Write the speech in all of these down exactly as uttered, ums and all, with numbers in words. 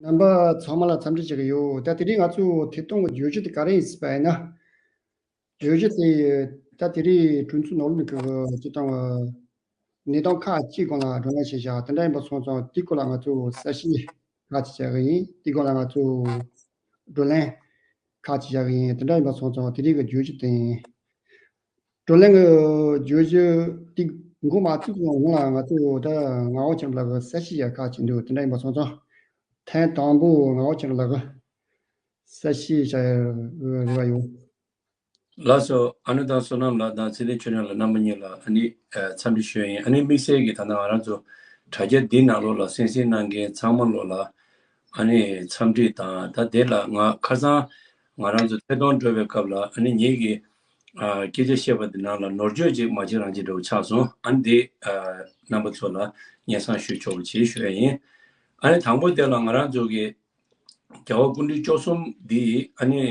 རྣམ་པ་ཚང་མ་ལ་འཚམས་འདྲི་བྱེད་ཀྱི་ཡོད། ད་དེ་རིང་ང་ཚོ་ཐད་གཏོང་གི་བརྗོད་གཞི་དེ་ག་རེ་ཡིན་ཟེར་བ་ཡིན་ན། བརྗོད་གཞི་དེ་ད་དེ་རིང་གྲོས་ཚོགས་ནང་ལོགས་ཀྱི་སྤྱི་བཏང་གནས་སྟངས་ཁག་ཅིག་སྒང་ལ་བགྲོ་གླེང་བྱས་བཞག་དེ་འདྲ་ཡིན་པ་སོང་ཙང་དེའི་སྐོར་ལ་ང་ཚོ་གསལ་བཤད་ཁག་ཅིག་བྱ་གི་ཡིན། དེའི་སྒང་ལ་ང་ཚོ་བགྲོ་གླེང་ཁག་ཅིག་བྱ་གི་ཡིན། དེ་འདྲ་ཡིན་པ་སོང་ཙང་དེ་རིང་གི་བརྗོད་གཞི་དེ་ཡིན། བགྲོ་གླེང་གི་བརྗོད་གཞི་དེ་འགོ་མ་བཙུགས་གོང་ལ་ང་ཚོ་ད་ངག་དབང་ཆོས་གྲགས་ལགས་ཀྱི་གསལ་བཤད་ཡག་ཁག་ཅིག་འདུག་དེ་འདྲ་ཡིན་པ་སོང་ཙང་ཐེངས་དང་པོ་ངག་དབང་ཆོས་གྲགས་ལགས་ཀྱི་གསལ་བཤད་བྱ་ཡག་རེ་བ་ཡོད། ལགས་སོ། ཨ་ནུ་དང་བསོད་ནམས་ལགས་དང་ཚེ་བརྟན་ཆོས་གྲགས་ལགས་རྣམ་པ་གཉིས་ལ་ཨ་ནི་ཨ་འཚམས་འདྲི་ཞུ་ཡ་ཡིན། ཨ་ནི་དམིགས་བསལ་གྱིས་ད་ལྟ་ང་རང་ཚོ་དྲ་རྒྱ་འདི་ནང་ལོགས་ལ་གསན་གཟིགས་གནང་མཁན་ཚང་མ་ལོགས་ལ་ཨ་ནི་འཚམས་འདྲི་དང་། ད་དེ་ལ་ང་ཁ་སང་ང་རང་ཚོ་ཐད་གཏོང་འགྲོ་བའི་སྐབས་ལ་ཨ་ནི་ངེད་ཀྱིས་ཨ་སྐད་ཆ་བཤད་པ་འདི་ནང་ལ་ནོར་བཅོས་ཅིག་མ་བྱེད་རང་བྱེད་འདྲ་བོ་ཆགས་སོང་། ཨ་ནི་དེ་ཨ་རྣམ་པ་ཚོ་ལ་སྙན་སེང་ཞུ་ཆོག་པ་བྱེད་ཞུ་ཡ་ཡིན། ཨ་ནི་དང་པོ་དེ་ལ་ང་རང་ཚོ་གི་རྒྱལ་བ་སྐུ་ཕྲེང་བཅུ་གསུམ་འདི་ཨ་ནི་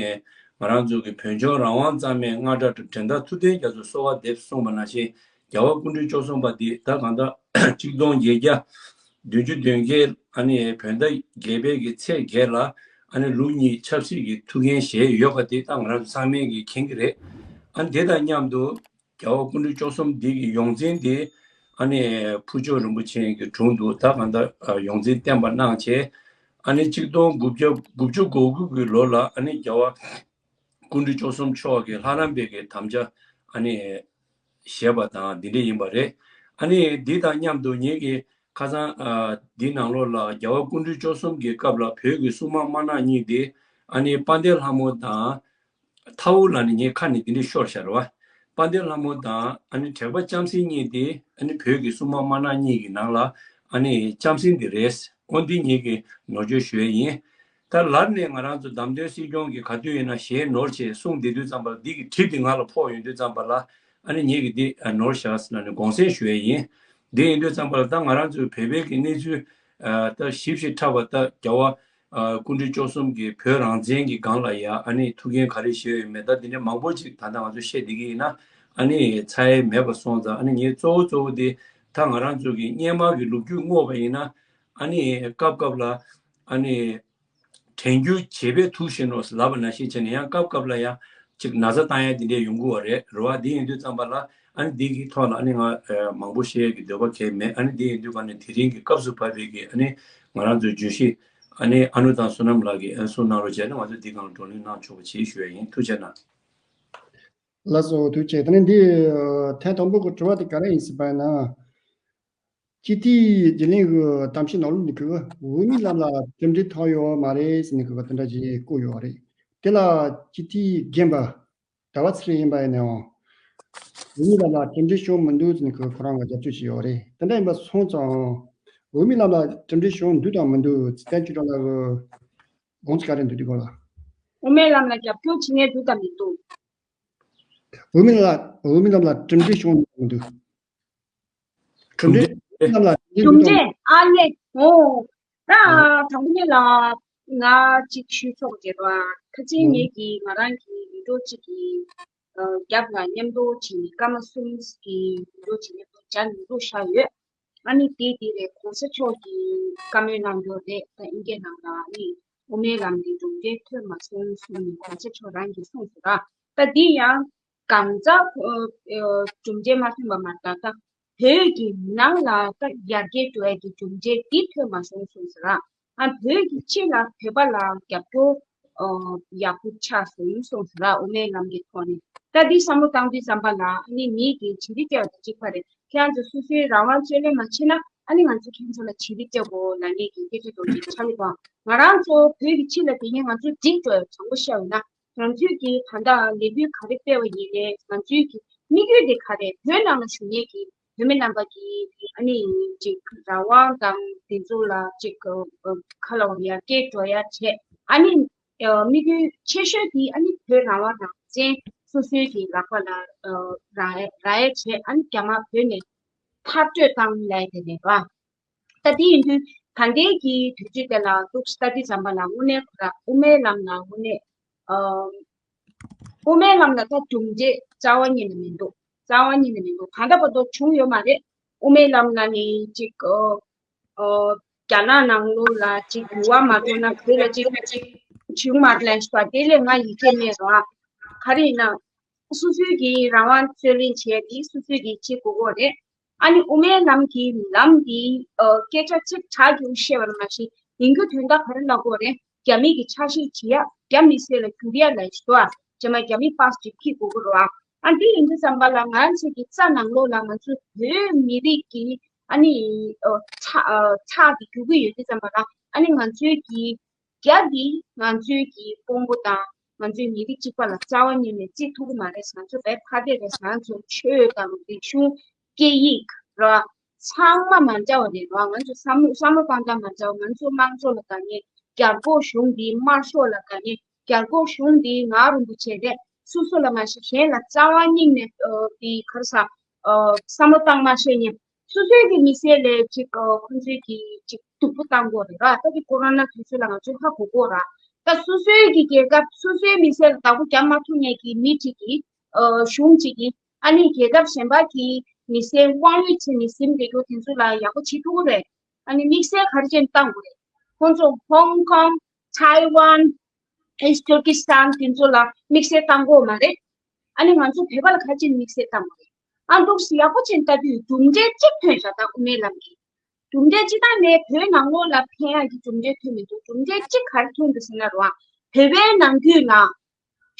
ང་རང་ཚོ་གི་བོད་ལྗོངས་རང་དབང་གཙང་མའི་རྔ་སྒྲ་དང་འགྲན་ཟླ་ཐུབ་བསྟན་རྒྱ་མཚོ་གསོལ་བ་འདེབས་གསུངས་པ་ནང་བཞིན་རྒྱལ་བ་སྐུ་ཕྲེང་བཅུ་གསུམ་པ་འདི་ད་གང་ལྟར་ཆིག་སྟོང་བརྒྱད་བརྒྱ་བདུན་ཅུ་དོན་བརྒྱད་ཨ་ནི་བོད་ཟླ་བརྒྱད་པའི་གི་ཚེས་བརྒྱད་ལ་ཨ་ནི་ལུགས་གཉིས་ཆབ་སྲིད་ཀྱི་ཐུགས་འགན་བཞེས་ཡོད་པ་དེ་ད་ང་རང་ཚོ་ཚང་མས་གི་མཁྱེན་གི་རེད། ཨ་ནི་དེ་དང་མཉམ་དུ་རྒྱལ་བ་སྐུ་ཕྲེང་བཅུ་གསུམ་འདི་གི་ཡོངས་འཛིན་དེ་ཨ་ནི་ཕུར་ལྕོག་རིན་པོ་ཆེ་གི་དྲུང་དུ་ད་གང་ལྟར་ཡོངས་འཛིན་བསྟན་པ་གནང་བྱས། ཨ་ནི་ཆིག་སྟོང་དགུ་བརྒྱ་དགུ་བཅུ་གོ་དགུ་གི་ལོ་ལ་ཨ་ནི་རྒྱལ་བ་སྐུ་ཕྲེང་བཅུ་གསུམ་མཆོག་གི་ལྷ་རམས་པའི་གི་དམ་བཅའ་ཨ་ནི་བཞེས་པ་དང་འདི་འདྲ་ཡིན་པ་རེད། ཨ་ནི་འདི་དང་མཉམ་དུ་ངེད་ཀྱི་ཁ་སང་ཨ་འདི་ནང་ལོགས་ལ་རྒྱལ་བ་སྐུ་ཕྲེང་བཅུ་གསུམ་གྱི་སྐབས་ལ་བོད་ཀྱི་སྲུང་མ་དམར་ནག་གཉིས་དེ་ཨ་ནི་དཔལ་ལྡན་ལྷ་མོ་དང་། ཐའོ་ལ་ནི་ངའི་ཁ་ནས་འདི་འདྲ་ཤོར་ཤར་བ། དཔལ་ལྡན་ལྷ་མོ་དང་ཨ་ནི་དྲེགས་པ་ལྕམ་སྲིང་གཉིས་དེ་ཨ་ནི་བོད་ཀྱི་སྲུང་མ་དམར་ནག་གཉིས་ཀྱི་ནང་ལ་ཨ་ནི་ལྕམ་སྲིང་དེ་རེད། འོ་འདི་ངེད་ཀྱི་ནོར་བཅོས་ཞུ་ཡས་ཡིན། ད་ལར་ནས་ང་རང་ཚོ་བདམས་ཐོན་སྲིད་སྐྱོང་གི་ག་དུས་ཡིན་ན་ཞལ་ནོར་བྱས་གསུངས་བསྡད་དུས་ཙམ་པ་ལ་འདི་གི་གྲིབ་དེ་ང་ལ་ཕོག་ཡོང་དུས་ཙམ་པ་ལ་ཨ་ནི་ངེད་ཀྱི་འདི་ནོར་བཞག་ཟེར་ན་ནི་དགོངས་སེལ་ཞུ་ཡས་ཡིན། འདི་ཡིན་དུས་ཙམ་པ་ལ་ད་ང་རང་ཚོའི་བོད་པའི་གི་གནས་ཚུལ་ད་ཞིབ་ཞིབ་ཕྲ་བ་ད་རྒྱལ་བ། ཨ་སྐུ་ཕྲེང་བཅུ་གསུམ་གྱིས་བོད་རང་བཙན་གྱི་སྒང་ལ་ཡ་ཨ་ནི་ཐུགས་འགན་ག་རེ་བཞེས་ཡོད་མེད་ད་འདི་འདྲ་མང་པོ་ཅིག་ད་ལྟ་ང་ཚོ་བཤད་བསྡད་ཀྱི་ཡིན་ན་ཨ་ནི་ཚར་ཡས་མེད་པ་སོང་ཙང་ཨ་ནི་ངས་གཙོ་བོ་གཙོ་བོ་དེ་ད་ང་རང་ཚོ་གི་སྔོན་མ་གི་ལོ་རྒྱུས་བསྔོགས་པ་ཡིན་ན་ཨ་ནི་སྐབས་སྐབས་ལ་ཨ་ནི་དྲན་རྒྱུ་བྱེད་པས་ཐུགས་བཞེས་ནོ་ལབ་པ་ནང་བཞིན་བྱས་ནས་ཡང་སྐབས་སྐབས་ལ་ཡང་ཅིག་ན་ཚ་བཏང་ཡས་དེ་འདྲས་ཡོང་གི་བ་རེད། རེད་བ། འདི་ཡིན་དུས་ཙམ་པ་ལ་ཨ་ནི་འདི་གི་ཐོག་ལ་ཨ་ནི་ང་མང་པོ་བཤད་ཡས་ཀྱི་འདོད་པ་གང་མེད། ཨ་ནི་འདི་ཡིན་དུས་ག་ནས་དེ་རིང་གི་སྐབས་སུ་བབས་པའི་གི་ཨ་ནི་ང་རང་ཚོའི་བརྗོད་གཞི་ཨ་ནི་ཨ་ནུ་དང་བསོད་ནམས་ལགས་ཀྱིས་ཨ་གསུང་གནང་རོགས་བྱས་ན་ང་ཚོ་འདི་སྒང་ལ་བགྲོ་གླེང་གནང་ཆོག་པ་བྱེད་ཞུ་ཡས་ཡིན། ཐུགས་རྗེ་གནང་། ལགས་སོ། ཐུགས་རྗེ་ཆེ། ད་ནི་འདི་ཐེངས་དང་པོ་གི་དྲི་བ་དེ་ག་རེ་ཡིན་ཟེར་བ་ཡིན་ན། སྤྱི་འཐུས་བརྗེ་ལེན་གྱི་གཏམ་བཤད་ནང་ལོགས་ནས་གི་འོས་མིའི་ལམ་ལ་གྲུབ་འབྲས་ཐོན་ཡོད་མ་རེད་ཟེར་ནས་གི་དེ་འདྲ་ཞིག་བཀོད་ཡོད་རེད། དེ་ལ་སྤྱི་འཐུས་རྒན་པ་ཟླ་བ་ཚེ་རིང་ཡིན་པ་ཡིན་ནའང་འོས་མིའི་ལམ་ལ་གྲུབ་འབྲས་བྱུང་མི་འདུག་ཟེར་ནས་གི་ཁོ་རང་གི་རྒྱབ་སྐྱོར་བྱས་ཡོད་རེད། དེ་འདྲ་ཡིན་པ་སོང་ཙང་འོས་མིའི་ལམ་ལ་གྲུབ་འབྲས་བྱུང་འདུག་དང་མི་འདུག་ཚེ་བརྟན་ཆོས་གྲགས་ལགས་ཀྱི་དགོངས་ཚུལ་ག་རེ་འདུག་དེ་སྐོར་ལ། འོས་མིའི་ལམ་ལ་རྒྱབ་སྐྱོར་བྱེད་མཁན་འདུག་དང་མི་འདུག་འོས་མི་ལ་འོས་མི་རྣམས་ལ་གྲུབ་འབྲས་བྱུང་མི་འདུག་གྲུབ་འབྲས་རྣམས་ལ་གྲུབ་འབྲས་ཨ་ལེ། འོ། ད་དང་པོ་ཉིད་ལ་ང་གཅིག་ཞུས་ཆོག་གི་རེད་བ། ཁ་ཅིག་ངེད་ཀྱི་ང་རང་གི་ཡིག་ཐོག་གཅིག་གི་རྒྱབ་ལ་མཉམ་དུ་བྱས་ནས་ཀརྨ་གསུམ་གྱི་ཡིག་ཐོག་གཅིག་མཉམ་དུ་སྦྱར་ནས་བླུགས་བཞག་ཡོད། ཨ་ནི་དེ་དེ་རེད། གོང་ས་མཆོག་གིས་བཀའ་མོལ་གནང་ཡོད་རེད། ད་ཨིན་སྐད་ནང་ལ་ཨ་ནི་དབུ་མའི་ལམ་ནས་གྲུབ་འབྲས་ཐོན་མ་སོང་གསུངས་ནས་གོང་ས་མཆོག་རང་གིས་གསུངས་སོང་ར། ད་འདི་ཡང་གང་ཙམ་གྲུབ་འབྲས་མ་ཐོན་པ་མ་ད་ད་བོད་ཀྱི་ནང་ལ་ད་ཡར་རྒྱས་འགྲོ་ཡ་གི་གྲུབ་འབྲས་འདི་ཐོན་མ་སོང་གསུངས་སོང་ར། ཨ་བོད་ཀྱི་ཕྱི་ལ་བོད་པ་ལ་རྒྱབ་སྐྱོར་ཡག་པོ་ཆགས་སོང་གསུངས་སོང་ར། དབུ་མའི་ལམ་གྱི་ཐོག་ནས། ད་འདི་བསམ་བློ་བཏང་དུས་ཙམ་པ་ལ་ཨ་ནི་མིའི་གི་བྱིན་རླབས་སྐྱེ་བ་དེ་གཅིག་པ་རེད། ཁྱེད་རང་ཚོ་སོ་སོའི་རང་དབང་རྩོད་ལེན་མ་བྱས་ན་ཨ་ནི་ང་ཚོ་ཁྱེད་ཚོ་ལ་བྱིན་རླབས་སྐྱེ་དགོས་ལབ་མཁན་གྱི་སྐད་ཆ་དེ་ཆགས་ཡོད་པ། ང་རང་ཚོ་བོད་ཀྱི་ཕྱི་ལ་དེ་ཉིད་ང་ཚོ་འགྲིག་འགྲོ་ཡ་དྲང་པོ་བཤད་ཡོད་ན་ང་ཚོས་ཀྱི་ད་ལྟ་ལས་འགུལ་ག་རེ་སྤེལ་བ་ཡིན་ནའི་ང་ཚོའི་གི་དམིགས་ཡུལ་དེ་ག་རེ། བོད་ནང་ལ་བཞུགས་མཁན་གྱི་བོད་མི་རྣམ་པ་གི་ཨ་ནི་ཅིག་རང་དབང་དང་དེ་ཚོ་ལ་ཅིག་ཁ་ལ་བ་ཡར་སྐྱེད་འགྲོ་ཡ་བྱས། ཨ་ནི་དམིགས་ཡུལ་ཆེ་ཤོས་དེ་ཨ་ནི་བོད་རང་དབང་རང་བཙན་སོ་སོའི་གི་ལག་པ་ལ་རག་རག་ཡ་བྱས། ཨ་ནི་རྒྱ་དམར་བོད་ནས་མཐར་སྐྲོད་བཏང་ལས་དེ་རེད་བ། ད་དེ་ཡིན་དུས་ད་ལྟའི་གི་དུས་ཚོད་དེ་ལ་ཐུགས་ལྟ་དུས་ཙམ་པ་ལ་དངོས་གནས་ཁོ་ར་དབུ་མའི་ལམ་ལ་དངོས་གནས་ཨ་དབུ་མའི་ལམ་ལ་ད་གྲུབ་འབྲས་རྩ་བ་ཉིད་ནས་མི་འདུག་རྩ་བ་ཉིད་ནས་མི་འདུག་ད་ལྟ་བར་དུ་བྱུང་ཡོད་མ་རེད། དབུ་མའི་ལམ་ལ་ནི་ཅིག་ཨ་ཨ་ རྒྱ་ནག་ནང་ལོགས་ལ་ཅིག་འགྱུར་བ་མ་ཐོན་ན་བོད་ལ་ཅིག་བྱུང་མ་རེད་ལབ་ཤག་དེ་ལས་ང་ཡིད་ཆེས་མེད་ར། ག་རེ་ཡིན་ན། སོ་སོའི་གི་རང་དབང་རྩོད་ལེན་བྱས་ཏེ་སོ་སོའི་གི་བྱེད་དགོས་ཀྱི་རེད། ཨ་ནི་དབུ་མའི་ལམ་གྱི་ལམ་འདི་ཨ་སྐད་ཆ་གཅིག་གྲགས་རྒྱུ་བཤད་པ་མ་ཤེས་ཡིན་རྒྱུ་དོན་དག་ག་རེ་ལབ་དགོས་རེད། རྒྱ་མི་གི་ཆ་ཤས་བྱེད་ཡ་རྒྱ་མི་སེར་ལ་འགྱུར་ཡ་ལ་ཞུ་བ་རྗེས་མ་རྒྱ་མི་པཱ་སི་ཅིག་ཁྱེར་དགོས་ཀྱི་རེད་བ། ཨ་འདི་ཡིན་དུས་ཙམ་པ་ལ་ང་ཚོ་གི་རྩ་ནང་ལོགས་ལ་ང་ཚོ་བོད་མི་རིགས་ཀྱི་ཨ་ནི་ཨ་ཆགས་ཨ་ཆགས་ཀྱི་རྒྱུག་གི་ཡོད་དུས་ཙམ་པ་ལ་ཨ་ནི་ང་ཚོའི་གི་རྒྱ་འདི་ང་ཚོའི་གི་དཔོན་པོ་དང་ང་ཚོའི་མི་རིགས་གཅིག་པ་ལ་རྩ་བ་ཉིད་ནས་བརྩི་ཐུབ་ཀྱི་མ་རེད། ང་ཚོ་བས་ཕ་སྡེ་རེད། ང་ཚོ་ཆོས་དང་རིག་གཞུང་སྐད་ཡིག་ར་ཚང་མ་མ་འདྲ་བ་རེད་ར། ང་ཚོ་བསམ་བློ་བསམ་བློ་གཏོང་སྟངས་མ་འདྲ་བ། ང་ཚོ་དམངས་གཙོ་ལ་དགའ་མཁན་རྒྱལ་ཁབ་གཞུང་འདི་དམར་ཤོག་ལ་དགའ་མཁན་རྒྱལ་ཁབ་གཞུང་འདི་ང་རིན་པོ་ཆེ་རེད། སོ་སོ་ལ་མ་ཤེས་གཞན་ལ་རྩ་བ་ཉིད་ནས་ཨ་འདི་ག་རེ་ཟ་ཨ་བསམ་བློ་བཏང་མ་ཤེས་ཉེ། སོ་སོའི་གི་མི་སེར་ལས་ཅིག་ཨ་ཁོང་ཚོའི་གི་ཅིག་སྡུག་པོ་བཏང་དགོས་རེད་ར། ད་གི་ཀོ་རོ་ན་དུས་ཚོད་ལ་ང་ཚོས་ཧ་གོ་དགོས་ར། ད་སོ་སོའི་གི་རྒྱལ་ཁབ་སོ་སོའི་མི་སེར་ལ་བདག་པོ་རྒྱབ་མ་ཐུབ་མཁན་གི་མི་གཅིག་གིས་ཨ་གཞུང་གཅིག་གིས་ཨ་ནི་རྒྱལ་ཁབ་གཞན་པ་གི་མི་སེར་དབང་ཡོད་བྱས་ནས་ཟིན་བསྡད་རྒྱུ་དེ་ཚོ་ལ་ཡག་པོ་བྱེད་ཐུབ་ཀྱི་རེད། ཨ་ནི་དམིགས་བསལ་ག་རེ་བྱས་ནས་བཏང་དགོས་རེད། ཁོང་ཚོ་ཧོང་ཀོང་། ཐའེ་ཝན། ཨིས་ཏུར་ཀི་སི་ཐན་དེ་ཚོ་ལ་དམིགས་བསལ་བཏང་དགོས་མ་རེད། ཨ་ནི་ང་ཚོ་བོད་པ་ལ་ག་རེ་བྱས་ནས་དམིགས་བསལ་བཏང་དགོས་རེད། ཨ་འདུག་སེ་ཡག་པོ་བྱས་ནས་ལྟ་དུས་གྲུབ་འབྲས་གཅིག་ཐོན་བཞག་ད་དབུ་མའི་ལམ་གྱི་གྲུབ་འབྲས་སྤྱི་བཏང་ནས་བོད་ནང་ལོགས་ལ་ཕན་ཡག་གི་གྲུབ་འབྲས་ཐོན་མི་འདུག་གྲུབ་འབྲས་གཅིག་ག་རེ་ཐོན་འདུག་ཟེར་ན་རོ། བོད་པའི་ནང་ཁུལ་ལ་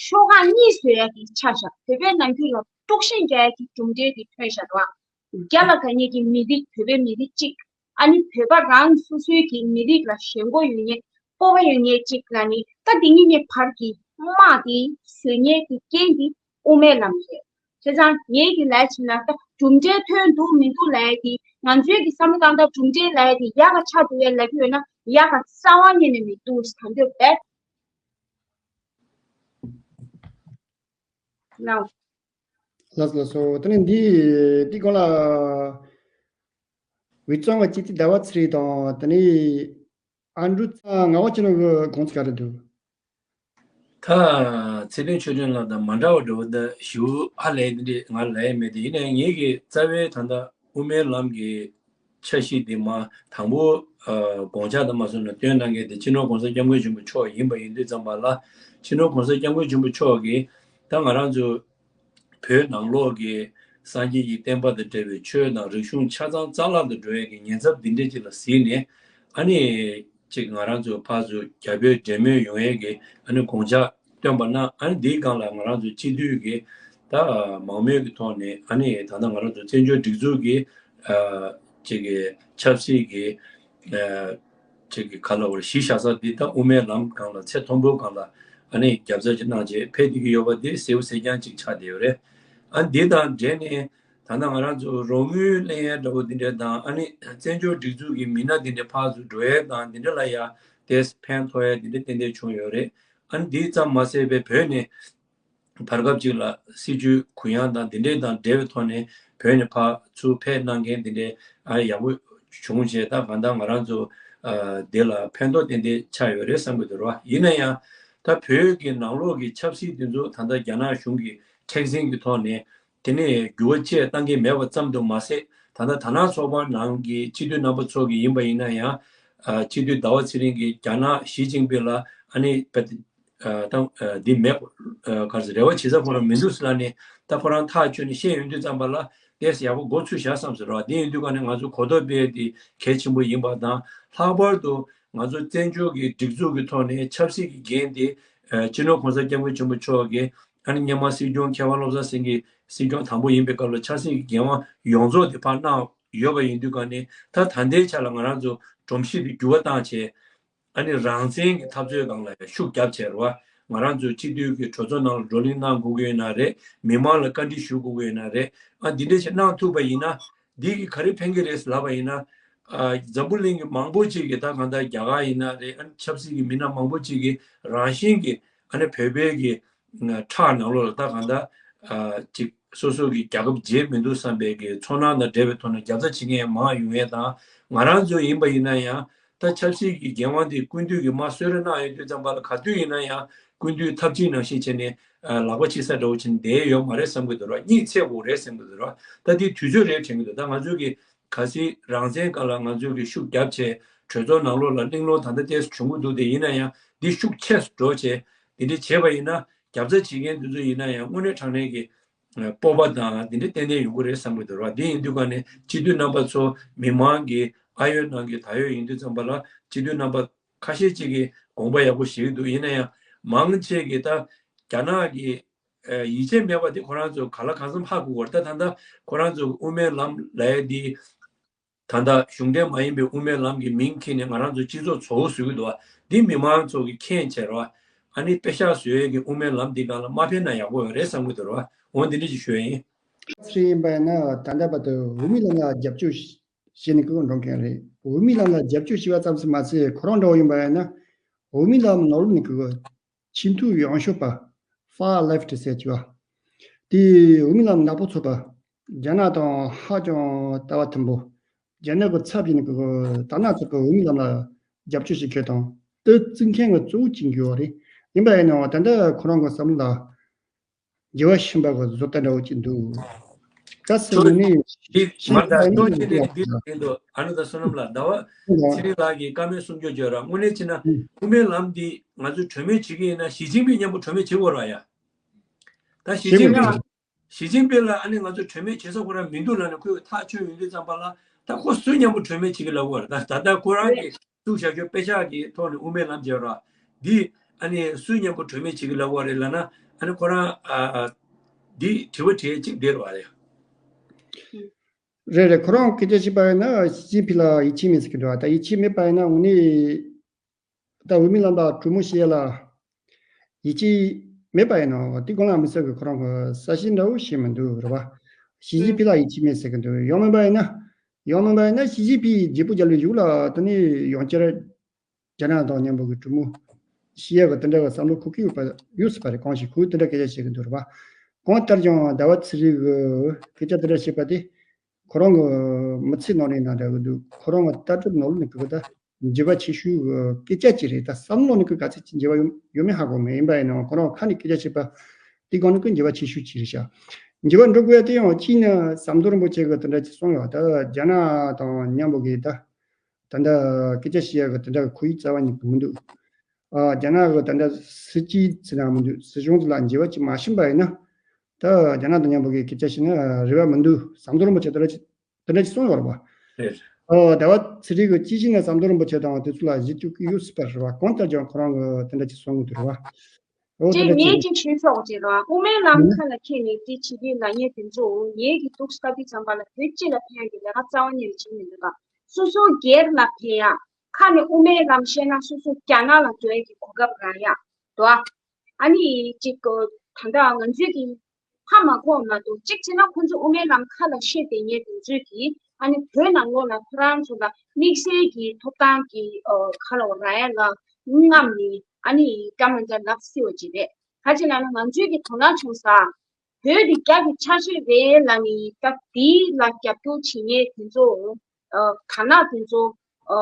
ཤོག་ཁག་གཉིས་བཟོ་ཡག་གི་ཆ་བཞག་བོད་པའི་ནང་ཁུལ་ལ་དཀྲུག་ཤིང་རྒྱག་ཡག་གི་གྲུབ་འབྲས་དེ་ཐོན་བཞག་རོ། རྒྱ་ལ་དགའ་མཁན་གྱི་མི་རིགས་བོད་པའི་མི་རིགས་གཅིག་ཨ་ནི་བོད་པ་རང་སོ་སོའི་གི་མི་རིགས་ལ་ཞེན་ཁོག་ཡོད་མཁན་སྤོབས་པ་ཡོད་མཁན་གཅིག་ལ་ནི་ད་འདི་གཉིས་གཉིས་བར་གྱི་དམག་དེ་བཟོ་མཁན་གྱི་རྐྱེན་དེ་དབུ་མའི་ལམ་རེད། བྱས་ཙང་ངས་གི་ལབ་ཕྱིན་ན་ད་གྲུབ་འབྲས་ཐོན་འདུག་མི་འདུག་ལབ་ཡ་དེ་ང་ཚོའི་གི་བསམ་བློ་བཏང་སྟངས་གྲུབ་འབྲས་ལབ་ཡ་དེ་ཡག་ག་ཆགས་འདུག་ཡ་ལབ་ཀྱི་ཡོད་ན་ཡག་ག་རྩ་བ་ཉིད་ནས་མི་འདུག་ད་འདོད་པས། ལགས་ལགས་སོ། དེ་ནས་འདི་འདི་སྒང་ལ་ཝི་ཙོང་བ་སྤྱི་འཐུས་ཟླ་བ་ཚེ་རིང་དང་དེ་ནས་ཨན་ཌྲུ་ཚ་ངག་དབང་ཆོས་ནོར་གྱི་དགོངས་ཚུལ་ག་རེ་འདུག་ད་ཚེ་བརྟན་ཆོས་སྒྲོན་ལགས་དང་མ་འདྲ་བ་འདྲ་བོ་འདི་ཞུ་ཧ་ལས་འདི་འདྲས་ང་ལ་ཡ་མེད་དེ་ཡིན་ནའི་ངེད་ཀྱི་རྩ་བའི་ད་ལྟ་དབུ་མའི་ལམ་གྱི་འཆར་གཞི་འདི་མ་དང་པོ་དགོངས་འཆར་དང་མ་སོང་ན་བཏོན་གནང་མཁན་དེ་སྤྱི་ནོར་༸གོང་ས་༸སྐྱབས་མགོན་ཆེན་པོ་མཆོག་ཡིན་པ་ཡིན་དུས་ཙམ་པ་ལ་སྤྱི་ནོར་༸གོང་ས་༸སྐྱབས་མགོན་ཆེན་པོ་མཆོག་གིས་ད་ང་རང་ཚོ་བོད་ནང་ལོགས་ཀྱི་སངས་རྒྱས་ཀྱི་བསྟན་པ་དང་འབྲེལ་བའི་ཆོས་དང་རིག་གཞུང་ཆ་ཚང་རྩ་བརླག་ཏུ་འགྲོ་ཡས་ཀྱི་ཉེན་ཚབས་འདི་འདྲས་ཅིག་ལ་གཟིགས་ནས་ཨ་ནི་ཅིག་ང་རང་ཚོ་ཕར་ཚུར་རྒྱ་བོད་འབྲེལ་མོལ་ཡོང་ཡས་ཀྱི་ཨ་ནི་དགོངས་འཆར་བཏོན་པ་ན་ཨ་ནི་འདིའི་སྒང་ལ་ང་རང་ཚོ་སྤྱི་འཐུས་ཀྱི་ད་མང་མོས་ཀྱི་ཐོག་ནས་ཨ་ནི་ད་ལྟ་ང་རང་ཚོ་བཙན་བྱོལ་སྒྲིག་འཛུགས་ཀྱི་ཅིག་གི་ཆབ་སྲིད་ཀྱི་ཅིག་གི་ག་ལ་བར་གཞི་བཞག་ས་འདི་ད་དབུ་མའི་ལམ་སྒང་ལ་ཚད་མཐོན་པོའི་སྒང་ལ་ཨ་ནི་རྒྱབ་རྩ་ཅིག་གནང་བྱས་ཕེབས་བསྡད་ཀྱི་ཡོད་པ་འདི་གསལ་པོ་གསལ་རྐྱང་ཅིག་ཆགས་བསྡད་ཡོད་རེད། ཨ་འདི་དང་འབྲེལ་ནས་ད་ལྟ་ང་རང་ཚོ་རོགས་དངུལ་ལེན་ཡས་འདྲ་བོ་འདི་འདྲ་དང་ཨ་ནི་བཙན་བྱོལ་སྒྲིག་འཛུགས་ཀྱི་མི་སྣ་འདི་འདྲ་ཕར་ཚུར་འགྲོ་ཡས་དང་འདི་འདྲ་ལ་ཡ་དེས་ཕན་ཐོགས་ཡས་འདི་འདྲ་ཏན་ཏན་བྱུང་ཡོད་རེད། ཨ་ནི་འདི་ཙམ་མ་ཟད་པའི་བོད་ནས་བར་སྐབས་ཅིག་ལ་སྲིད་བྱུས་གུ་ཡངས་དང་འདི་འདྲས་དང་འབྲེལ་བའི་ཐོག་ནས་བོད་ནས་ཕར་ཚུར་ཕེབས་གནང་མཁན་འདི་འདྲས་ཨ་ཡག་པོ་བྱུང་བྱས་ད་གང་ལྟར་ང་རང་ཚོ་ཨ་འདི་ལ་ཕན་ཐོགས་ཏན་ཏན་ཆགས་ཡོད་རེད་བསམ་གྱི་འདུག་ར། ཡིན་ན་ཡང་ད་བོད་ཀྱི་ནང་ལོགས་ཀྱི་ཆབ་སྲིད་འདི་ཚོ་ད་ལྟ་རྒྱ་ནག་གཞུང་གི་མཁྲེགས་འཛིན་གྱི་ཐོག་ནས་དེ་ནས་འགྱུར་བ་ཅི་ཡང་གཏང་གི་མེད་པ་ཙམ་དུ་མ་ཟད་ད་ལྟ་དར་ནག་ཚོགས་པ་ནང་གི་སྤྱི་འཐུས་རྣམ་པ་ཚོ་གི་ཡིན་པ་ཡིན་ན་ཡང་ཨ་སྤྱི་འཐུས་ཟླ་བ་ཚེ་རིང་གིས་རྒྱ་ནག་ཞི་ཅིན་ཕིང་ལ་ཨ་ནི་དང་འདི་མེད་ག་ཟེར་རེ་བ་བྱེད་ས་ཁོ་རང་མི་འདུག་ཟེར་ལབ་ནས་ད་ཁོ་རང་ཐག་ཆོད་ནས་བཤད་ཡོང་དུས་ཙམ་པ་ལ་ཏེས་ཡག་པོ་འགོ་ཚུགས་བཞག་བསམ་ཟེར་བ་འདི་ཡིན་དུས་ཀ་ནས་ང་ཚོ་གོ་རྟོགས་སྤེལ་དེ་གལ་ཆེན་པོ་ཡིན་པ་དང་ལྷག་པར་དུ་ང་ཚོ་བཙན་བྱོལ་གྱི་སྒྲིག་འཛུགས་ཀྱི་ཐོག་ནས་ཆབ་སྲིད་ཀྱི་འགན་དེ་སྤྱི་ནོར་༸གོང་ས་༸སྐྱབས་མགོན་ཆེན་པོ་མཆོག་གིས་ཨ་ནི་སྔོན་མ་སྲིད་སྐྱོང་མཁས་དབང་བློ་བཟང་སེང་གེ་སྲིད་སྐྱོང་དང་པོ་ཡིན་པའི་སྐབས་ལ་ཆབ་སྲིད་ཀྱི་འགན་དབང་ཡོངས་རྫོགས་དེ་ཕར་གནང་ཡོད་པ་ཡིན་དུས་ཀ་ནས་ད་ད་ལྟའི་ཆ་ལ་ང་རང་ཚོ་སྒྲོམ་གཞི་དེ་འགྱུར་བ་བཏང་བྱས། ཨ་ནི་རང་བཙན་གྱི་འཐབ་རྩོད་སྒང་ལ་ཡང་ཤུགས་རྒྱབ་བྱས་རེད་བ། ང་རང་ཚོའི་སྤྱི་འཐུས་ཀྱི་གྲོས་ཚོགས་ནང་ལ་བགྲོ་གླེང་གནང་དགོས་ཀྱི་ཡོད་ན་རེད། མི་མང་ལ་བཀའ་འདྲི་ཞུ་དགོས་ཀྱི་ཡོད་ན་རེད། ཨ་འདི་འདྲ་ཞིག་གནང་ཐུབ་པ་ཡིན་ན་འདི་གི་ག་རེ་ཕན་གྱི་རེད་ལབ་པ་ཡིན་ན། ཨ་འཛམ་བུ་གླིང་གི་མང་པོ་ཅིག་གིས་ད་གང་ལྟར་རྒྱ་གར་ཡིན་ན་རེད། ཨ་ནི་ཆབ་སྲིད་ཀྱི་མི་སྣ་མང་པོ་ཅིག་གིས་རང་བཞིན་གྱིས་ཨ་ནི་བོད་པའི་གི་ཁྲག་ནང་ལོགས་ལ་ད་གང་ལྟར་ཨ་ཅིག་སོ་སོ་གི་རྒྱལ་ཁབ་བརྗེད་མི་འདུག་བསམ་པའི་གི་ཚོར་སྣང་དང་འབྲེལ་བའི་ཐོག་ནས་རྒྱབ་རྩ་བྱེད་མཁན་མང་བ་ཡོང་ཡས་དང་། ང་རང་ཚོ་ཡིན་པ་ཡིན་ན་ཡང་ད་ཆབ་སྲིད་ཀྱི་འགན་དབང་དེ་སྐུ་མདུན་གྱིས་མར་གསོལ་རས་གནང་ཡོད་དུས་ཙམ་པ་ལ་ག་དུས་ཡིན་ན་ཡང་སྐུ་མདུན་ཐབས་ཅིག་ནང་བཞིན་བྱས་ནས་ལག་པ་ཕྱི་ས་འདྲ་བོ་བྱས་ནས་བསྡད་ཡོད་མ་རེད་བསམ་གི་འདུག་ར། གཉིད་ཚད་དགོས་རེད་བསམ་གི་འདུག་ར། ད་དེ་དུས་ཚོད་རེད་དྲན་གི་འདུག་ད་ང་ཚོ་གི་གལ་སྲིད་རང་བཙན་སྒང་ལ་ང་ཚོ་གི་ཤུགས་རྒྱབ་བྱས་ གྲོས་ཚོགས་ནང་ལོགས་ལ་གླེང་སློང་ད་ལྟ་ཏོག་ཙམ་བྱུང་གི་འདུག་དེ་ཡིན་ན་ཡང་འདི་ཤུགས་ཆེ་རུ་འགྲོ་བྱས་དེ་འདྲ་བྱས་པ་ཡིན་ན་རྒྱབ་རྩ་བྱེད་མཁན་དེ་ཚོ་ཡིན་ན་ཡང་དངོས་གནས་དྲང་གནས་ཀྱི་སྤོབས་པ་དང་དེ་འདྲ་ཏན་ཏན་ཡོང་གི་རེད་བསམ་གྱི་འདུག་ར། དེ་ཡིན་དུས་ཀ་ནས་སྤྱི་འཐུས་རྣམ་པ་ཚོ་མི་མང་གི་ཨ་ཡོད་ནང་གི་ད་ཡོད་ཡིན་དུས་ཙམ་པ་ལ་སྤྱི་འཐུས་རྣམ་པ་ཁ་ཤས་ཅིག་གིས་དགོངས་པ་ཡག་པོ་བཞེས་ཀྱི་འདུག་ཡིན་ན་ཡང་མང་ཆེ་གིས་ད་རྒྱ་ནག་གི་ཡིད་ཆེས་མེད་པ་དེ་ཁོ་རང་ཚོ་ག་ལ་གང་འཚམ་ཧ་གོ་གི་རེད། ད་ད་ལྟ་ཁོ་རང་ཚོ་དབུ་མའི་ལམ་ལབ་ཡ་དེ་ད་ལྟ་གཞུང་འབྲེལ་མ་ཡིན་པའི་དབུ་མའི་ལམ་གྱི་མིང་ཁྱེར་ནས་ང་རང་ཚོ་སྤྱི་ཚོགས་ཚོ་བོ་བཟོ་གི་འདུག་བ། འདི་མི་མང་ཚོ་གིས་མཁྱེན་བྱས་རོགས། ཨ་ནི་པེ་ཤག་བཟོ་ཡས་ཀྱི་དབུ་མའི་ལམ་འདི་སྒང་ལ་མ་ཕེབས་ན་ཡག་པོ་ཡོད་རེད་བསམ་གི་འདུག་རོགས། འོ་འདི་འདྲ་ཞིག་ཞུ་ཡ་ཡིན། ཚེ་རིང་ཡིན་པ་ཡིན་ན་ད་ལྟ་བར་དུ་དབུ་མའི་ལམ་ལ་རྒྱབ་སྐྱོར་བྱས་ནས་ཀྱི་འགྲོ་མཁན་རེད། དབུ་མའི་ལམ་ལ་རྒྱབ་སྐྱོར་བྱས་པ་ཙམ་ཞིག་མ་ཟད་ཁོ་རང་འདྲ་བོ་ཡིན་པ་ཡིན་ན་དབུ་མའི་ལམ་ནོར་ལུག་ནས་ཀྱི་ཆེས་མཐོའི་ཡང་ཤོས་པ་far left་ཟེར་གྱི་བ། དེ་དབུ་མའི་ལམ་ནག་པོ་ཚོགས་པ། རྒྱ་ནག་དང་ཧ་ཅང་ལྟ་བ་མཐུན་པོ། རྒྱ་ནག་གི་ཚབ་བྱས་ནས་ཀྱི་དར་ནག་ཚོགས་པའི་དབུ་མའི་ལམ་ལ་རྒྱབ་སྐྱོར་བྱེད་མཁན་དང་དེ་བརྩི་མཁན་གྱི་གཙོ་བོ་གཅིག་གྱུར་བ་རེད། ཡིན་པ་ཡིན་ནའང་ད་ལྟ་ཁོ་རང་གི་བསམ་བློ་ལ་འགྱུར་བ་ཕྱིན་པ་གི་བཟོ་ལྟ་འདྲ་བོ་ཅིག་འདུག་ད་སེམས་ནས་འདི་མ་ད་ཤོག་ཅིག་ནས་འདི་དེ་འདུག་ཨ་ནུ་ད་བསོད་ནམས་ལགས་ཟླ་བ་ཚེ་རིང་ལགས་ཀྱིས་བཀའ་མོལ་གསུང་རྒྱུ་བརྗོད་ར། དངོས་གནས་བྱས་ན་དབུ་མའི་ལམ་འདི་ང་ཚོས་གྲོས་མོལ་བྱེད་ཀྱི་ཡིན་ན་ཞི་ཅིན་ཕིང་མཉམ་པོ་གྲོས་མོལ་བྱེད་དགོས་ར་ཡ། ད་ཞི་ཅིན་ཕིང་ཞི་ཅིན་ཕིང་ལ་ཨ་ནི་ང་ཚོ་གྲོས་མོལ་བྱེད་ས་ཁོ་རང་མི་འདུག་ལབ་ནས་ཁོས་ཐག་ཆོད་ཡོང་དུས་ཙམ་པ་ལ་ད་ཁོ་སུ་མཉམ་པོ་གྲོས་མོལ་བྱེད་ཀྱི་ལབ་དགོས་ར། ད་ད་ལྟ་ཁོ་རང་གི་ཐུག་བཞག་ཆོག་པེ་ཤག་གི་ཐོག་ནས་དབུ་མའི་ལམ་བརྒྱབ་ར། འདི་ཨ་ནི་སུའི་མཉམ་པོ་གྲོས་མོལ་བྱེད་ཀྱི་ལབ་པ་རེད་ལབ་ན་ཨ་ནི་ཁོ་རང་ཨ་ཨ་འདི་དྲི་བ་དྲིས་གཅིག་འདིར་བ་རེད། རེད་རེད། ཁོ་རང་སྐད་ཆ་བཤད་པ་ཡིན་ན་ཞི་ཅིན་ཕིང་ལ་ཡིད་ཆེས་མེད་ཟེར་གྱི་འདུག་ད་ཡིད་ཆེས་མེད་པ་ཡིན་ན་དངོས་གནས་ད་དབུ་མའི་ལམ་ལ་གྲོས་མོལ་བྱེད་ཡ་ལ་ཡིད་ཆེས་མེད་པ་ཡིན་ན་དེ་གོང་ལ་མི་ཟེར་གི་ཁོ་རང་གི་ས་ཞིང་འདྲ་བོ་བཤད་མི་འདུག་རེད་བ། ཞི་ཅིན་ཕིང་ལ་ཡིད་ཆེས་མེད་ཟེར་གི་འདུག་ཡང་མིན་པ་ཡིན་ན་ཡང་མིན་པ་ཡིན་ན་ཞི་ཅིན་ཕིང་བརྗེ་པོ་རྒྱག་ལས་གཞུག་ལ་དེ་ནས་ཡང་བསྐྱར་རྒྱ་ནག་དང་མཉམ་པོ་གི་གྲོས་མོལ་བྱེད་ཡ་གི་དེ་འདྲ་གི་བསམ་བློ་འཁོར་གི་ཡོད་པ་ཡོད་སྲིད་པ་རེད། གང་ཞིག་ཁོས་དེ་འདྲ་སྐད་ཆ་བཤད་གི་འདུག་རེད་བ། གང་ལྟར་ཀྱང་ཟླ་བ་ཚེ་རིང་གི་སྐད་ཆ་དེ་འདྲ་བཤད་པ་དེ་ཁོ་རང་གི་མི་ཚེ་ནང་ནས་ན་འདྲ་གི་འདུག་ཁོ་རང་གི་ལྟ་གྲུབ་ནང་ལོགས་ནས་གི་ད་འགྱུར་བ་ཆེ་ཤོས་གི་སྐད་ཆ་ཅིག་རེད། ད་བསམ་བློ་ནས་གི་ག་ཚད་ཅིག་འགྱུར་བ་ཡོད་ཡོད་མེད་ཧ་གོ་མེད། ཡིན་པ་ཡིན་ནའང་ཁོ་རང་ཁ་ནས་སྐད་ཆ་བཤད་པ་དེ་སྒང་ནས་གི་འགྱུར་བ་ཆེ་ཤོས་ཅིག་རེད་ཤག་འགྱུར་བ་འགྲོ་དགོས་ཡ་དེ་ཡང་གཅིག་ནི་ཟམ་གདོང་རིན་པོ་ཆེ་གི་དེ་འདྲ་ཅིག་གསུངས་ཡོད། ད་རྒྱ་ནག་དང་མཉམ་པོ་གི་ད། ད་ལྟ་སྐད་ཆ་བཤད་ཡག་གི་དེ་འདྲ་གི་ཁོར་ཡུག་རྩ་བ་ཉིད་དུ་མི་འདུག་ཨ་རྒྱ་ནག་གི་ད་ལྟ་སྲིད་ཇུས་ཟེར་ན་མི་འདུག་སྲིད་གཞུང་དེ་ལ་འགྱུར་བ་ཅིག་མ་ཕྱིན་པ་ཡིན་ན། ད་རྒྱ་ནག་དང་མཉམ་པོ་གི་སྐད་ཆ་བཤད་ན་རེ་བ་མི་འདུག་ཟམ་གདོང་རིན་པོ་ཆེ་དེ་འདྲ་ཅིག་དེ་འདྲ་ཅིག་གསུངས་ཡོད་རེད་པ། རེད། ཨ་ཟླ་བ་ཚེ་རིང་གིས་ཅི་བྱས་ན་ཟམ་གདོང་རིན་པོ་ཆེ་དང་དེ་ཚོ་ལ་ཞུ་གཏུག་གི་ཡོད་སྲིད་པ་རེད་པ། གང་ལྟར་ཀྱང་ཁོ་རང་གིས་དེ་འདྲ་ཅིག་གསུང་གི་འདུག་རེད་པ། འོ་དེ་ཅིག་འདྲ་ངས་ཅིག་ཅིག་ཞུས་ཆོག་ཅེས་ར། དབུ་མའི་ལམ་ཁ་ལ་འཁྱེར་ནས་དེ་བྱེད་ཀྱི་ལབ་མཁན་དེ་ཚོ་ངས་ཀྱི་འདུག་ས་དེ་ཙམ་པ་ལ་བོད་སྤྱི་ལ་ཕན་ཡག་གི་ལས་ཀ་རྩ་བ་ཉིད་ནས་བྱེད་མི་འདུག་ག་སོ་སོ་སྒེར་ལ་ཕན་ཡག་ཁ་ནས་དབུ་མའི་ལམ་བཤད་ན་སོ་སོ་རྒྱ་ནག་ལ་འགྲོ་ཡག་གི་གོ་སྐབས་རག་ཡག་འདུག་ག་ཨ་ནི་ཅིག་ད་ལྟ་ང་ཚོས་ཀྱི་ཧ་མ་གོ་མ་གཏོགས་གཅིག་བྱས་ན་ཁོང་ཚོ་དབུ་མའི་ལམ་ཁ་ལ་བཤད་བསྡད་མཁན་དེ་ཚོས་ཀྱིས་ཨ་ནི་བོད་ནང་ལོགས་ལ་ཁོ་རང་ཚོ་ལ་དམིགས་བསལ་གྱི་ཐོབ་ཐང་གི་ཨ་ག་ལ་བ་རག་ཡ་ལ་རྔམ་ནས་ཨ་ནི་འདྲ་མི་འདྲ་ལབ་སྲིད་པ་ཅིག་རེད། ག་ཅི་ལབ་ན་ང་ཚོའི་གི་དོ་སྣང་བྱུང་ས་བོད་འདི་རྒྱ་གི་ཆ་ཤས་རེད་ལབ་ནས་ད་དེ་ལ་རྒྱབ་སྐྱོར་བྱེད་མཁན་དེ་ཚོ་ཨ་དར་ནག་དེ་ཚོ་ཨ་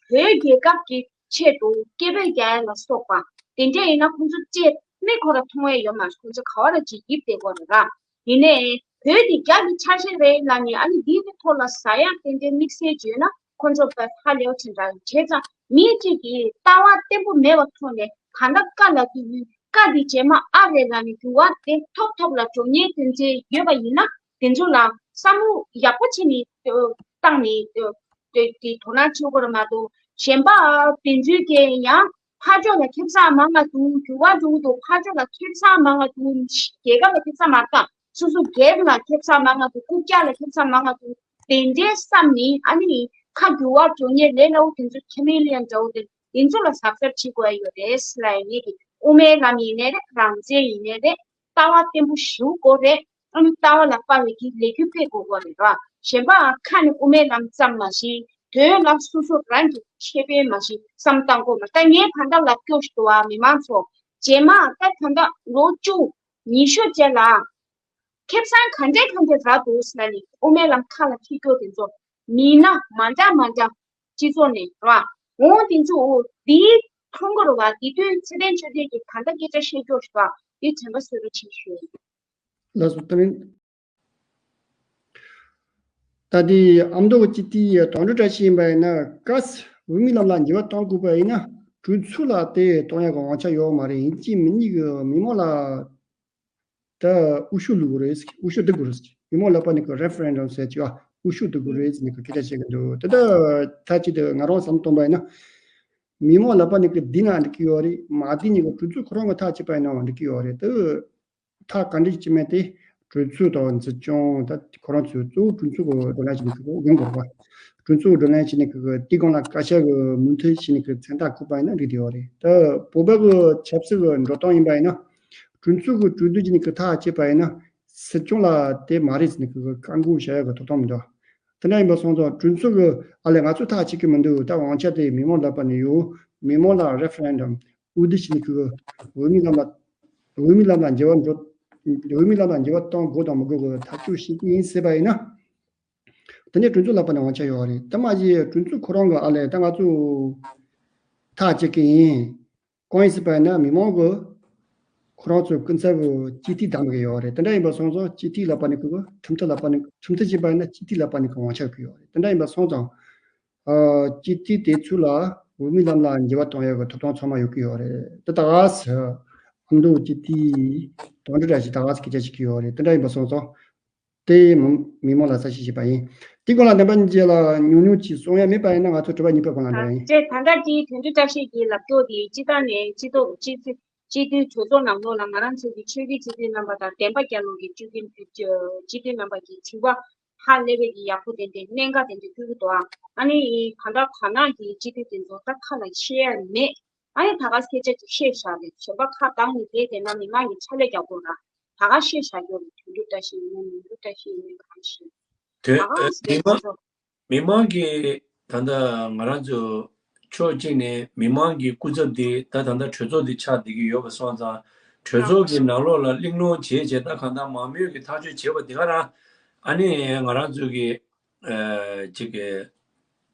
བོད་རྒྱལ་ཁབ་ཀྱི་ཆེད་དུ་སྐད་འབོད་རྒྱག་ཡ་ལ་སོགས་པ་དེ་འདྲ་ཡིན་ན་ཁོང་ཚོ་ཅེས་མིག་ཁོ་ར་མཐོང་ཡ་ཡོད་མ་རེད། ཁོང་ཚོ་ག་བ་ར་ཅིག་ཡིབ་བསྡད་དགོས་རེད་ར། ཡིན་ནའི་བོད་འདི་རྒྱ་གི་ཆ་ཤས་རེད་ལབ་ནས་ཨ་ནི་འདིའི་གི་ཐོག་ལ་ཟ་ཡ་ཏན་ཏན་དམིགས་བསལ་བརྗོད་ན་ཁོང་ཚོ་དཔེ་ཧ་ལས་པ་ཅིག་འདྲ་ཡོད། བྱས་ཙང་མི་གཅིག་གིས་ལྟ་བ་བརྟན་པོ་མེད་པ་ཐོག་ནས་གང་ལྟར་བཀའ་ལ་བསྟུན་བཀའ་འདི་རྗེས་མ་ཨ་རེད་ལབ་ནས་འགྱུར་བ་དེ་ཐོབ་ཐོབ་ལ་འགྲོ་མཁན་དེ་འདྲ་ཡོད་པ་ཡིན་ན་དེ་ཚོ་ལ་བསམ་བློ་ཡག་པོ་བྱས་ནས་བཏང་ནས་དེ་དེ་དོ་སྣང་བྱེད་དགོས་རེད་མ་གཏོགས་གཞན་པ་དེ་ཚོའི་གི་ཡང་ཕར་ཕྱོགས་ལ་ཁེ་བཟང་མང་ང་འདུག་འགྱུར་བ་འགྲོ་གི་འདུག་ཕར་ཕྱོགས་ལ་ཁེ་བཟང་མང་ང་འདུག་རྒྱལ་ཁབ་ལ་ཁེ་བཟང་མ་བཏང་སོ་སོ་སྒེར་ལ་ཁེ་བཟང་མང་ང་འདུག་རྐུབ་བཀྱག་ལ་ཁེ་བཟང་མང་ང་འདུག་དེ་འདྲའི་བསམ་ནས་ཨ་ནི་ཁ་འགྱུར་བ་འགྲོ་མཁན་ལས་སླ་པོ་དེ་ཚོ་ཁེ་མི་ལི་ཡན་འདྲ་བོ་དེ་དེ་ཚོ་ལ་གཟབ་གཟབ་བྱེད་དགོས་ཡ་ཡོད་རེད་ཟེར་ལབ་ཡ། ངེད་ཀྱི་དབུ་མའི་ལམ་ཡིན་ནའི་རེད། རང་བཙན་ཡིན་ནའི་རེད། ལྟ་བ་བརྟན་པོ་ཞིག་དགོས་རེད། ཨ་ནི་ལྟ་བ་ལ་དཔག་པའི་གི་ལས་འགུལ་སྤེལ་དགོས་དགོས་རེད་ར། གཞན་པ་ཁ་ནས་དབུ་མའི་ལམ་ཙམ་མ་ཞིག་དོན་ལ་སོ་སོ་རང་གི་ཁེ་ཕན་མ་ཞིག་བསམ་བཏང་དགོས་མ། ད་ངས་ད་ལྟ་ལབ་སྐྱོ་ཞིག་འདུག་བ། མི་མང་ཚོ་རྗེས་མ་ད་ད་ལྟ་ལོ་བཅུ་ཉི་ཤུ་རྗེས་ལ་ཁེ་བཟང་ག་འདྲས་ག་འདྲས་རག་འདུག་ཟེར་ན་ནི་དབུ་མའི་ལམ་ཁ་ལ་འཁྱེར་རྒྱུ་དེ་ཚོ་མི་སྣ་མ་འདྲ་མ་འདྲ་སྤྱི་ཚོགས་ནས་ར། འོ་དེ་ཚོ་འདིའི་ཁྲོམ་སྐོར་བ་དེ་དུས་ཚེ་བརྟན་ཆོས་སྒྲོན་གྱིས་གང་ལྟར་སྐད་ཆ་བཤད་སྐྱོ་ཞིག་འདུག་དེ་དྲན་པ་གསོས་རོགས་བྱེད་ཞུ། ལགས་སོ། ད་རིང་ད་དེ་ཨ་མདོ་གི་སྤྱི་འཐུས་དོན་གྲུབ་བཀྲ་ཤིས་ཡིན་པ་ཡིན་ན་བཀའ་སྲིད་ འོས་མི་རྣམས་ལ་འགྱུར་བ་གཏོང་དགོས་པ་ཡིན་ན། གྲོས་ཚོགས་ལ་དེ་གཏོང་ཡག་གི་དབང་ཆ་ཡོད་མ་རེད། ཡིན་གཅིག་མིན་གཉིས་ཀྱི་མི་མང་ལ་ད་འོས་ཤོག་བླུག་དགོས་རེད། འོས་ཤོག་བསྡུ་དགོས་རེད། མི་མང་ལ་ཕར་ནས་ཀྱི་རེ་ཕ་རེན་ཌམ་ཟེར་གྱི་འོས་ཤོག་བསྡུ་དགོས་རེད་ཟེར་ནས་ཀྱི་སྐད་ཆ་བཤད་ཀྱི་འདུག་དེ་ད་མཐའ་གཅིག་ཏུ་ང་རང་བསམ་བློ་གཏོང་པ་ཡིན་ན། མི་མང་ལ་ཕར་ནས་ཀྱི་བསྡུས་ན་འགྲིག་གི་ཡོད་རེད། མ་བསྡུས་ནས་ཀྱི་གྲོས་ཚོགས་ཁོ་རང་གི་ཐག་བཅད་པ་ཡིན་ན་འགྲིག་གི་ཡོད་རེད་དེ། ཐག་ག་འདྲ་ཅིག་མེད་དེ། གྲོས་ཚོགས་དང་འཛིན་སྐྱོང་ད་ཁོ་རང་ཚོས་གཙོ་བོ་གྲོས་ཚོགས་ཀྱི་བགྲོ་གླེང་བྱེད་ནས་ཀྱི་ཡིན་དགོས་པ། གྲོས་ཚོགས་བགྲོ་གླེང་བྱེད་ནས་ཀྱི་དེའི་སྒང་ལ་བཀའ་ཤག་གི་མོས་མཐུན་བྱས་ནས་ཀྱི་མཚན་རྟགས་བཀོད་པ་ཡིན་ན་འགྲིག་བསྡད་ཡོད་རེད། ད་བོད་པ་གི་ཆབ་སྲིད་ཀྱི་འགྲོ་སྟངས་ཡིན་པ་ཡིན་ན། གྲོས་ཚོགས་ཀྱི་གྲོས་བསྡུར་བྱས་ནས་ཀྱི་ཐག་བཅད་པ་ཡིན་ན། སྲིད་སྐྱོང་ལ་དེ་མ་རེད་ཟེར་ནས་ཀྱི་བཀག་འགོག་བྱ་ཡག་གི་ཐོབ་ཐང་མི་འདུག་དེ་འདྲ་ཡིན་པ་སོང་ཙང་གྲོས་ཚོགས་ཀྱི་ཨ་ལས་ང་ཚོས་ཐག་བཅད་ཀྱི་མི་འདུག་ད་དབང་ཆ་དེ་མི་མང་ལ་ཕར་ནས་ཡོད། མི་མང་ལ་རེ་ཕ་རེན་ཌམ་འོས་བསྡུ་བྱས་ནས་ཀྱི་འོས་མི་རྣམས་ལ། འོས་མི་རྣམས་ལ་འགྱུར་བ་འགྲོ། འོས་མི་རྣམས་ལ་འགྱུར་བ་གཏོང་དགོས་དང་མི་དགོས་ཀྱི་ཐག་གཅོད་བྱེད་ཀྱི་ཡིན་ཟེར་བ་ཡིན་ན། དེ་ནས་གྲོས་ཚོགས་ལ་ཕར་ནས་དབང་ཆ་ཡོད་རེད། དེ་མ་གཞི་གྲོས་ཚོགས་ཁོ་རང་གི་ཨ་ལས་ད་ང་ཚོས་ཐག་བཅད་ཀྱི་ཡིན། གང་ཡིན་ཟེར་བ་ཡིན་ན་མི་མང་གི་ཁོ་རང་ཚོའི་སྐུ་ཚབ་ཀྱི་སྤྱི་འཐུས་བདམས་ཀྱི་ཡོད་རེད། དེ་འདྲ་ཡིན་པ་སོང་ཙང་སྤྱི་འཐུས་ལ་ཕར་ནས་ཀྱི་ཁྲིམས་མཐུན་ལ་ཕར་ནས་ཁྲིམས་མཐུན་བྱས་པ་ཡིན་ན་སྤྱི་འཐུས་ལ་ཕར་ནས་ཀྱི་དབང་ཆ་ཡོད་ཀྱི་ཡོད་རེད། དེ་འདྲ་ཡིན་པ་སོང་ཙང་། ཨ། སྤྱི་འཐུས་དེ་ཚོ་ལ་འོས་མི་རྣམས་ལ་འགྱུར་བ་གཏོང་ཡག་གི་ཐོབ་ཐང་ཚང་མ་ཡོད་ཀྱི་ཡོད་རེད། དེ་ད་ག་ཟེ་ཨ་མདོ་སྤྱི་འཐུས་དོན་གྲུབ་བཀྲ་ཤིས་ད་ག་ཟེ་སྐད་ཆ་བཤད་ཀྱི་ཡོད་རེད། དེ་འདྲ་ཡིན་པ་སོང་ཙང་། དེ་མི་མི་མང་ལ་གསལ་བཤད་བྱས་པ་ཡིན། དེའི་སྐོར་ལ་བདེན་པ་ཉིད་ཅན་ལ་ཉུང་ཉུང་ཅིག་གསུང་ཡ་མེད་པ་ཡིན་ན་ང་ཚོ་དྲི་བ་གཉིས་པ་སྐོར་ལ་འགྲོ་ཡིན། ཅེས་ད་ལྟ་དེའི་དོན་གྲུབ་བཀྲ་ཤིས་ཀྱི་ལབ་ཀྱོག་དེ་སྤྱི་བཏང་ནས་སྤྱི་ཚོགས་སྤྱི་སྤྱི་འཐུས་གྲོས་ཚོགས་ནང་ལོགས་ལ་ང་རང་ཚོ་གི་ཆོས་བརྒྱུད་སྤྱི་འཐུས་རྣམ་པ་དང་བདེན་པ་རྒྱལ་ལོ་གི་སྤྱི་འཐུས་སྤྱི་འཐུས་རྣམ་པ་གི་དྲི་བ་ཧ་ལས་པའི་གི་ཡག་པོ་དེ་འདྲའི་གནད་འགག་དེ་འདྲ་བསྐུལ་གི་འདུག་ཨ་ནི་གང་ལྟར་བར་ནང་གི་སྤྱི་འཐུས་དེ་ཚོ་ད་ཁ་ལ་བཤད་ཡ་མེད། ཨ་ནི་ད་ག་སྐད་ཆ་ཅིག་བཤད་བཞག་རེད། གཞན་པ་ཁ་གདངས་ནས་བསྡད་བསྡད་ན་མི་མང་གི་ཕྱག་ལས་རྒྱག་དགོས་ར། ད་ག་བཤད་བཞག་རྒྱུ་རེད། དོན་གྲུབ་བཀྲ་ཤིས་ཡིན་ན་མི་འདུག་བཀྲ་ཤིས་ཡིན་ན་གང་ཤེས། དེ་ད་ག་ཨ་སྐད་མི་ཆ་མང་ཚོ། མི་མང་གིས་ད་ལྟ་ང་རང་ཚོ་ཕྱོགས་གཅིག་ནས་མི་མང་གི་སྐུ་ཚབ་དེ་ད་ད་ལྟ་གྲོས་ཚོགས་དེ་ཆགས་བསྡད་ཀྱི་ཡོད་པ་སོང་ཙང་གྲོས་ཚོགས་ཀྱི་ནང་ལོགས་ལ་གླེང་སློང་བྱས་བྱས་ད་གང་ལྟར་མང་མོས་ཀྱི་ཐག་གཅོད་བྱས་པ་དེ་ག་རང་ཨ་ནི་ང་རང་ཚོ་གི་ཨ་ཅིག་གི་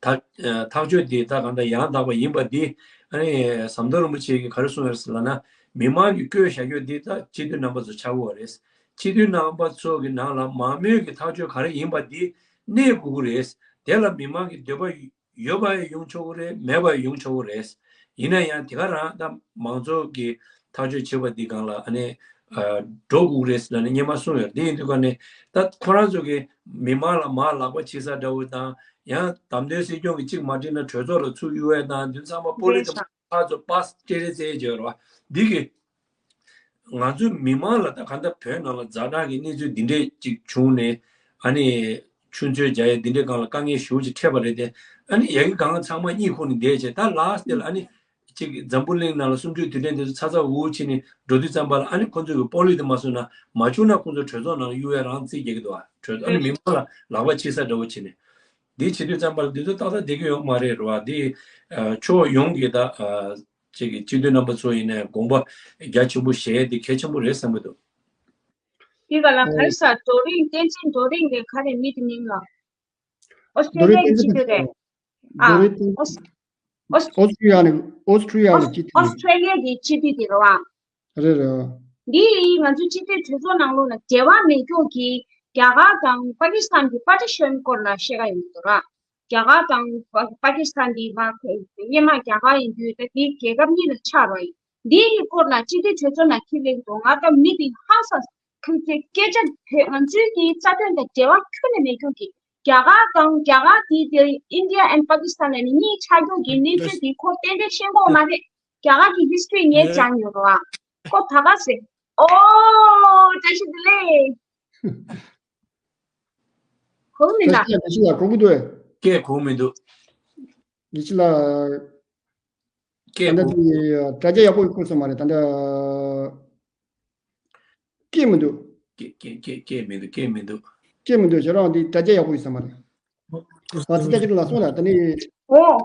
ཐག་ཨ་ཐག་གཅོད་དེ་ད་གང་ལྟར་ཡང་དག་པ་ཡིན་པ་འདི་ཨ་ནི་ཟམ་གདོང་རིན་པོ་ཆེ་གིས་ག་རེ་གསུངས་ཡོད་ཟེར་ལབ་ན་མི་མང་གིས་བསྐོས་བཞག་རྒྱུ་འདི་ད་སྤྱི་འཐུས་རྣམ་པ་ཚོ་ཆགས་ཀྱི་ཡོད་རེད། སྤྱི་འཐུས་རྣམ་པ་ཚོ་གི་ནང་ལ་མང་མོས་ཀྱི་ཐག་གཅོད་ག་རེ་ཡིན་པ་འདི་གནས་དགོས་ཀྱི་རེད། དེ་ལ་མི་མང་གི་འདོད་པ་ཡོད་པ་ཡང་ཡོང་ཆོག་གི་རེད། མེད་པ་ཡང་ཡོང་ཆོག་གི་རེད། ཡིན་ན་ཡང་དེ་ག་རང་ད་མང་ཚོགས་ཀྱི་ཐག་གཅོད་བྱེད་པ་འདི་སྒང་ལ་ཨ་ནི་ཨ་འགྲོ་དགོས་ཀྱི་རེད་ཟེར་ནས་སྔོན་མ་གསུངས་ཡོད། དེ་ཡིན་དུས་ཀ་ནས་ད་ཁོ་རང་ཚོ་གི་མི་མང་ལ་མར་ལག་པ་འཆང་ས་འདྲ་བོ་དང་ཡང་བདམས་ཐོན་སྲིད་སྐྱོང་གི་གཅིག་མ་འགྲིག་ན་གྲོས་ཚོགས་ལ་ཚུར་གཡུག་ཡས་དང་དེ་ཚང་མ་པོ་ལི་ཊི་ཕར་ཚུར་པཱ་སི་སྤྲད་རེས་བྱས་བྱས་རེད་བ། འདི་གི་ང་ཚོའི་མི་མང་ལ་ད་གང་ལྟར་བོད་ནང་ལ་ཛ་དྲག་གི་གནས་ཚུལ་འདི་འདྲས་ཅིག་བྱུང་ནས་ཨ་ནི་ཆུ་མཛོད་རྒྱག་ཡས་འདི་འདྲས་སྒང་ལ་དཀའ་ངལ་ཞེ་པོ་ཅིག་འཕྲད་པ་རེད་དེ། ཨ་ནི་ཡ་གི་གང་ཚང་མ་གཉིད་ཁུག་ནས་བསྡད་བྱས་ད་ལཱ་སི་ཊི་ལ་ཨ་ནི་ཅིག་འཛམ་བུ་གླིང་ནང་ལ་གསུམ་བཅུའི་དུས་དྲན་དེ་ཚོ་ཚ་ཚ་འུར་འུར་བྱས་ནས་འགྲོ་དུས་ཙམ་པ་ལ་ཨ་ནི་ཁོང་ཚོ་གི་པོ་ལི་ཊི་མ་བཟོས་ན་མ་བྱུང་ན་ཁོང་ཚོ་གྲོས་ཚོགས་ནང་ལ་གཡུག་ཡས་རང་རྩིས་རྒྱག་གི་འདུག་བ། གྲོས་ཨ་ནི་མི་མང་ལ་ལག་པ་འཆང་ས་འདྲ་བོ་བྱས་ནས། འདི་བྱེད་དུས་ཙམ་པ་ལ་འདི་ཚོ་ཏག་ཏག་བསྡད་ཀྱི་ཡོད་མ་རེད་རེད་བ། འདི་ཨ་ཕྱོགས་ཡོངས་ཀྱི་ད་ཨ་ཅིག་གི་སྤྱི་འཐུས་རྣམ་པ་ཚོ་ཡིན་ནའི་དགོངས་པ་རྒྱ་ཆེན་པོ་བཞེས་ཡས་འདི་གལ་ཆེན་པོ་རེད་བསམ་གྱི་འདུག་འདི་ག་ལ་ག་རེ་ཟ་རྡོ་རིང་བསྟན་འཛིན་རྡོ་རིང་རེད། ག་རེ་མི་དེ་མིང་ལ། ཨོ་སི་ཀྲེ་ལི་ཡ་གི་སྤྱི་འཐུས་རེད། ཨ། རྡོ་རིང་བསྟན་ཨོ་སི་ཨོ་སི་ཀྲི་ཡ་ནས་ཨོ་སི་ཀྲི་ཡ་ནས་སྤྱི་འཐུས་ཨོ་སི་ཀྲེ་ལི་ཡ་གི་སྤྱི་འཐུས་དེ་རེད་བ། རེད་རེད། འདི་ང་ཚོའི་སྤྱི་འཐུས་གྲོས་ཚོགས་ནང་ལོགས་ལ་འབྲེལ་བ་མེད་ཀྱོག་གི་རྒྱ་གར་དང་པ་ཀི་སི་ཐན་གྱི་པར་ཊི་ཤན་སྐོར་ལ་བཤད་ཀ་ཡོང་གི་འདུག་ར། རྒྱ་གར་དང་པ་ཀི་སི་ཐན་འདི་མ་སྔོན་མ་རྒྱ་གར་ཡིན་དུས་ད་འདི་རྒྱལ་ཁབ་གཉིས་ལ་ཆགས་ར་ཡིན། འདི་ཡི་སྐོར་ལ་སྤྱི་འཐུས་གྲོས་ཚོགས་ནང་ཁྱེར་སླེབས་འདུག་ང་ད་མི་འདི་ཧང་སང་ཁུལ་ཚོའི་སྐད་ཆ་བོད་ང་ཚོའི་གི་རྩ་དོན་དང་འབྲེལ་བ་ཁྱོན་ནས་མེད་ཀྱོག་གི་རྒྱ་གར་དང་རྒྱ་གར་དེའི་དེ་ཨིན་ཌི་ཡ་ཨེན་པ་ཀི་སི་ཐན་ལ་ནི་གཉིས་ཆགས་རྒྱུ་གི་གནས་ཚུལ་དེ་ཁོ་ཏན་ཏན་ཤེས་ཀྱི་ཡོད་མ་རེད། རྒྱ་གར་གྱི་ཧིས་ཊི་རི་ངས་སྦྱངས་ཡོད་རེད་བ། ཁོ་ད་ག་ཟེ། ཨོ་བཀྲ་ཤིས་བདེ་ལེགས། གོ་མིན་ད། བཀྲ་ཤིས་ལགས། བཀྲ་ཤིས་ལགས་གོ་གི་འདུག་ཨེ། སྐད་གོ་མི་འདུག་བཀྲ་ཤིས་ལགས། སྐད་ད་ལྟ་གོ་དེ་དྲ་རྒྱ་ཡག་པོ་ཡོད་ཁུལ་སོང་མ་རེད་ད་ལྟ། སྐད་མི་འདུག་སྐད་སྐད་སྐད་སྐད་མི་འདུག་སྐད་མི་འདུག་སྐད་མི་འདུག་ཁྱེད་རང་འདི་དྲ་རྒྱ་ཡག་པོ་ཡོད་ས་མ་རེད། ཨ་ཙི་ད་ཁྱེད་རང་ལ་སོང་ལ་ད་ནི། ཨོ།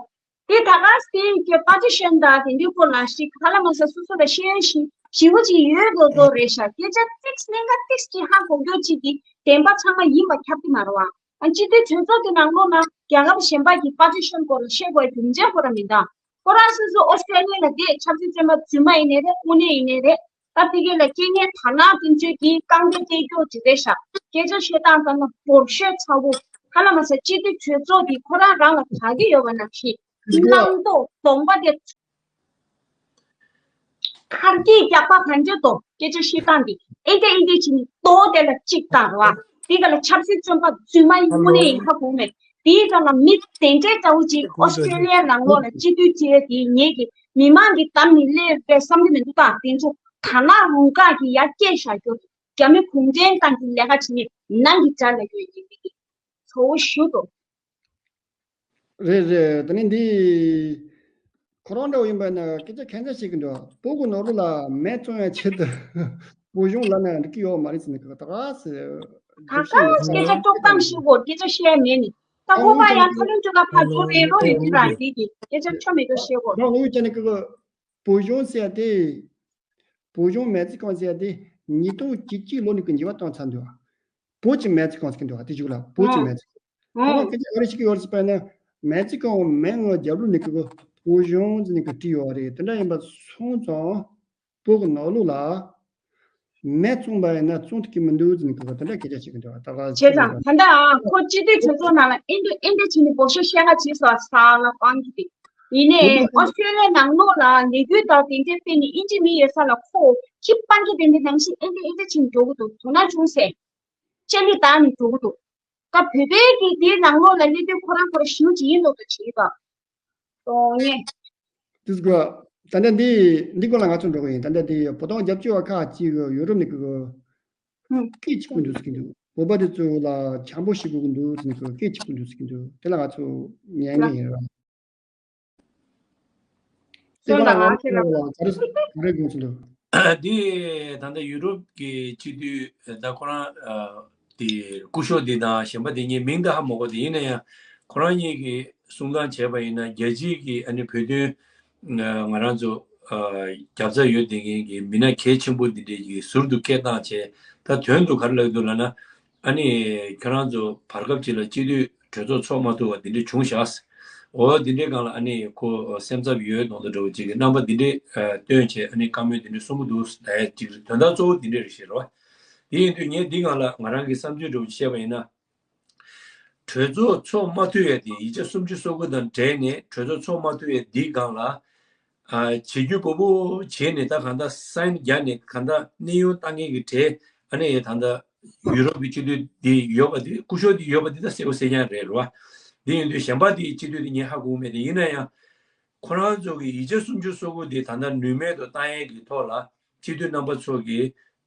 དེ་ད་ག་སེ་གི་པར་ཊི་ཤན་དང་དེ་འདྲའི་སྐོར་ལ་ཞིག་ཧ་ལམ་མ་ས་སོ་སོ་ལ་ཤེས་ཡོན་ཞིག་ཞིབ་པོ་ཅིག་ཡོད་དགོས་དགོས་རེད་ཤག་སྐད་ཆ་ཏིག་གནད་འགག་ཏིག་ཅིག་ཧ་གོ་རྒྱུ་ཅིག་གི་བདེན་པ་ཚང་མ་ཡིན་པ་ཁྱབ་ཀྱི་མ་རེད་བ། ཨ་སྤྱི་འཐུས་གྲོས་ཚོགས་ཀྱི་ནང་ལོགས་ན་རྒྱལ་ཁབ་གཞན་པ་གི་པར་ཊི་ཤན་སྐོར་ལ་བཤད་དགོས་རྒྱུ་མཚན་ཁོ་རང་མི་འདུག་ཁོ་རང་སོ་སོ་ཨོ་སི་ཀྲེ་ལི་ཡ་ལ་བསྡད། ཆབ་སྲིད་བཙོན་པ་རྫུན་མ་ཡིན་ནའི་རེད། དངོས་གནས་ཡིན་ནའི་རེད། ད་དེ་གས་ལ་རྐྱེན་ངན་དར་ནག་དེ་ཚོས་ཀྱིས་རྐང་རྡོ་སྟེར་རྒྱུ་ཅིག་རེད་ཤག་སྐད་ཆ་བཤད་སྟངས་ཙམ་ལ་འབོར་ཤོས་ཚ་བོ། ཧ་ལམ་མ་ཟད་སྤྱི་འཐུས་གྲོས་ཚོགས་འདི་ཁོ་རང་རང་ལ་དགའ་གི་ཡོད་པ་ནང་བཞིན་ དེ་སྔོན་ཐོག་གདོང་པ་དེ། ཁར་གྱིས་རྒྱག་པ་གང་ཅི་དོ་སྐད་ཆ་བཤད་སྟངས་འདི་ཨེ་འདྲ་ཨེ་འདྲ་བྱས་ནས་ལྟོ་དེ་ལ་གཅིག་བཏང་རོགས། དེ་ག་ལ་ཆབ་སྲིད་བཙོན་པ་རྫུན་མ་ཡིན་དངོས་གནས་ཡིན་ཧ་གོ་མེད། དེའི་ག་ལ་མི་དེ་འདྲའི་འདྲ་བོ་ཅིག་ཨོ་སི་ཀྲེ་ལི་ཡ་ནང་ལོགས་ལ་སྤྱི་འཐུས་བྱས་དེ་ངེད་ཀྱི་མི་མང་གི་གཏམ་ནི་སླེབས་པའི་བསམ་གྱི་མི་འདུག་ད་དེ་ཚོ་ད་ན་རུང་ཁག་གི་ཡར་སྐད་བཞག་རྒྱུ་རྒྱ་མི་གུང་ཁྲན་ཏང་གི་ལས་ཀ་བྱེད་ནི་ནང་གི་དགྲ་ལ་ཡོད་ཡིན་མི་གི་ཚོ་བོ་ཞུ་དོ། རེད་རེད། ད་ནི་འདི་ཁོ་རང་འདྲ་བོ་ཡིན་པ་ན་སྐད་ཆ་ཁ་ཚ་བཤད་ཀྱི་འདུག་བོད་ཀྱི་ནང་ལོགས་ལ་མེ་བཙོང་ཡ་ཆེད་དུ་བོད་གཞུང་ལབ་ན་འགྲིག་གི་ཡོད་མ་རེད་ཟེར་ནས་ད་ག་ཟེར། ད་ག་སྐད་ཆ་དཀྲོག་གཏམ་བཤད་དགོས། སྐད་ཆ་བཤད་མེད་ནི་ད་ཁོ་པ་ཡང་ཁ་ལོན་ཅོ་ག་ཕར་ཚུར་རེད་རོ་རེད་དེ་རང་རེད་ཀྱི་སྐད་ཆ་ཆོ་མེད་ཀྱི་བཤད་དགོས། རང་ལུགས་ཅན་ནི་ཀི་ཀི་བོད་གཞུང་ཟེར་ཡ་དེ། བོད་གཞུང་མེ་བཙའ་ཁང་ཟེར་ཡ་དེ་ཉིས་སྟོང་བཅུ་གཅིག་ལོ་ནས་ཀི་འགྱུར་བ་བཏང་ཚར་འདུག་བོད་ཀྱི་མེ་བཙའ་ཁང་ཟེར་གྱི་འདུག་དེ་གཞུག་ལ་བོད་ཀྱི་མེ་བཙའ་ཁང་། ཁོ་རང་སྐད་ཆ་ག་རེ་བཤད་ཀྱི་ཡོད་རེད་ཟེར་བ་ན། མེ་བཙའ་ཁང་མེ་ངོ་རྒྱབ་ལོགས་ནས་ཀི་ཀི་བོད་གཞུང་ཟེར་ནས་ཀི་བྲིས་ཡོད་རེད། དེ་འདྲ་ཡིན་པ་སོང་ཙང་བོད་ཀྱི་ནང་ལོགས་ལ་མེ་བཙོང་པ་ཡིན་ན་བཙོང་ཐུབ་ཀྱི་མི་འདུག་ཟེར་ནས་ཀི་ཀི་དེ་འདྲ་སྐད་ཆ་བཤད་ཀྱི་འདུག་ད་ག་བྱས་ཙང་ད་ལྟ་ཁོ་སྤྱི་འཐུས་གྲོས་ཚོགས་ནང་ལ་ཨེ་འདྲ་ཨེ་འདྲ་བྱས་ནས་འབོ་ཤོ་བཤད་ག་བྱས་སོ་ས་ལ་སྤང་གི་དེ། ཡིན་ནའི་ཨོ་སི་ཀྲེ་ལི་ཡ་ནང་ལོགས་ལ་ལས་འགུལ་དང་དེ་འདྲའི་སྤེལ་ནས་ཨིན་ཇི་མི་ཡོད་ས་ལ་ཁོ་ཁྱི་སྤང་གི་དེ་འདྲའི་ནང་བཞིན་ཨེ་འདྲ་ཨེ་འདྲ་བྱས་ནས་འགྲོ་གི་འདུག་དོ་སྣང་ཆུང་སེ། ལྕགས་ལི་བཏང་ནས་འགྲོ་གི་འདུག་ད་བོད་པའི་གི་དེའི་ནང་ལོགས་ལ་སླེབས་དུས་ཁོ་རང་ཁོ་རང་ཞུ་ཅི་ཡིན་ལོག་ཏུ་བྱེད་པ། གཏོང་ངེས། དུས་གོ། ད་ལྟ་འདི་འདི་སྐོར་ལ་ང་ཚོ་འགྲོ་གི་ཡིན། ད་ལྟ་འདི་བོད་དོན་རྒྱབ་སྐྱོར་བ་ཁག་ཅིག་ཡུ་རོབ་ནས་གི་གི་ཧུམ། སྐད་ཆ་གོ་འདུག་ཟེར་གི་འདུག་བོད་པ་དེ་ཚོ་ལ་བྱམས་པོ་བྱེད་དགོས་ཀྱི་འདུག་ཟེར་ནས་གི་སྐད་ཆ་གོ་འདུག་ཟེར་གི་འདུག་དེ་ལ་ང་ཚོ་ཉན་གི་ཡིན་ར། དེ་སོང་ལ་ང་ཁྱེད་ལ་ག་རེ་ག་རེ་དགོངས་སུ་འདུག་འདི་ད་ལྟ་ཡུ་རོབ་ཀྱི་སྤྱི་འཐུས་ད་ཁོ་རང་དེ་སྐུ་ཞབས་འདི་དང་གཞན་པ་དེ་གཉིས་མིང་ད་ཧ་མ་གོ། དེ་ཡིན་ན་ཡང་ཁོ་རང་གཉིས་ཀྱིས་གསུང་སྟངས་བྱས་པ་ཡིན་ན་རྒྱལ་སྤྱིའི་གི་ཨ་ནི་བོད་དོན་ང་རང་ཚོ་རྒྱབ་རྩ་ཡོད་བསྡད་མཁན་གྱི་མི་སྣ་གལ་ཆེན་པོ་འདི་འདྲའི་གི་ཟུར་དུ་སྐད་བཏང་བྱས། ད་དོན་དུ་ག་རེ་ལབ་འདུག་ལབ་ན། ཨ་ནི་ཁྱེད་རང་ཚོ་བར་སྐབས་ཅིག་ལ་སྤྱི་འཐུས་གྲོས་ཚོགས་ཚོགས་མ་ཐུབ་པ་འདི་འདྲ་བྱུང་ཤག་འོ་འདི་འདྲའི་སྒང་ལ་ཨ་ནི་ཁོ་སེམས་འཚབ་ཡོད་མདོག་མདོག་འདྲ་བོ་ཅིག་གི་རྣམ་པ་འདི་འདྲ་སྟོན་བྱས། ཨ་ནི་བཀའ་མོལ་འདི་འདྲ་གསུང་གི་འདུག་ལབ་ཡ་ཅིག་རེད། དོན་དག་གཙོ་བོ་འདི་འདྲ་རེད་ཤག་རེད་བ། དེ་ཡིན་དུས་ངས་འདི་སྒང་ལ་ང་རང་གི་བསམ་ཚུལ་འདྲ་བོ་ཅིག་བཤད་པ་ཡིན་ན། གྲོས་ཚོགས་ཚོགས་མ་ཐུབ་ཡ་དེ་ཡིག་ཆ་སུམ་ཅུ་སོ་དགུ་དང་འབྲེལ་ནས་གྲོས་ཚོགས་ཚོགས་མ་ཐུབ་ཡ་འདི་སྒང་ལ། ཨ་བྱེད་རྒྱུ་པོ་པོ་བྱས་ནས་ད་གང་ལྟར་སའིན་རྒྱག་ནས་གང་ལྟར་གནས་དབྱུང་བཏང་མཁན་གྱི་གྲས་ཨ་ནི་ད་ལྟ་ཡུ་རོབ་ཀྱི་སྤྱི་འཐུས་འདི་ཡོད་པ་འདི་སྐུ་ཞབས་འདི་ཡོད་པ་འདི་ད་གསལ་པོ་གསལ་རྐྱང་རེད་རེད་བ། འདི་ཡིན་དུས་གཞན་པ་འདི་སྤྱི་འཐུས་འདི་ངས་ཧ་གོ་མེད་དེ། ཡིན་ན་ཡང་ཁོ་རང་ཚོ་གི་ཡིག་ཆ་སུམ་ཅུ་སོ་དགུ་འདི་ད་ལྟ་ནུས་མེད་དུ་བཏང་ཡས་ཀྱི་ཐོག་ལ་སྤྱི་འཐུས་རྣམ་པ་ཚོ་གི་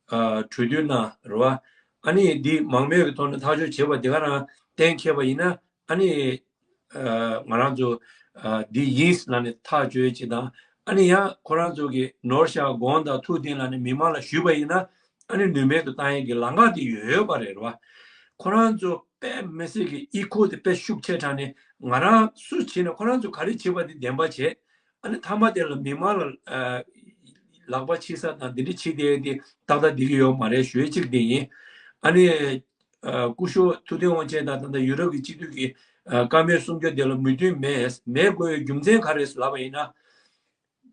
ཨ་གྲོས་བསྡུར་གནང་རེད་བ། ཨ་ནི་འདི་མང་མོས་ཀྱི་ཐོག་ནས་ཐག་གཅོད་བྱས་པ་འདི་ག་རང་གཏན་འཁེལ་བ་ཡིན་ན་ཨ་ནི། ང་རང་ཚོ་འདི་ཡིན་ལབ་ནས་ཐག་གཅོད་ཅིག་དང་། ཨ་ནི་ཡང་ཁོ་རང་ཚོ་གི་ནོར་ཤག་དགོངས་དག་ཐུགས་བདེན་ལབ་ནས་མི་མང་ལ་ཞུས་པ་ཡིན་ན་ཨ་ནི་ནུས་མེད་དུ་བཏང་ཡས་ཀྱི་ལམ་ཁ་དེ་ཡོད་པ་རེད་རེད་བ། ཁོ་རང་ཚོ་དཔེ་མི་སྲིད་ཀྱི་ཨི་ཁོ་དེ་དཔེ་ཤུགས་ཆེ་དྲགས་ནས་ང་རང་སུ་བྱས་ནས་ཁོ་རང་ཚོ་ག་རེ་བྱས་པ་དེ་བདེན་པ་བྱས། ཨ་ནི་མཐའ་མ་དེ་ལ་མི་མང་ལ་ལག་པ་ཕྱིས་ས་དང་འདི་འདྲ་བྱས་དེ་དེ་ཏག་ཏག་བསྡད་ཀྱི་ཡོད་མ་རེད་ཞུ་ཡས་གཅིག་དེ་ཡིན། ཨ་ནི། སྐུ་ཞབས་ཐུབ་བསྟན་དབང་ཆེན་དང་ད་ལྟ་ཡུ་རོབ་ཀྱི་སྤྱི་འཐུས་ཀྱི་བཀའ་མོལ་གསུང་རྒྱུ་དེ་ལ་མོས་མཐུན་མེད། མེད་དགོས་པའི་རྒྱུ་མཚན་ག་རེ་ལབ་པ་ཡིན་ན།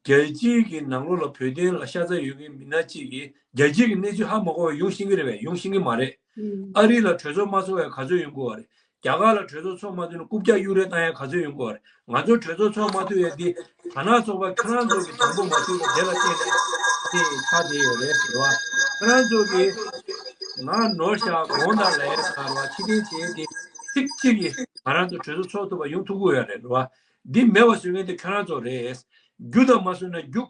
རྒྱལ་སྤྱིའི་གི་ནང་ལོགས་ལ་བོད་དོན་ལ་ཤ་ཚ་ཡོད་མཁན་མི་སྣ་གཅིག་གིས་རྒྱལ་སྤྱིའི་གི་གནས་ཚུལ་ཧ་མ་གོ་བ་ཡོང་ཤེས་ཀྱི་རེད་པས། ཡོང་ཤེས་ཀྱི་མ་རེད། ཨ་རི་ལ་གྲོས་ཚོགས་མ་ཚོགས་པའི་ག་ཚོད་ཡོང་གི་བ་རེད། རྒྱ་གར་ལ་གྲོས་ཚོགས་ཚོགས་མ་ཐུབ་ན་རྐུབ་བཀྱག་གཡུག་རེས་བཏང་ཡ་ག་ཚོད་ཡོང་གི་བ་རེད། ང་ཚོ་གྲོས་ཚོགས་ཚོགས་མ་ཐུབ་ཡ་འདི་དར་ནག་ཚོགས་པ་ཁྱེད་རང་ཚོ་གི་དྲང་པོ་མ་ཐུབ་པ་དེ་ལ་བརྟེན་ནས་དེ་ཆགས་བསྡད་ཡོད་རེད་ཟེར་བ། ཁྱེད་རང་ཚོ་གི་ང་ནོར་ཤག་དགོངས་དག་ལས་ཡ་ཚང་ར་ཕྱི་འཐེན་བྱས་ཏེ་ཚིག་གཅིག་གིས་ང་རང་ཚོ་གྲོས་ཚོགས་ཚོགས་ཐུབ་པ་ཡོང་ཐུབ་ཀྱི་ཡོད་རེད་རེད་བ། འདི་མེད་པ་བཟོ་མཁན་དེ་ཁྱེད་རང་ཚོ་རེད། རྒྱུ་དང་མ་བཟོས་ན་རྒྱུ།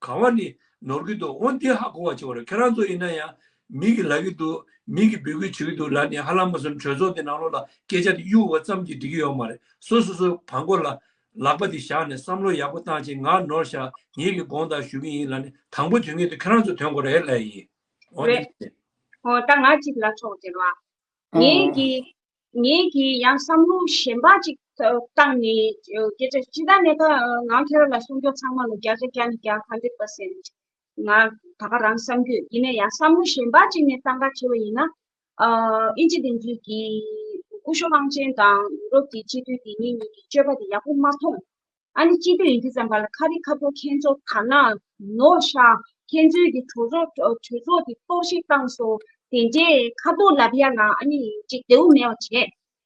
ག་བ་ནི་ནོར་གི་འདུག་འོ་འདི་ཧ་གོ་བ་བྱེད་པ་རེད། ཁྱེད་རང་ཚོ་ཡིན་ན་ཡང་མི་གི་ལབ་གི་འདུག་མི་གི་འབོད་སྐུལ་བྱེད་ཀྱི་འདུག་ལབ་ནས་ཧ་ལམ་མ་སོང་གྲོས་ཚོགས་དེ་ནང་ལོགས་ལ་སྐད་ཆ་དེ་གཡུག་པ་ཙམ་གྱིས་འགྲིག་གི་ཡོད་མ་རེད། སོ་སོ་སོ་བང་མགོ་ལ་ལག་པ་དེ་བཞག་ནས་བསམ་བློ་ཡག་པོ་བཏང་བྱས་ང་ནོར་ཤག་ངེད་ཀྱི་དགོངས་དག་ཞུ་གི་ཡིན་ལབ་ནས་དང་པོ་དོན་ངེས་དེ་ཁྱེད་རང་ཚོ་དོན་དགོས་རེད་ལབ་ཡིན། འོ་རེད། འདི་འོ་ད་ང་གཅིག་ལབ་ཆོག་ཟེར་བ། ངེད་ཀྱི་ངེད་ཀྱིས་ཡང་བསམ་བློ་གཞན་པ་ཅིག་བཏང་ནས་སྐད་ཆ་ཇི་ལྟར་ནས་ད་ང་ཁྱེད་རང་ལ་གསུང་རྒྱུ་ཚང་མ་ལ་བརྒྱ་ཆ་བརྒྱ་ནས་བརྒྱ་hundred percent ང་ད་ག་རང་བསམ་རྒྱུ་ཡིན་ན་ཡང་བསམ་བློ་གཞན་པ་ཅིག་ནས་བཏང་ག་བྱེད་པ་ཡིན་ན་ཨིན་ཇི་དེ་ཚོས་ཀྱི་སྐུ་ཞབས་དབང་ཆེན་དང་ཡུ་རོབ་ཀྱི་སྤྱི་འཐུས་དེ་གཉིས་གཉིས་ཀྱི་སྤྱོད་པ་དེ་ཡག་པོ་མ་མཐོང་། ཨ་ནི་སྤྱི་འཐུས་ཡིན་དུས་ཙམ་པ་ལ་ཁ་རི་ཁ་ཐོག་ཁྱེད་ཚོ་ད་ན་ནོར་ཤག་ཁྱེད་ཚོའི་གི་གྲོས་ཚོགས་གྲོས་ཚོགས་དེ་གཏོར་བཤིག་བཏང་སོང་དེ་འདྲའི་ཁ་ཐོག་ལབ་ཡ་ལ་ཨ་ནི་ཅིག་བདེ་བོ་མེད་པ་བྱས་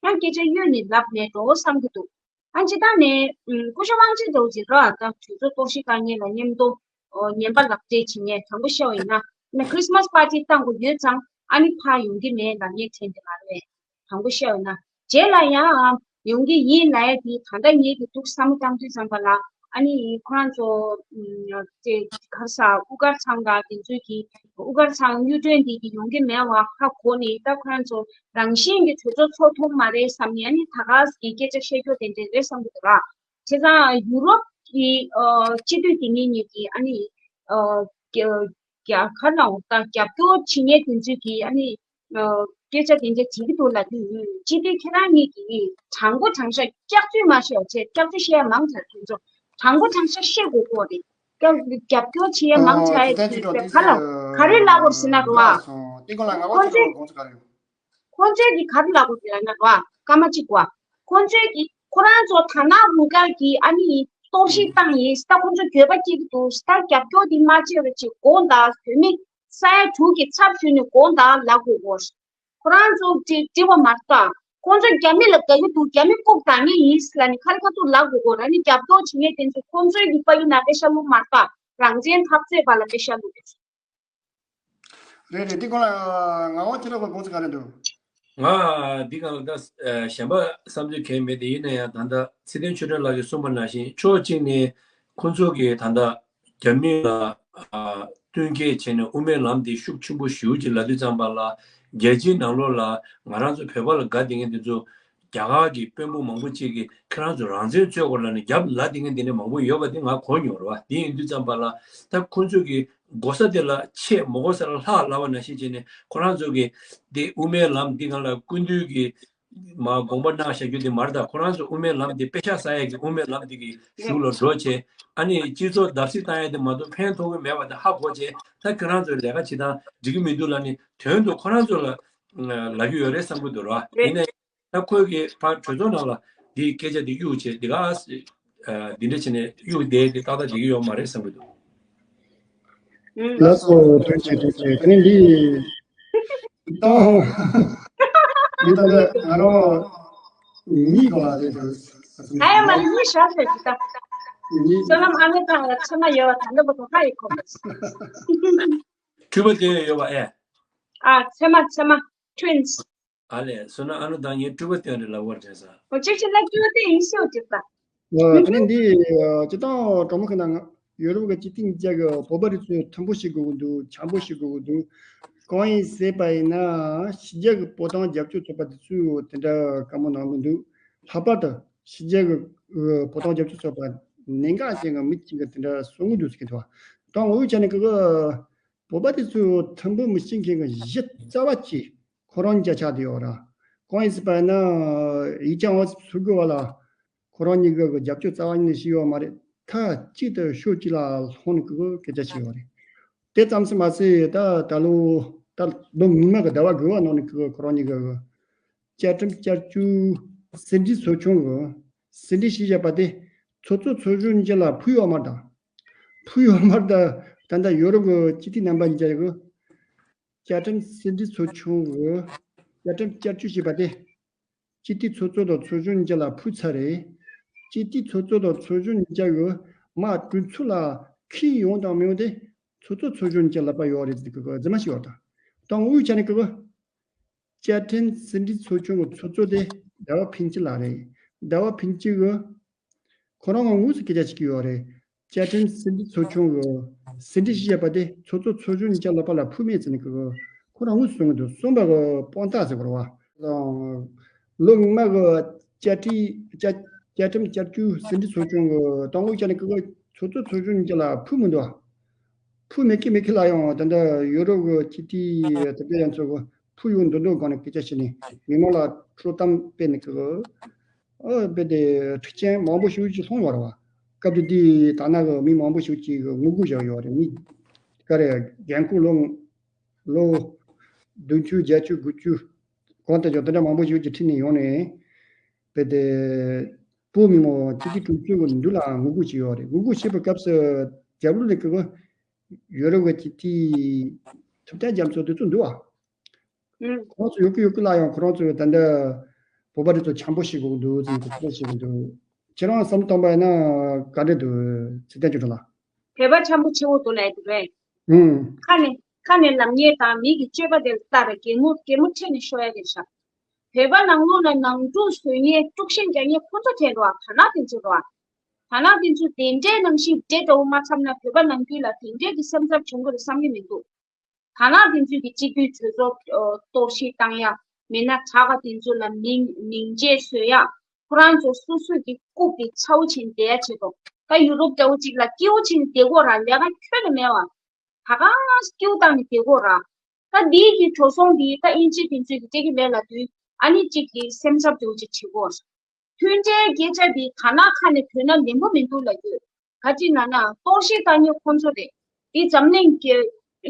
ཡང་སྐད་ཆ་གཡོལ་ནས་ལབ་མེད་འགྲོ་བསམ་གི་འདུག་ཨ་སྤྱིར་བཏང་ནས་ཨམ་སྐུ་ཞབས་དབང་ཆེན་རྡོ་རྗེ་ར་ད་གྲོས་ཚོགས་གཏོར་བཤིག་བཏང་མཁན་ལ་མཉམ་དུ་ཨོ་ཉན་པ་ལག་སྤྲད་བྱེད་མཁན། དྲང་པོ་བཤད་པ་ཡིན་ན་ཨ་ནི་Christmas party བཏང་དགོས་ཡོད་ཙང་ཨ་ནི་ཕར་ཡོང་གི་མེད་ལབ་མཁན་དྲན་གྱི་མ་རེད། དྲང་པོ་བཤད་པ་ཡིན་ན། རྗེས་ལ་ཡང་ཡོང་གི་ཡིན་ལབ་ཡ་དེ་ད་ལྟ་ངེད་ཀྱི་འདུག་བསམ་བློ་བཏང་དུས་ཙམ་པ་ལ་ཨ་ནི་ཁོ་རང་ཚོ་ཨམ་ཅེ་ག་རེ་ཟ་དབུ་དཀར་ཚང་དང་དེ་ཚོས་ཀྱི་དབུ་དཀར་ཚང་གཡུ་སྒྲོན་འདི་གི་ཡོང་གི་མེད་པ་ཧ་གོ་ནས། ད་ཁོ་རང་ཚོ་རང་བཞིན་གྱི་གྲོས་ཚོགས་ཚོགས་ཐུབ་མ་རེད་བསམ་ནས་ཨ་ནི་ད་ག་གི་སྐད་ཆ་བཤད་རྒྱུ་དེ་འདྲ་རེད་བསམ་གྱི་འདུག་ར། བྱས་ཙང་ཡུ་རོབ་ཀྱི་ཨ་སྤྱི་འཐུས་དེ་གཉིས་གཉིས་ཀྱིས་ཨ་ནི་ཨ་རྒྱ་གར་ལ་འོ་ད་རྒྱབ་སྐྱོར་བྱེད་མཁན་དེ་ཚོས་ཀྱིས་ཨ་ནི་ཨ་སྐད་ཆ་དེ་འདྲ་བྱེད་ཀྱི་འདུག་ལབ་ཀྱི་ཡིན། སྤྱི་འཐུས་ཁྱེད་རང་གཉིས་ཀྱིས་དྲང་པོ་དྲང་བཞག་སྐྱག་རྫུན་མ་བཤད་བྱས། སྐྱག་རྫུན་བཤད་ཡ་མང་དྲགས་ཁྱོད་ཚོ། དྲང་པོ་དྲང་བཞག་བཤད་དགོས་ཀྱི་རེད། སྐྱག་རྒྱབ་སྐྱོར་བྱེད་ཡ་མང་དྲགས་ཡ་དེ་ཚོ་ག་ལ་ག་རེ་ལབ་དགོས་ཟེར་ན་རོ་ཨ། ཁོ་ཚོས་ཁོ་ཚོས་ཀྱིས་ག་རེ་ལབ་དགོས་ལབ་ན་རོ་ཨ། སྐར་མ་གཅིག་གོ་ཨ། ཁོ་ཚོས་ཀྱིས་ཁོ་རང་ཚོ་ད་ནངས་རུ་ཀར་གྱི་ཨ་ནི་གཏོར་བཤིག་བཏང་ཡིན། ད་ཁོ་ཚོ་འགྱོད་པ་སྐྱེ་གི་འདུག་ད་རྒྱབ་སྐྱོར་འདི་མ་བྱས་པ་ཅིག་དགོངས་དག་བོད་མི་ས་ཡ་དྲུག་གི་ཚབ་ཞུས་ནས་དགོངས་དག་ལབ་དགོས་གོ། ཁོ་རང་ཚོ་དྲི་དྲི་བ་མ་རེད་ད། ཁོ་ཚོ་རྒྱ་མི་ལ་དགའ་གི་འདུག་རྒྱ་མི་ལྐུགས་དྲགས་ངེས་ཡིན་ལབ་ནས་ཁ་རི་ཁ་ཐུག་ལབ་དགོས་གོ། ཨ་ནི་རྒྱབ་སྐྱོར་བྱེད་མཁན་དེ་ཚོ་ཁོ་ཚོའི་གི་དཔའ་ཡི་ནང་པའི་ཤ་ལུག་མ་རེད་ད། རང་བཙན་འཐབ་རྩོད་པ་ལ་པའི་ཤ་ལུག་རེད། རེད་རེད། འདི་སྐོར་ལ་ངག་དབང་ཚེ་རིང་ལགས་དགོངས་ཚུལ་ག་རེ་འདུག་ང་འདི་སྒང་ལ་ད་གཞན་པ་བསམ་ཚུལ་གང་ཡང་མེད་དེ། ཡིན་ན་ཡང་ད་ལྟ་ཚེ་བརྟན་ཆོས་སྒྲོན་ལགས་ཀྱིས་གསུངས་པ་ནང་བཞིན་ཕྱོགས་གཅིག་ནས་ཁོང་ཚོ་གིས་ད་ལྟ་རྒྱ་མི་ལ་བསྟུན་མཁས་བྱས་ནས་དབུ་མའི་ལམ་འདི་ཤུགས་ཆེན་པོ་ཞེ་པོ་ཅིག་ལབ་དུས་ཙམ་པ་ལ། རྒྱལ་སྤྱིའི་ནང་ལོགས་ལ་ང་རང་ཚོ་བོད་པ་ལ་དགའ་བསྡད་མཁན་དེ་ཚོ་རྒྱ་གར་གྱི་དཔོན་པོ་མང་པོ་ཅིག་གིས་ཁྱེད་རང་ཚོ་རང་བཙན་རྩོད་དགོས་ལབ་ནས་རྒྱབ་ལ་དེ་ངས་འདི་ནས་མང་པོ་ཡོད་པ་དེ་ང་གོ་མྱོང་རེད་བ། དེ་ཡིན་དུས་ཙམ་པ་ལ་ད་ཁོང་ཚོས་ཀྱི་དགོས་ས་དེ་ལ་ཆེད་མ་དགོས་ས་ལ་ལྷག་ལབ་པ་ནང་བཞིན་བྱས་ནས། ཁོ་རང་ཚོ་གི་དེ་དབུ་མའི་ལམ་འདི་སྒང་ལ་སྐུ་མདུན་གྱི་མ་དགོངས་པ་གནང་བཞག་རྒྱུ་དེ་མ་རེད། ད་ཁོ་རང་ཚོ་དབུ་མའི་ལམ་དེ་དཔེ་ཤག་ཟ་ཡས་ཀྱི་དབུ་མའི་ལམ་དེ་གི་གཞུག་ལ་འགྲོ་བྱས། ཨ་ནི་སྤྱི་ཚོགས་བརྡབ་གསིག་བཏང་ཡས་དེ་མ་གཏོགས་ཕན་ཐོགས་ཀྱི་མེད་པ་དེ་ཧ་གོ་བྱས། ད་ཁྱོད་རང་ཚོའི་ལས་ཀ་བྱེད་སྟངས་འགྲིག་གི་མི་འདུག་ལབ་ནས་དོན་དུ་ཁོ་རང་ཚོ་ལ་ལབ་ཀྱི་ཡོད་རེད་བསམ་གྱི་འདུག་ར། ཡིན་ནའི། ད་ཁོས་ཀྱི་ཕར་གྲོས་ཚོགས་ནང་ལ་འདི་སྐད་ཆ་འདི་གཡུག་བྱས་འདི་ག་འདི་འདྲ་བྱས་ནས་གཡུག་བསྡད་དེ་ཏག་ཏག་འགྲིག་གི་ཡོད་མ་རེད་བསམ་གྱི་འདུག་ལགས་སོ། ཐུགས་རྗེ་ཆེ། ཐུགས་རྗེ་ཆེ། དེ་ནས་འདི་ཏོ་འདི་ད་ལྟ་ང་རང་གཉིས་གོ་ལ་རེད་དོ། ཨ་ཡ་མ་གཉིས་ཤར་ཤར་གྱི་ད། གཉིས། བསོད་ནམས་ཨ་མའི་ཐང་ལ་ཚེ་མ་ཡོད་པ་ད་ལྟ་བར་དུ་ཧ་ཡི་གོ་མ་སོང་། འཕྲུལ་པ་དེ་ཡོད་པ་ཨེ། ཨ་ཚེ་མ་ཚེ་མ་twins། ཨ་ལས། བསོད་ནམས་ཨ་ནུ་དང་ངའི་སྤྲུལ་པ་སྟོན་རེ་ལབ་པར་བྱས་ས། འོ་ཅིག་ཅིག་ལ་སྤྲུལ་པ་སྟོན་ཡིན་ཤོད་ཅིག་ད། ཨ་དེ་ནས་འདི་སྤྱི་བཏང་གྲོགས་མོ་ཁྱེད་ན་ཡོ་རོབ་ཀྱི་སྤྱི་འཐུས་གཉིས་ཀྱི་བོད་པ་རེ་ཚོས་མཐུན་པོ་བྱེད་དགོས་ཀྱི་འདུག་འཆམ་པོ་བྱེད་དགོས་ཀྱི་འདུག་གང་ཡིན་ཟེར་བ་ཡིན་ན་ཕྱི་རྒྱལ་གྱི་བོད་དོན་རྒྱབ་སྐྱོར་ཚོགས་པ་དེ་ཚོས་དེ་འདྲ་བཀའ་མོལ་གནང་གི་འདུག་ལྷག་པར་དུ་ཕྱི་རྒྱལ་གྱི་བོད་དོན་རྒྱབ་སྐྱོར་ཚོགས་པ་གནད་འགག་ཅན་གྱི་མི་གཅིག་གིས་དེ་འདྲ་གསུང་གི་འདུག་ཟེར་གྱི་འདུག་ད་ངོ་བོའི་ཆ་ནས་ཀྱི་བོད་པ་དེ་ཚོས་མཐུན་པོ་མི་བྱེད་མཁན་གྱི་གཞི་རྩ་བ་གཅིག་ཁོ་རང་གཉིས་ཆ་ཆགས་བསྡད་ཡོད་ར། གང་ཡིན་ཟེར་བ་ཡིན་ན་ཡིག་ཆ་འོག་ཚུར་དགོས་པ་ལ་ཁོ་རང་གཉིས་ཀྱི་རྒྱབ་སྐྱོར་རྩ་བ་ཉིད་ནས་བྱས་ཡོད་མ་རེད། མཐའ་གཅིག་ཏུ་ཕྱོགས་གཅིག་ལ་ལྷུང་ནས་ཀྱི་སྐད་ཆ་བྱས་ཡོད་རེད། དེ་ཙམ་ཞིག་མ་ཟད་ད་ད་ལོ་ད་ལོ་སྔོན་མ་གི་ཟླ་བ་དགུ་པ་ནང་ནས་ཀྱི་ཁོ་རང་གཉིས་ཀྱི་བཅའ་ཁྲིམས་བསྐྱར་བཅོས་ཟིན་བྲིས་ཚོགས་ཆུང་གི་ཟིན་བྲིས་ཞིག་བཞག་པ་དེ་ཚོགས་གཙོ་ཚོགས་གཞོན་གཉིས་ལ་ཕུལ་ཡོད་མ་རེད་ད། ཕུལ་ཡོད་མ་རེད་ད། ད་ལྟ་ཡོ་རོབ་ཀྱི་སྤྱི་འཐུས་རྣམ་པ་གཉིས་ཀྱི་བཅའ་ཁྲིམས་ཟིན་བྲིས་ཚོགས་ཆུང་གི་བཅའ་ཁྲིམས་བསྐྱར་བཅོས་བྱས་པ་དེ་སྤྱི་འཐུས་ཚོགས་གཙོ་དང་ཚོགས་གཞོན་གཉིས་ལ་ཕུལ་ཚར་རེད། སྤྱི་འཐུས་ཚོགས་གཙོ་དང་ཚོགས་གཞོན་གཉིས་ཀྱི་མར་གྲོས་ཚོགས་ལ་འཁྱེར་ཡོང་དང་མི་ཡོང་དེ་ཚོགས་གཙོ་ཚོགས་གཞོན་གཉིས་ལ་ཕར་ཡོད་རེད་ཟེར་གི་རྫུན་མ་ཞིག་ཡོད་ད། དང་དབུས་ཆ་ནས་གི་བཅའ་ཁྲིམས་ཟིན་བྲིས་ཚོགས་ཆུང་གི་ཚོགས་གཙོ་དེ་ཟླ་བ་ཕིན་ཅི་ལགས་རེད། ཟླ་བ་ཕིན་ཅི་གི་ཁོ་རང་གི་དངོས་སུ་སྐད་ཆ་བཤད་ཀྱི་ཡོད་རེད། བཅའ་ཁྲིམས་ཟིན་བྲིས་ཚོགས་ཆུང་གི་ཟིན་བྲིས་ཞིག་བཞག་པ་དེ་ཚོགས་གཙོ་ཚོགས་གཞོན་གཉིས་ལ་ཕར་ལ་ཕུལ་མེད་ཟེར་ནས་ཀྱི་ཁོ་རང་དངོས་སུ་གསུང་གི་འདུག་གསུངས་པ་གི་དཔང་རྟགས་ཟེར་བ་རེད་བ། ལོ་སྔོན་མ་གི་བཅའ་ཁྲིམས་བཅའ་བཅའ་ཁྲིམས་བསྐྱར་བཅོས་ཟིན་བྲིས་ཚོགས་ཆུང་གི་དང་དབུས་ཆ་ནས་ཀྱི་ཚོགས་གཙོ་ཚོགས་གཞོན་གཉིས་ལ་ཕུལ་མི་འདུག་བ། ཕུལ་མེད་ཀི་མེད་ཀི་ལ་ཡང་ད་ལྟ་ཡོ་རོབ་གི་སྤྱི་འཐུས་དེ་འདྲ་ཡང་ཚོ་གི་ཕུལ་ཡོང་འདུག་འདུག་སྒང་ནས་སྐད་ཆ་བཤད་ནས་མི་མང་ལ་ཁྲོ་གཏམ་སྤེལ་ནས་ཀྱི་ཨ་སྤེལ་ཏེ་འཁྲུག་རྐྱེན་མང་པོ་ཞིག་ཅིག་སློང་བ་རེད་བ། སྐབས་དེ་དུས་ད་ནང་གི་མི་མང་པོ་ཞིག་ཅིག་གི་ངོ་རྒོལ་བྱས་ཡོད་རེད། མི་ག་རེ་རྒན་འཁོགས་ལོ་ལོ་བདུན་ཅུ་བརྒྱད་ཅུ་དགུ་བཅུ་གང་ལྟར་ཀྱང་དེ་འདྲ་མང་པོ་ཞིག་ཅིག་ཁྲིད་ནས་ཡོང་ནས་སྤེལ་ཏེ་བོད་མི་མང་སྤྱི་འཐུས་གྲོས་ཚོགས་ཀྱི་མདུན་ལ་ངོ་རྒོལ་བྱས་ཡོད་རེད། ངོ་རྒོལ་བྱས་པའི་སྐབས་སུ་རྒྱབ་ལོགས་ནས་ཀྱི་ཡོ་རོབ་ཀྱི་སྤྱི་འཐུས་ཐུབ་བསྟན་རྒྱ་མཚོ་དེ་ཚོ་འདུག་བ། ཁོང་ཚོ་ཡོད་ཀི་ཡོད་ཀི་ལ་ཡང་ཁོ་རང་ཚོས་ད་ལྟ་བོད་པ་དེ་ཚོ་འཆམ་པོ་བྱེད་དགོས་འདུག་ཟེར་ནས་དེ་ཚོ་བྱེད་དགོས་འདུག་ཁྱེད་རང་བསམ་བློ་གཏོང་པ་ཡིན་ན་ག་འདྲ་འདུག་ཚེ་བརྟན་ཆོས་སྒྲོན་ལགས། བོད་པ་འཆམ་པོ་ཆེ་བོ་འདུག་ལབ་ཡ་འདུག་རེད། ཨུམ། ཁ་ནས་ཁ་ནས་ལབ་མཁན་དང་མི་གི་སྤྱོད་པ་དེ་ལ་ལྟ་བའི་གད་མོ་གད་མོ་ཕྲེང་ནས་ཤོར་ཡ་རེད་ཤག་བོད་པ་ནང་ལོགས་ལ་ནང་འཁྲུག་བཟོ་མཁན་དཀྲུག་ཤིང་རྒྱག་མཁན་ཁོ་ཚོ་དྲན་འགྲོ་བ། དར་ནག་དེ་ཚོ་རེད་བ། དར་ནག་དེ་ཚོ་དེ་འདྲའི་ནང་བཞིན་འདྲེ་འདྲ་བོ་མ་འཆམ་ན་བོད་པ་ནང་ཁུལ་ལ་དེ་འདྲའི་གི་སེམས་འཚབ་བྱུང་གི་རེད་བསམ་གྱི་མི་འདུག་དར་ནག་དེ་ཚོས་ཀྱི་སྤྱི་འཐུས་གྲོས་ཚོགས་ཨ་གཏོར་བཤིག་བཏང་ཡ། མིན་ན་དྲག་ག་དེ་ཚོ་ལ་མིང་མིང་ཆད་བཟོ་ཡ། ཁོ་རང་ཚོ་སོ་སོས་ཀྱི་རྐུབ་དེ་ཚ་བོ་ཕྱིན་བསྡད་ཡ་བྱེད་དོ། ད་ཡུ་རོབ་འདྲ་བོ་ཅིག་ལ་སྐྱིད་བོ་ཕྱིན་བསྡད་དགོས་ར། ལས་ཀ་ཁྱོན་ནས་མེད་བ། ད་ག་སྐྱིད་བོ་བཏང་ནས་བསྡད་དགོས་ར། ད་འདིའི་གི་འགྲོ་སོང་འདི་ད་དབྱིན་ཇི་དེ་ཚོས་ཀྱི་སྤྲད་ཀྱི་མེད་ལབ་དུས་ཨ་ནི་གཅིག་གི་སེམས་འཚབ་འདྲ་བོ་ཅིག་བྱེད་དགོས། མཐུན་སྒྲིལ་སྐད་ཆ་འདི་དར་ནག་ཁ་ནས་ཐོན་ན་ལེན་པོ་མི་འདུག་ལབ་ཡོད། ག་ཅི་ན་ན་གཏོར་བཤིག་བཏང་མཁན་ཁོང་ཚོ་རེད། འདི་འཛམ་གླིང་གི་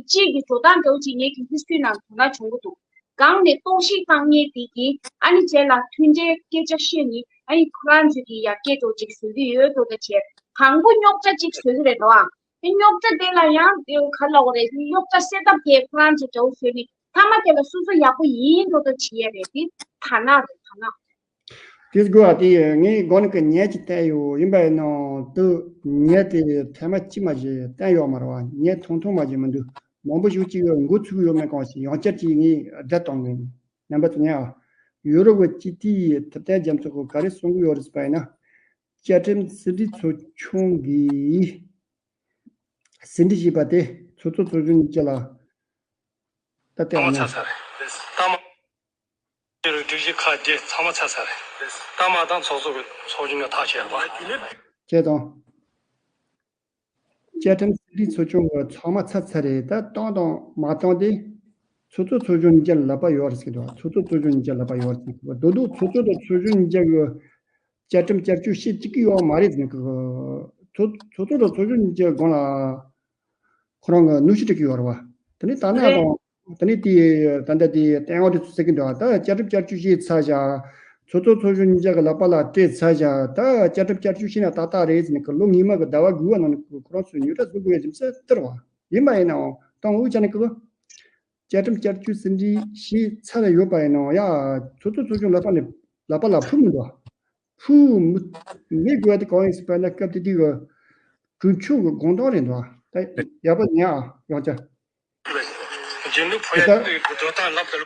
སྤྱི་གི་འགྲོ་སྟངས་འདྲ་བོ་ཅིག་ངེད་ཀྱི་ཧིས་ཊོ་རི་ནང་དོ་སྣང་བྱུང་གི་འདུག་སྒང་ནས་གཏོར་བཤིག་བཏང་མཁན་དེ་གིས་ཨ་ནི་རྗེས་ལ་མཐུན་སྒྲིལ་སྐད་ཆ་བཤད་ནི་ཨ་ནི་ཁོ་རང་ཚོས་ཀྱི་ཡར་རྒྱས་འདྲ་བོ་ཅིག་བཟོ་གི་ཡོད་འགྲོ་ད་བྱས། དང་པོ་རྙོག་དྲ་ཅིག་བཟོ་གི་རེད་འགྲོ་ཨ། དེ་རྙོག་དྲ་དེ་ལ་ཡང་དེ་ག་ལབ་དགོས་རེད། རྙོག་དྲ་སེལ་ཐབས་དེ་ཁོ་རང་ཚོས་འདྲ་བོ་བཟོས་ནི་མཐའ་མ་དེ་ལ་སོ་སོ་ཡག་པོ་ཡིན་འགྲོ་ད་བྱེད་ཡ་རེད། དེ་དར་ནག་རེད་དར་ནག་དེ་དགོས་པ་དེ་ངས་སྒོ་ནས་ཀྱི་ཉེས་ཅིག་བསྟན་ཡོད། ཡིན་པ་ཡིན་ནའང་དུ་ཉེས་དེ་ཐེངས་མ་གཅིག་མ་ཞིག་བསྟན་ཡོད་མ་རེད་བ། ཉེས་ཐུང་ཐུང་མ་ཞིག་མི་འདུག་མང་པོ་ཞིག་ཅིག་འགོ་ཚུགས་ཡོད་མེད་གང་ཞིག་ཡང་བསྐྱར་ཅིག་ངས་བསྒྲགས་གཏོང་གི་ཡིན། རྣམ་པ་ཚོ་ཉན་ཨ། ཡུ་རོབ་ཀྱི་སྤྱི་འཐུས་ཐུབ་བསྟན་རྒྱ་མཚོ་གིས་ག་རེ་གསུང་གི་ཡོད་རེད་ཟེར་བ་ཡིན་ན། བཅའ་ཁྲིམས་ཟིན་བྲིས་ཚོགས་ཆུང་གིས་ཟིན་བྲིས་ཞེས་པ་དེ་ཚོགས་གཙོ་ཚོགས་གཞོན་གཉིས་ཀ་ལ་ད་ལྟ་ཚང་མ་ཡང་ཚར་ཚར་རེད། ཚང་མ། སྒྲིག་གཞི་ཁག་བརྒྱད་ཚང་མ་ཚར་ཚར་རེད། ད་མ་དང་ཚོགས་གཙོ་གི་ཚོགས་ཆུང་ནས་ཐག་བཅད་པ། བྱས་དང་། བཅའ་ཁྲིམས་ཟིན་བྲིས་ཚོགས་ཆུང་གི་ཚང་མ་ཚར་ཚར་རེད། ད་བཏང་དང་མ་བཏང་དེ་ཚོགས་གཙོ་ཚོགས་གཞོན་གཉིས་ཀ་ལ་ལབ་པ་ཡོད་རེད་ཟེར་གི་འདུག་ཚོགས་གཙོ་ཚོགས་གཞོན་གཉིས་ཀ་ལ་ལབ་པ་ཡོད་རེད་ཟེར་གི་འདུག་རྡོག་རྡོག་ཚོགས་གཙོ་དང་ཚོགས་གཞོན་གཉིས་ཀ་གི་བཅའ་ཁྲིམས་བསྐྱར་བཅོས་བྱེད་བཅུག་གི་ཡོད་མ་རེད་ཟེར་གི། ཚོགས་ཚོགས་གཙོ་དང་ཚོགས་གཞོན་གཉིས་ཀའི་སྒང་ལ་ཁོ་རང་གི་གནོན་ཤུགས་སྤྲད་ཀྱི་ཡོད་རེད་བ། དེ་ནས་ད་ནས་རེད། དང་དེ་ནས་དེ་ད་ལྟ་དེ་བསྟན་འོག་དེ་ཚོ་ཟེར་གི་འདུག་ད་བཅའ་ཁྲིམས་བསྐྱར་བཅོས་བྱས་ཚར་བཞག་ཚོགས་གཙོ་ཚོགས་གཞོན་གཉིས་ཀ་གི་ལག་པ་ལ་སྤྲད་ཚར་བཞག་ད་བཅའ་ཁྲིམས་བསྐྱར་བཅོས་བྱས་ན་ཏག་ཏག་རེད་ཟེར་ནས་ལོ་སྔོན་མ་གི་ཟླ་བ་དགུ་བ་ནང་ནས་ཁོ་རང་ཚོས་ཉོ་ཁྲ་བཟོ་དགོས་ཡ་རྒྱུ་མཚན་དེ་རེད་བ། ཡིན་པ་ཡིན་ནའང་ད་འུ་ཅག་ནས་ཁོ་བཅའ་ཁྲིམས་བསྐྱར་བཅོས་ཟིན་བྲིས་བྱས་ཚར་ཡོད་པ་ཡིན་ནའང་ཡ་ཚོགས་གཙོ་ཚོགས་གཞོན་ལག་པ་ནས་ལག་པ་ལ་ཕུ་མི་འདུག་ཕུ་མི་མི་དགོས་དེ་གང་ཡིན་ཟེར་བ་ན་སྐབས་དེ་དུས་ཀྱི་གྲོས་ཆོད་ཀྱི་དགོངས་དོན་རེད་འདུག་ད་ཡག་པོ་ཉན་ཨ་ཡང་བསྐྱར། རྒྱུན་ལུགས་ཕུ་ཡ་དེ་དུས་ཀྱི་འགྲོ་སྟངས་ལབ་དེ་ལ།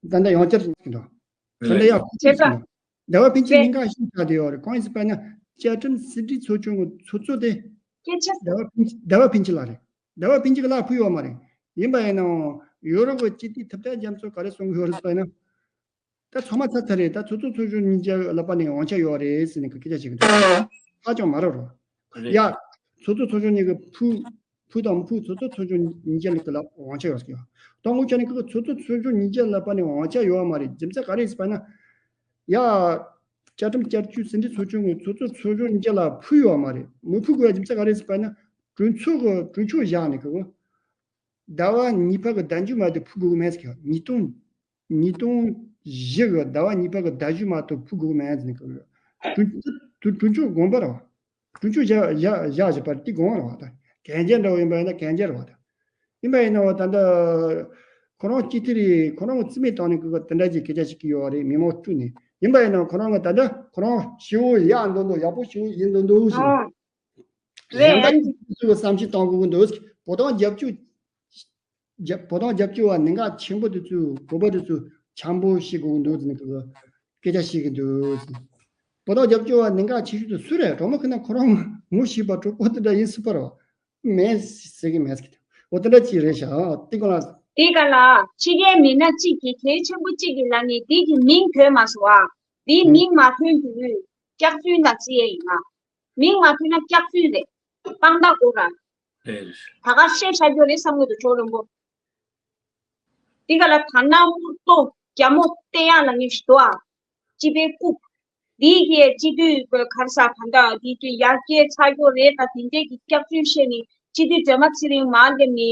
ད་ལྟ་ཡང་བསྐྱར་ཞིག་འདུག་ད་ལྟ་ཡག་པོ་ཞིག་འདུག་ཟླ་བ་ཕན་ཆད་ཉིན་གང་ཞིག་ཆགས་བསྡད་ཡོད་རེད། གང་ཡིན་ཟེར་བ་ན་བཅའ་ཁྲིམས་ཟིན་བྲིས་ཚོགས་ཆུང་གི་ཚོགས་གཙོ་དེ་ཟླ་བ་ཕན་ཆད་ཟླ་བ་ཕན་ཆད་ལགས་རེད། ཟླ་བ་ཕན་ཆད་ཀྱི་ལག་ཕུལ་ཡོད་མ་རེད། ཡིན་པ་ཡིན་ནའང་ཡུ་རོབ་ཀྱི་སྤྱི་འཐུས་ཐུབ་བསྟན་རྒྱ་མཚོ་ག་རེ་གསུང་གི་ཡོད་རེད་ཟེར་བ་ན། ད་ཚང་མ་ཚར་ཚར་རེད། ད་ཚོགས་གཙོ་ཚོགས་གཞོན་གཉིས་ཀའི་ལག་པ་ནས་དབང་ཆ་ཡོད་རེད་ཟེར་ནས་སྐད་ཆ་བཤད་ཀྱི་འདུག་ཧ་ཅང་མ་རབས་རོ། རེད། ཡ། ཚོགས་གཙོ་ཚོགས་གཞོན་གཉིས་ཀྱི་ཕུ། ཕུ་དང་མི་ཕུ་ཚོགས་གཙོ་ཚོགས་གཞོན་གཉིས་ཀའི་ལག་ལ་དབང་ཆ་ཡོད་ཟེར་གྱི་ཡོད། ད་ངོ་ཆ་ནས་ཁོ་ཚོགས་གཙོ་ཚོགས་གཞོན་གཉིས་ཀའི་ལག་པ་ནས་དབང་ཆ་ཡོད་མ་རེད། རྒྱུ་མཚན་ག་རེ་ཟེར་བ་ན། ཡ། བཅའ་ཁྲིམས་བསྐྱར་བཅོས་ཟིན་བྲིས་ཚོགས་ཆུང་གིས་ཚོགས་གཙོ་ཚོགས་གཞོན་གཉིས་ཀ་ལ་ཕུལ་ཡོད་མ་རེད། མི་ཕུལ་དགོས་པའི་རྒྱུ་མཚན་ག་རེ་ཟེར་བ་ན། གྲོས་ཚོགས་ཀྱི་གྲོས་ཆོད་བཞག་ནས་ཁོ། ཟླ་བ་གཉིས་པ་གི་ཟླ་མཇུག་མ་གཏོགས་ཕུལ་དགོས་མེད་ཟེར་གྱི་ཡོད། ཉིས་སྟོང་། ཉིས་སྟོང་བཞི་གི་ཟླ་བ་གཉིས་པ་གི་ཟླ་མཇུག་མ་གཏོགས་ཕུལ་དགོས་མེད་ཟེར་ནས་གི་གྲོས་གྲོས་གྲོས་ཆོད་དགོངས་པ་རེད་བ། གྲོས་ཆོད་བཞག་བཞག་བཞག་བཞག་པ་དེ་དགོངས་པ་རེད་བ། ད་གན་རྒྱ་འདྲ་བོ་ཡིན་པ་ཡིན་ན་གན་རྒྱ་རེད་བ། ད་ཡིན་པ་ཡིན་ན་བ་ད་ལྟ་ཁོ་རང་སྤྱི་འཐུས་རེད། ཁོ་རང་གི་རྩིས་མེད་བཏང་ནས་གི་དེ་འདྲ་ཅིག་སྐད་ཆ་བཤད་ཀྱི་ཡོད་རེད། མི་མང་དཀྲུགས་ནས། ཡིན་པ་ཡིན་ན་ཁོ་རང་གི་ད་ལྟ་ཁོ་རང་ཞེ་པོ་ཡག་འདུག་འདུག་ཡག་པོ་ཞེ་པོ་ཡིན་འདུག་འདུག་ཟེར། ཨ། རེད། གཞན་པ་ཚོས་བསམ་ཤེས་གཏོང་དགོས་ཀྱི་འདུག་བོད་དོན་རྒྱབ་སྐྱོར། རྒྱ་བོད་དོན་རྒྱབ་སྐྱོར་བ་གནད་འགག་ཆེན་པོ་དེ་ཚོས་བོད་པ་དེ་ཚོས་འཆམ་པོ་བྱེད་དགོས་ཀྱི་འདུག་ཟེར་ནས་སྐད་ཆ་བཤད་ཀྱི་འདུག་བོད་དོན་རྒྱབ་སྐྱོར་བ་གནད་འགག་ཆེ་ཤོས་དེ་སུ་རེད། གྲོགས་མོ་ཁྱེད་རང་ཁོ་རང་ངོ་ཤེས་པ་གྲོགས་པོ་དེ་འདྲ་ཡིན་སྲིད་པ་རེད། མེད་ཟེར་གྱི་མེད་ཟེར་གྱི་འདུག་འོ་དེ་འདྲ་ཅིག་རེད་ཤག་འདི་སྐོར་ལ། དེ་ག་ལ་ཕྱི་རྒྱལ་མི་སྣ་གཅིག་གིས་གལ་ཆེན་པོ་གཅིག་གི་ལ་ནི་འདི་གི་མིང་ཐོན་མ་སོང་ཨ། འདིའི་མིང་མ་ཐོན་དུས་སྐྱག་རྫུན་ལ་བརྩི་ཡས་ཡིན་ང་། མིང་མ་ཐོན་ན་སྐྱག་རྫུན་རེད། དཔང་རྟགས་དགོས་ར། རེད། ད་ག་བཤད་བཞག་རྒྱུ་རེད་བསམ་གྱི་འདུག་ཇོ་རིན་པོ། འདི་ག་ལ་དར་ནག་དམུ་ཏོ་རྒྱ་མོ་བསྟན་ཡག་ལ་ངས་ཞུ་དོ་ཨ། སྤྱི་པའི་རྐུབ། འདིའི་གི་སྤྱི་འཐུས་ག་རེ་ཟ་ད་ལྟ་འདི་གི་ཡར་རྒྱས་ཚར་རྒྱུ་རེད། ད་དེ་འདྲས་ཀྱི་སྐྱག་རྫུན་བཤད་ནས་སྤྱི་འཐུས་སྒྲོལ་མ་ཚེ་རིང་མར་སླེབས་ནས་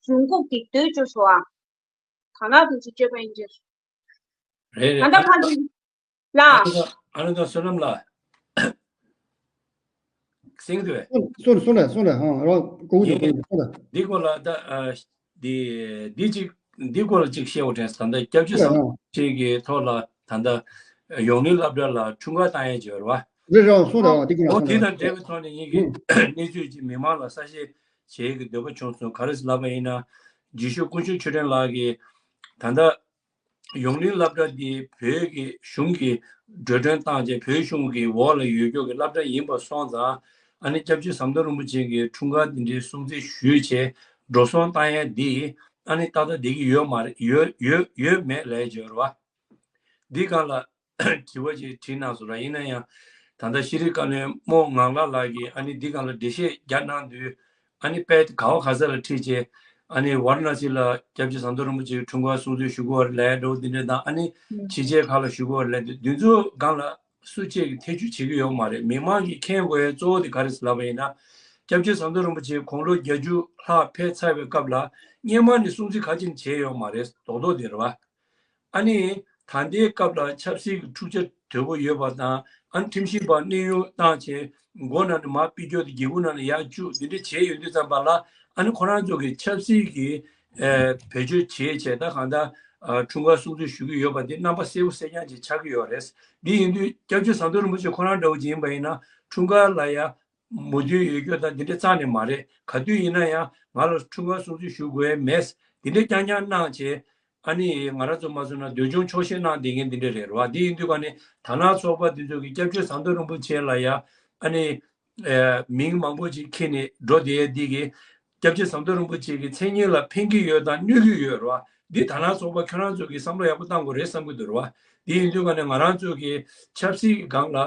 རྫུན་རྐུབ་ཀྱི་རྡོས་བཅོས་སོ་ཨ། དར་ནག་དེ་ཚོ་སྤྱོད་པ་ཡིན་གྱི། རེད་རེད། ད་ལྟ་ཕ་ལུ་ལ། ཨ་ནི་ད་ཨ་ནི་ད་བསོད་ནམས་ལགས། གསན་གྱི་འདུག་གས། སོང་སོང་རེད་སོང་རེད། ཧང་རང་གོ་གི་འདུག་གོ་གི་འདུག་སོང་རེད། འདི་སྐོར་ལ་ད་ཨ་འདི་འདི་གཅིག་འདི་སྐོར་ལ་གཅིག་བཤད་འོ་དྲན་ད་ལྟ་སྐྱབས་བཅོལ་སོང་རེད། ཧང་ཅིག་གི་ཐོག་ལ་ད་ལྟ་ཡོང་ནི་སློབ་གྲྭ་ལ་འཁྲུན་ཁ་བཏང་ཡས་ཅིག་ཡོད་རེད་བ། རེད་རེད། གསུངས་རེད། འོ་དེ་གི་ནང་གསུངས་རེད། དེ་དང་འབྲེལ་བའི་ཐོག་ནས་ངེད་ཀྱི་གནས་ཚུལ་ཅིག་མི་མང་ལ་གསལ་བཤད་བྱེད་ཀྱི་འདོད་པ་བྱུང་སོང་། ག་རེ་ཟེར་ལབ་པ་ཡིན་ན། རྗེ་ཤོད་དཀོན་མཆོག་ཆོས་སྒྲོན་ལགས་ཀྱིས་ད་ལྟ་ཡོངས་གླིང་སློབ་གྲྭ་འདི་བོད་ཀྱི་གཞུང་གིས་འགྲོ་གྲོན་བཏང་བྱས་བོད་གཞུང་གི་འོག་ལ་ཡོད་རྒྱུ་གི་སློབ་གྲྭ་ཡིན་པ་སོང་ཙང་། ཨ་ནི་སྐྱབས་རྗེ་ཟམ་གདོང་རིན་པོ་ཆེ་གི་འཁྲུངས་སྐར་འདི་འདྲའི་སྲུང་བརྩི་ཞུས་བྱས་འགྲོ་སོང་བཏང་ཡ་འདི་ཨ་ནི་ཏག་ཏག་བསྡད་ཀྱི་ཡོད་མ་རེད། ཡོད་ཡོད་ཡོད་མེད་ལབ་ཡ་ཅིག་ཡོད་རེད་བ། འདི་སྒང་ལ་དྲི་བ་ཅིག་དྲིས་གནང་སོང་ར། ཡིན་ན་ཡང་ད་ལྟ་ཤེས་རིག་བཀའ་བློན་རྨོ་ངང་ལགས་ལགས་ཀྱིས་ཨ་ནི་འདི་སྒང་ལ་འགྲེལ་བཤད་རྒྱག་གནང་དུས། ཨ་ནི་དཔེ་ག་བ་ག་ས་ལ་ཁྲིད་བྱས། ཨ་ནི་ཝཱ་ར་ཎ་སི་ལ་སྐྱབས་རྗེ་ཟམ་གདོང་རིན་པོ་ཆེའི་འཁྲུངས་སྐར་སྲུང་བརྩི་ཞུ་དགོས་རེད་ལབ་འགྲོ་འདི་འདྲ་དང་། ཨ་ནི་ཕྱི་རྒྱལ་ཁག་ལ་ཞུ་དགོས་རེད་ལབ་དུས། འདི་ཚོ་སྒང་ལ་སུ་གཅིག་གིས་ཐེ་བྱུས་བྱེད་ཀྱི་ཡོད་མ་རེད། མི་མང་གིས་མཁྱེན་དགོས་ཡ་གཙོ་བོ་དེ་ག་རེ་ཟེར་ལབ་པ་ཡིན་ན། སྐྱབས་རྗེ་ཟམ་གདོང་རིན་པོ་ཆེ་དགུང་ལོ་བརྒྱད་ཅུ་ལྷག་ཕེབས་ཚར་བའི་སྐབས་ལ་སྔོན་མ་ནས་སྲུང་བརྩི་ག་ཅིག་བྱས་ཡོད་མ་རེད། རྡོག་རྡོག་དེ་རེད་བ། ཨ་ནི་ད་ལྟའི་སྐབས་ལ་ཆབ་སྲིད་ཀྱི་འཁྲུག་ཆ་དོད་པོ་ཡོད་པ་དང་། ཨ་ནི་ཁྲིམས་ཞིབ་པ་གནས་དབྱུང་བཏང་བྱས་མགོ་ནང་ནས་མར་ཕུད་རྒྱུ་དེ་སྒེའུ་ཁུང་ནང་ནས་ཡར་བཅུག་འདི་འདྲ་བྱས་ཡོང་དུས་ཙམ་པ་ལ། ཨ་ནི་ཁོ་རང་ཚོ་གི་ཆབ་སྲིད་ཀྱི་ཨེ་བེད་སྤྱོད་བྱས་བྱས། ད་གང་ལྟར་ཨ་འཁྲུངས་སྐར་སྲུང་བརྩི་ཞུ་གི་ཡོད་པ་འདི་རྣམ་པ་གསལ་པོ་གསལ་རྐྱང་ཅིག་ཆགས་ཀྱི་ཡོད་རེད། འདི་ཡིན་དུས་སྐྱབས་རྗེ་ཟམ་གདོང་རིན་པོ་ཆེ་ཁོ་རང་འདྲ་བོ་ཅིག་ཡིན་པ་ཡིན་ན། འཁྲུངས་སྐར་ལ་ཡ་མོས་མཐུན་ཡོད་རྒྱུ་དང་འདི་འདྲ་རྩ་ནས་མ་རེད། ག་དུས་ཡིན་ན་ཡང་ང་ལ་འཁྲུངས་སྐར་སྲུང་བརྩི་ཞུ་དགོས་མེད། འདི་འདྲ་རྐྱང་རྐྱང་གནང་བྱས། ཨ་ནི་ང་རང་ཚོ་མ་སོང་ན་འདོད་ཆུང་ཆོག་ཤེས་གནང་བསྡད་མཁན་འདི་འདྲ་རེད་རེད་བ། འདི་ཡིན་དུས་ག་ནས་དར་ནག་ཚོགས་པ་འདི་ཚོ་གིས་སྐྱབས་རྗེ་ཟམ་གདོང་རིན་པོ་ཆེ་ལ་ཡ་ཨ་ནི་ཨེ་མིང་མང་པོ་ཅིག་འཁྱེར་ནས་འགྲོ་བསྡད་ཡ་འདི་གིས་སྐྱབས་རྗེ་ཟམ་གདོང་རིན་པོ་ཆེ་གི་མཚན་སྙན་ལ་ཕན་གྱི་ཡོད་དང་གནོད་ཀྱི་ཡོད་རེད་བ། འདི་དར་ནག་ཚོགས་པ་ཁྱོད་རང་ཚོ་གིས་བསམ་བློ་ཡག་པོ་བཏང་དགོས་རེད་བསམ་གྱི་འདུག་རེད་བ། འདི་ཡིན་དུས་ག་ནས་ང་རང་ཚོ་གི་ཆབ་སྲིད་ཀྱི་སྒང་ལ།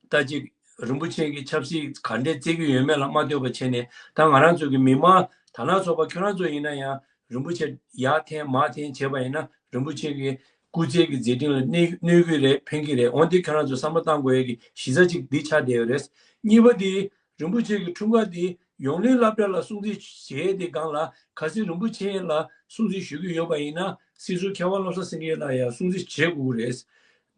ད་ཅིག་རིན་པོ་ཆེ་གི་ཆབ་སྲིད་ག་འདྲས་བརྩི་གི་ཡོད་མེད་ལ་མ་ལྟོས་པ་བྱས་ནས། ད་ང་རང་ཚོ་གི་མི་མང་དར་ནག་ཚོགས་པ་ཁྱོད་རང་ཚོ་ཡིན་ན་ཡང་རིན་པོ་ཆེ་ཡར་འཐེན་མར་འཐེན་བྱས་པ་ཡིན་ན། རིན་པོ་ཆེ་གི་སྐུ་ཚེ་གི་མཛད་འཕྲིན་ལ་གནོད་གནོད་གི་རེད། ཕན་གི་རེད། འོན་ཏེ་ཁྱོད་རང་ཚོ་བསམ་བློ་བཏང་དགོས་ཡ་གི་གཞི་རྩ་ཅིག་འདི་ཆགས་བསྡད་ཡོད་རེད། གཉིས་པ་འདི་རིན་པོ་ཆེ་གི་འཁྲུངས་སྐར་འདི་ཡོངས་གླིང་སློབ་གྲྭ་ལ་སྲུང་བརྩི་བྱས་ཏེ་སྒང་ལ་གལ་སྲིད་རིན་པོ་ཆེ་ལ་སྲུང་བརྩི་ཞུ་གི་ཡོད་པ་ཡིན་ན། སྲིད་ཟུར་མཁས་དབང་བློ་བཟང་སེང་གེ་ལགས་ཡང་སྲུང་བརྩི་བྱེད་དགོས་ཀྱི་རེད།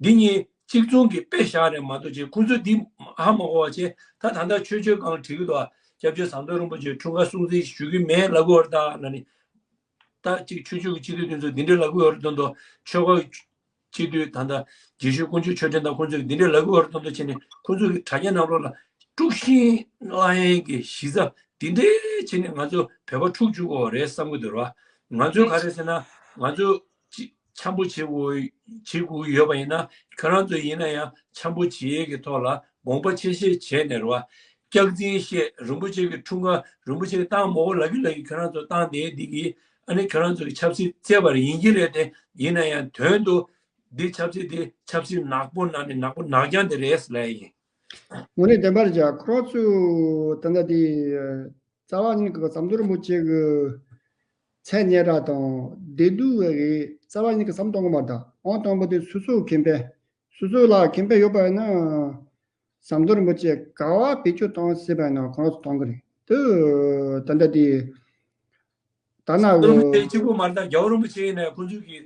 འདི་གཉིས་གཅིག་མཚུངས་ཀྱི་དཔེ་བཞག་རེད་མ་གཏོགས། ཅིག་ཁོང་ཚོས་འདི་ཧ་མ་གོ་བ་བྱས། ད་ད་ལྟ་ཆོས་ཆོས་སྒང་ལ་བྲིས་ཀྱི་འདུག་ཨ། སྐྱབས་རྗེ་ཟམ་གདོང་རིན་པོ་ཆེ་འཁྲུངས་སྐར་སྲུང་བརྩི་ཞུ་གི་མེད་ལབ་ཀྱི་ཡོད་རེད་ད་ལབ་ནས། ད་ཅིག་ཆོས་ཆོས་ཀྱི་སྤྱི་འཐུས་དེ་ཚོ་འདི་འདྲ་ལབ་ཀྱི་ཡོད་རེད་མདོག་མདོག་ཆོལ་ཁ་སྤྱི་འཐུས་ད་ལྟ་རྗེ་ཤོད་དཀོན་མཆོག་ཆོས་སྒྲོན་དང་ཁོང་ཚོས་འདི་འདྲ་ལབ་ཀྱི་ཡོད་རེད་མདོག་མདོག་བྱས་ནས། ཁོང་ཚོ་གི་དྲ་རྒྱ་ནང་ལོགས་ལ་དཀྲུག་ཤིང་བསླང་ཡས་ཀྱི་གཞི་རྩ་འདི་འདྲ་བྱས་ནས་ང་ཚོ་བོད་པ་འཁྲུག་བཅུག་གི་ཡོད་རེད་བསམ་གྱི་འདུག་ར། ང་ཚོས་ག་རེ་ཟེར་ན། ང་ཚོ་ཅི་འཆམ་པོ་བྱེད་དགོས་བྱེད་དགོས་ཡོད་པ་ཡིན་ན། ཁྱོད་རང་ཚོ་ཡིན་ན་ཡང་འཆམ་པོ་བྱེད་ཡས་ཀྱི་ཐོག་ལ་དགོངས་པ་ཆེ་བཞེས་བྱས་ནས་ར། སྐྱག་རྫུན་བཤད། རིན་པོ་ཆེ་གི་འཁྲུངས་སྐར་རིན་པོ་ཆེ་གི་བཏང་མ་དགོས་ལབ་ཀྱི་ལབ་ཀྱི། ཁྱོད་རང་ཚོ་བཏང་བསྡད་འདི་གིས་ཨ་ནི་ཁྱོད་རང་ཚོ་གི་ཆབ་སྲིད་རྩེད་པ་རེད། ཡིན་གྱི་རེད་དེ། ཡིན་ན་ཡང་དོན་དུ་འདི་ཆབ་སྲིད་འདི་ཆབ་སྲིད་ནག་པོ་ནང་ནས་ནག་པོ་ནག་རྐྱང་དེ་རེད་ལབ་ཡ་ཡིན། དངོས་གནས་བདེན་པར་བྱས། ཁོ་རང་ཚོས་ད་ལྟ་དེ་རྩ་བ་ཉིད་ཀྱི་ཟམ་གདོང་རིན་པོ་ཆེ་གི་མཚན་སྙན་གྲགས་དང་བདེ་སྡུག་བའི་རྩ་བ་ཉིད་ཀྱི་བསམ་གཏོང་གི་མ་རེད། ད་ཨང་དང་པོ་དེ་སོ་སོའི་ཁེ་ཕན། སོ་སོ་ལ་ཁེ་ཕན་ཡོད་པ་ཡིན་ན། ཟམ་གདོང་རིན་པོ་ཆེ་ག་བ་བེད་སྤྱོད་གཏོང་སྲིད་པ་ཡིན་ན་ཁོ་རང་ཚོ་གཏོང་གི་རེད། དེ་ད་ལྟ་དེ་ད་ན་ཟམ་གདོང་རིན་པོ་ཆེ་གཅིག་པོ་མ་རེད། ད་རྒྱལ་བ་རིན་པོ་ཆེ་ཡིན་ན་ཁོ་ཚོ་གི་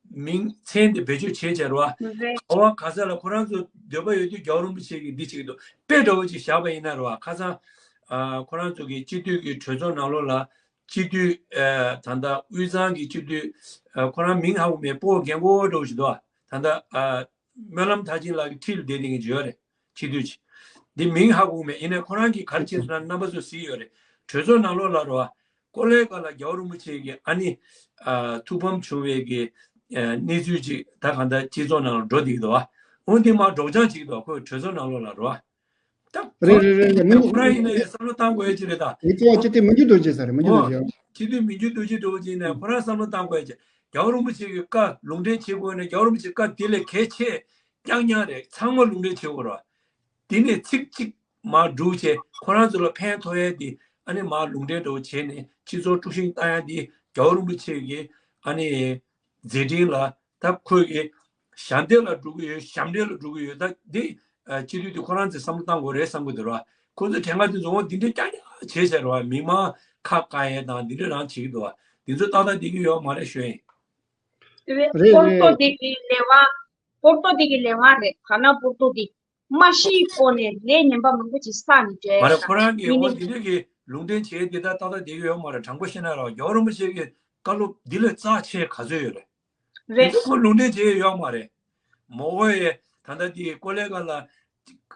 མིང་མཚན་དེ་བེད་སྤྱོད་བྱེད་བྱས་ར། རེད། ག་བ་ག་ས་ལ་ཁོ་རང་ཚོ་འདོད་པ་ཡོད་དུས་རྒྱལ་བ་རིན་པོ་ཆེ་གི་འདི་བྱེད་ཀྱི་འདུག་དཔེ་འདྲ་བོ་ཅིག་བཞག་པ་ཡིན་ན་ར། ཁ་སང་ཨ་ཁོ་རང་ཚོ་གི་སྤྱི་འཐུས་ཀྱི་གྲོས་ཚོགས་ནང་ལོགས་ལ། སྤྱི་འཐུས་ཨ་ད་ལྟ་དབུས་གཙང་གི་སྤྱི་འཐུས་ཨ་ཁོ་རང་མིང་ཧ་གོ་མེད། སྤོ་རྒན་གོ་འདྲ་བོ་ཞིག་འདུག་ད་ལྟ་ཨ་སྨོན་ལམ་མཐར་ཕྱིན་ལགས་ཀྱི་འཁྲིས་ལ་བསྡད་བསྡད་མཁན་ཅིག་ཡོད་རེད། སྤྱི་འཐུས་ཅིག་འདི་མིང་ཧ་གོ་མེད། ཡིན་ནའི་ཁོ་རང་གིས་ག་རེ་བྱས་སོང་ན་རྣམ་པ་ཚོ་གཟིགས་ཡོད་རེད། གྲོས་ཚོགས་ནང་ལོགས་ལ་རེད་བ། ཀོ་ལེ་གྷལ་ལ་རྒྱལ་བ་རིན་པོ་ཆེ་གི་ཨ་ནི་ཨ་ཐུགས་ཕམ་བྱུང་བའི་གི་ཨ་གནས་ཚུལ་ཅིག་ད་གང་ལྟར་སྤྱི་ཚོགས་ནང་ལ་འགྲོ་བསྡད་ཀྱི་འདུག་བ། འོན་ཏེ་མར་སྒྲོག་སྦྱང་བྱེད་ཀྱི་འདུག་ཁོས་གྲོས་ཚོགས་ནང་ལོགས་ལ་རེད་བ། ད་རེད་རེད་རེད་རེད། མི་ཁོ་རང་ཡིན་ན་ཡང་བསམ་བློ་བཏང་དགོས་ཡ་ཅིག་རེད་ད། ངས་ཀྱི་བ་སྤྱི་འཐུས་མི་འགྱུར་རྡོ་རྗེ་ཟེར་རེད། མི་འགྱུར་རྡོ་རྗེ། སྤྱི་འཐུས་མི་འགྱུར་རྡོ་རྗེ་འདྲ་བོ་ཅིག་ཡིན་ན་ཁོ་རང་བསམ་བློ་བཏང་དགོས་ཡ་ཅིག་རྒྱལ་བ་རིན་པོ་ཆེ་གི་བཀའ་ལུང་འདྲེན་བྱེད་དགོས་ན། རྒྱལ་བ་རིན་པོ་ཆེ་བཀའ་དེ་ལས་གལ་ཆེ་རྐྱང་རྐྱང་རེད། ཚང་མ་ལུང་འདྲེན་བྱེད་དགོས་རེད། དེ་ནས་ཚིག་གཅིག་མར་སྒྲུག་བྱས་ཁོ་རང་ཚོ་ལ་ཕན་ཐོགས་ཡས་དེ་ཨ་ནི་མར་ལུང་འདྲེན་འདྲ་བོ་བྱས་ནས་སྤྱི་ཚོགས་དཀྲུག་ཤིང་བཏང་ཡས་དེ་རྒྱལ་བ་རིན་པོ་ཆེ་གི་ཨ་ནི་མཛད་འཕྲིན་ལ་ད་ཁོས་གི་ཞབས་འདྲེན་ལ་འགྲོ་གི་ཡོད། ཞབས་འདྲེན་ལ་འགྲོ་གི་ཡོད། ད་འདི་ཨ་སྤྱི་འཐུས་དེ་ཁོ་རང་ཚོས་བསམ་བློ་བཏང་དགོས་རེད་བསམ་གི་འདུག་ར། ཁོ་ཚོ་དྲན་ག་དེ་ཚོ་འོ་འདི་འདྲ་རྐྱང་རྐྱང་བྱས་བྱས་ར་བ། མི་མང་ཁ་བཀག་ཡས་དང་འདི་འདྲ་རང་བྱེད་ཀྱི་འདུག་བ། འདི་ཚོ་ཏག་ཏག་བསྡད་ཀྱི་ཡོད་མ་རེད་ཞུ་ཡིན། རེད་རེད། སྤོར་ཏོ་དེ་གི་ལས་དབང་། སྤོར་ཏོ་དེ་གི་ལས་དབང་རེད། ག་ན་སྤོར་ཏོ་དེ། མ་ཤི་སྐོར་ནས་ལས་ངན་པ་མང་པོ་ཅིག་བསགས་ནས་བྲོས་མ་རེད། ཤག་ཁོ་རང་གིས་ཡིན་འོ་ནི་འདི་འདྲ་གི་ལུང་འདྲེན་བྱས་དེ་ད་ཏག་ཏག་བསྡད་ཀྱི་ཡོད་མ་རེད། དྲང་པོ་བཤད་ན་ར་རྒྱལ་བ་རིན་པོ་ཆེ་གི་བཀའ་སློབ་འདི་ལས་རྩ་ཆེ་ག་ཚོད་ཡོད་རེད། རེད། འདི་ཁོ་ལུང་འདྲེན་བྱས་ཡོད་མ་རེད། མོ་གོ་ཡས་ད་ལྟ་འདི་ཀོ་ལེ་གྷལ་ལ་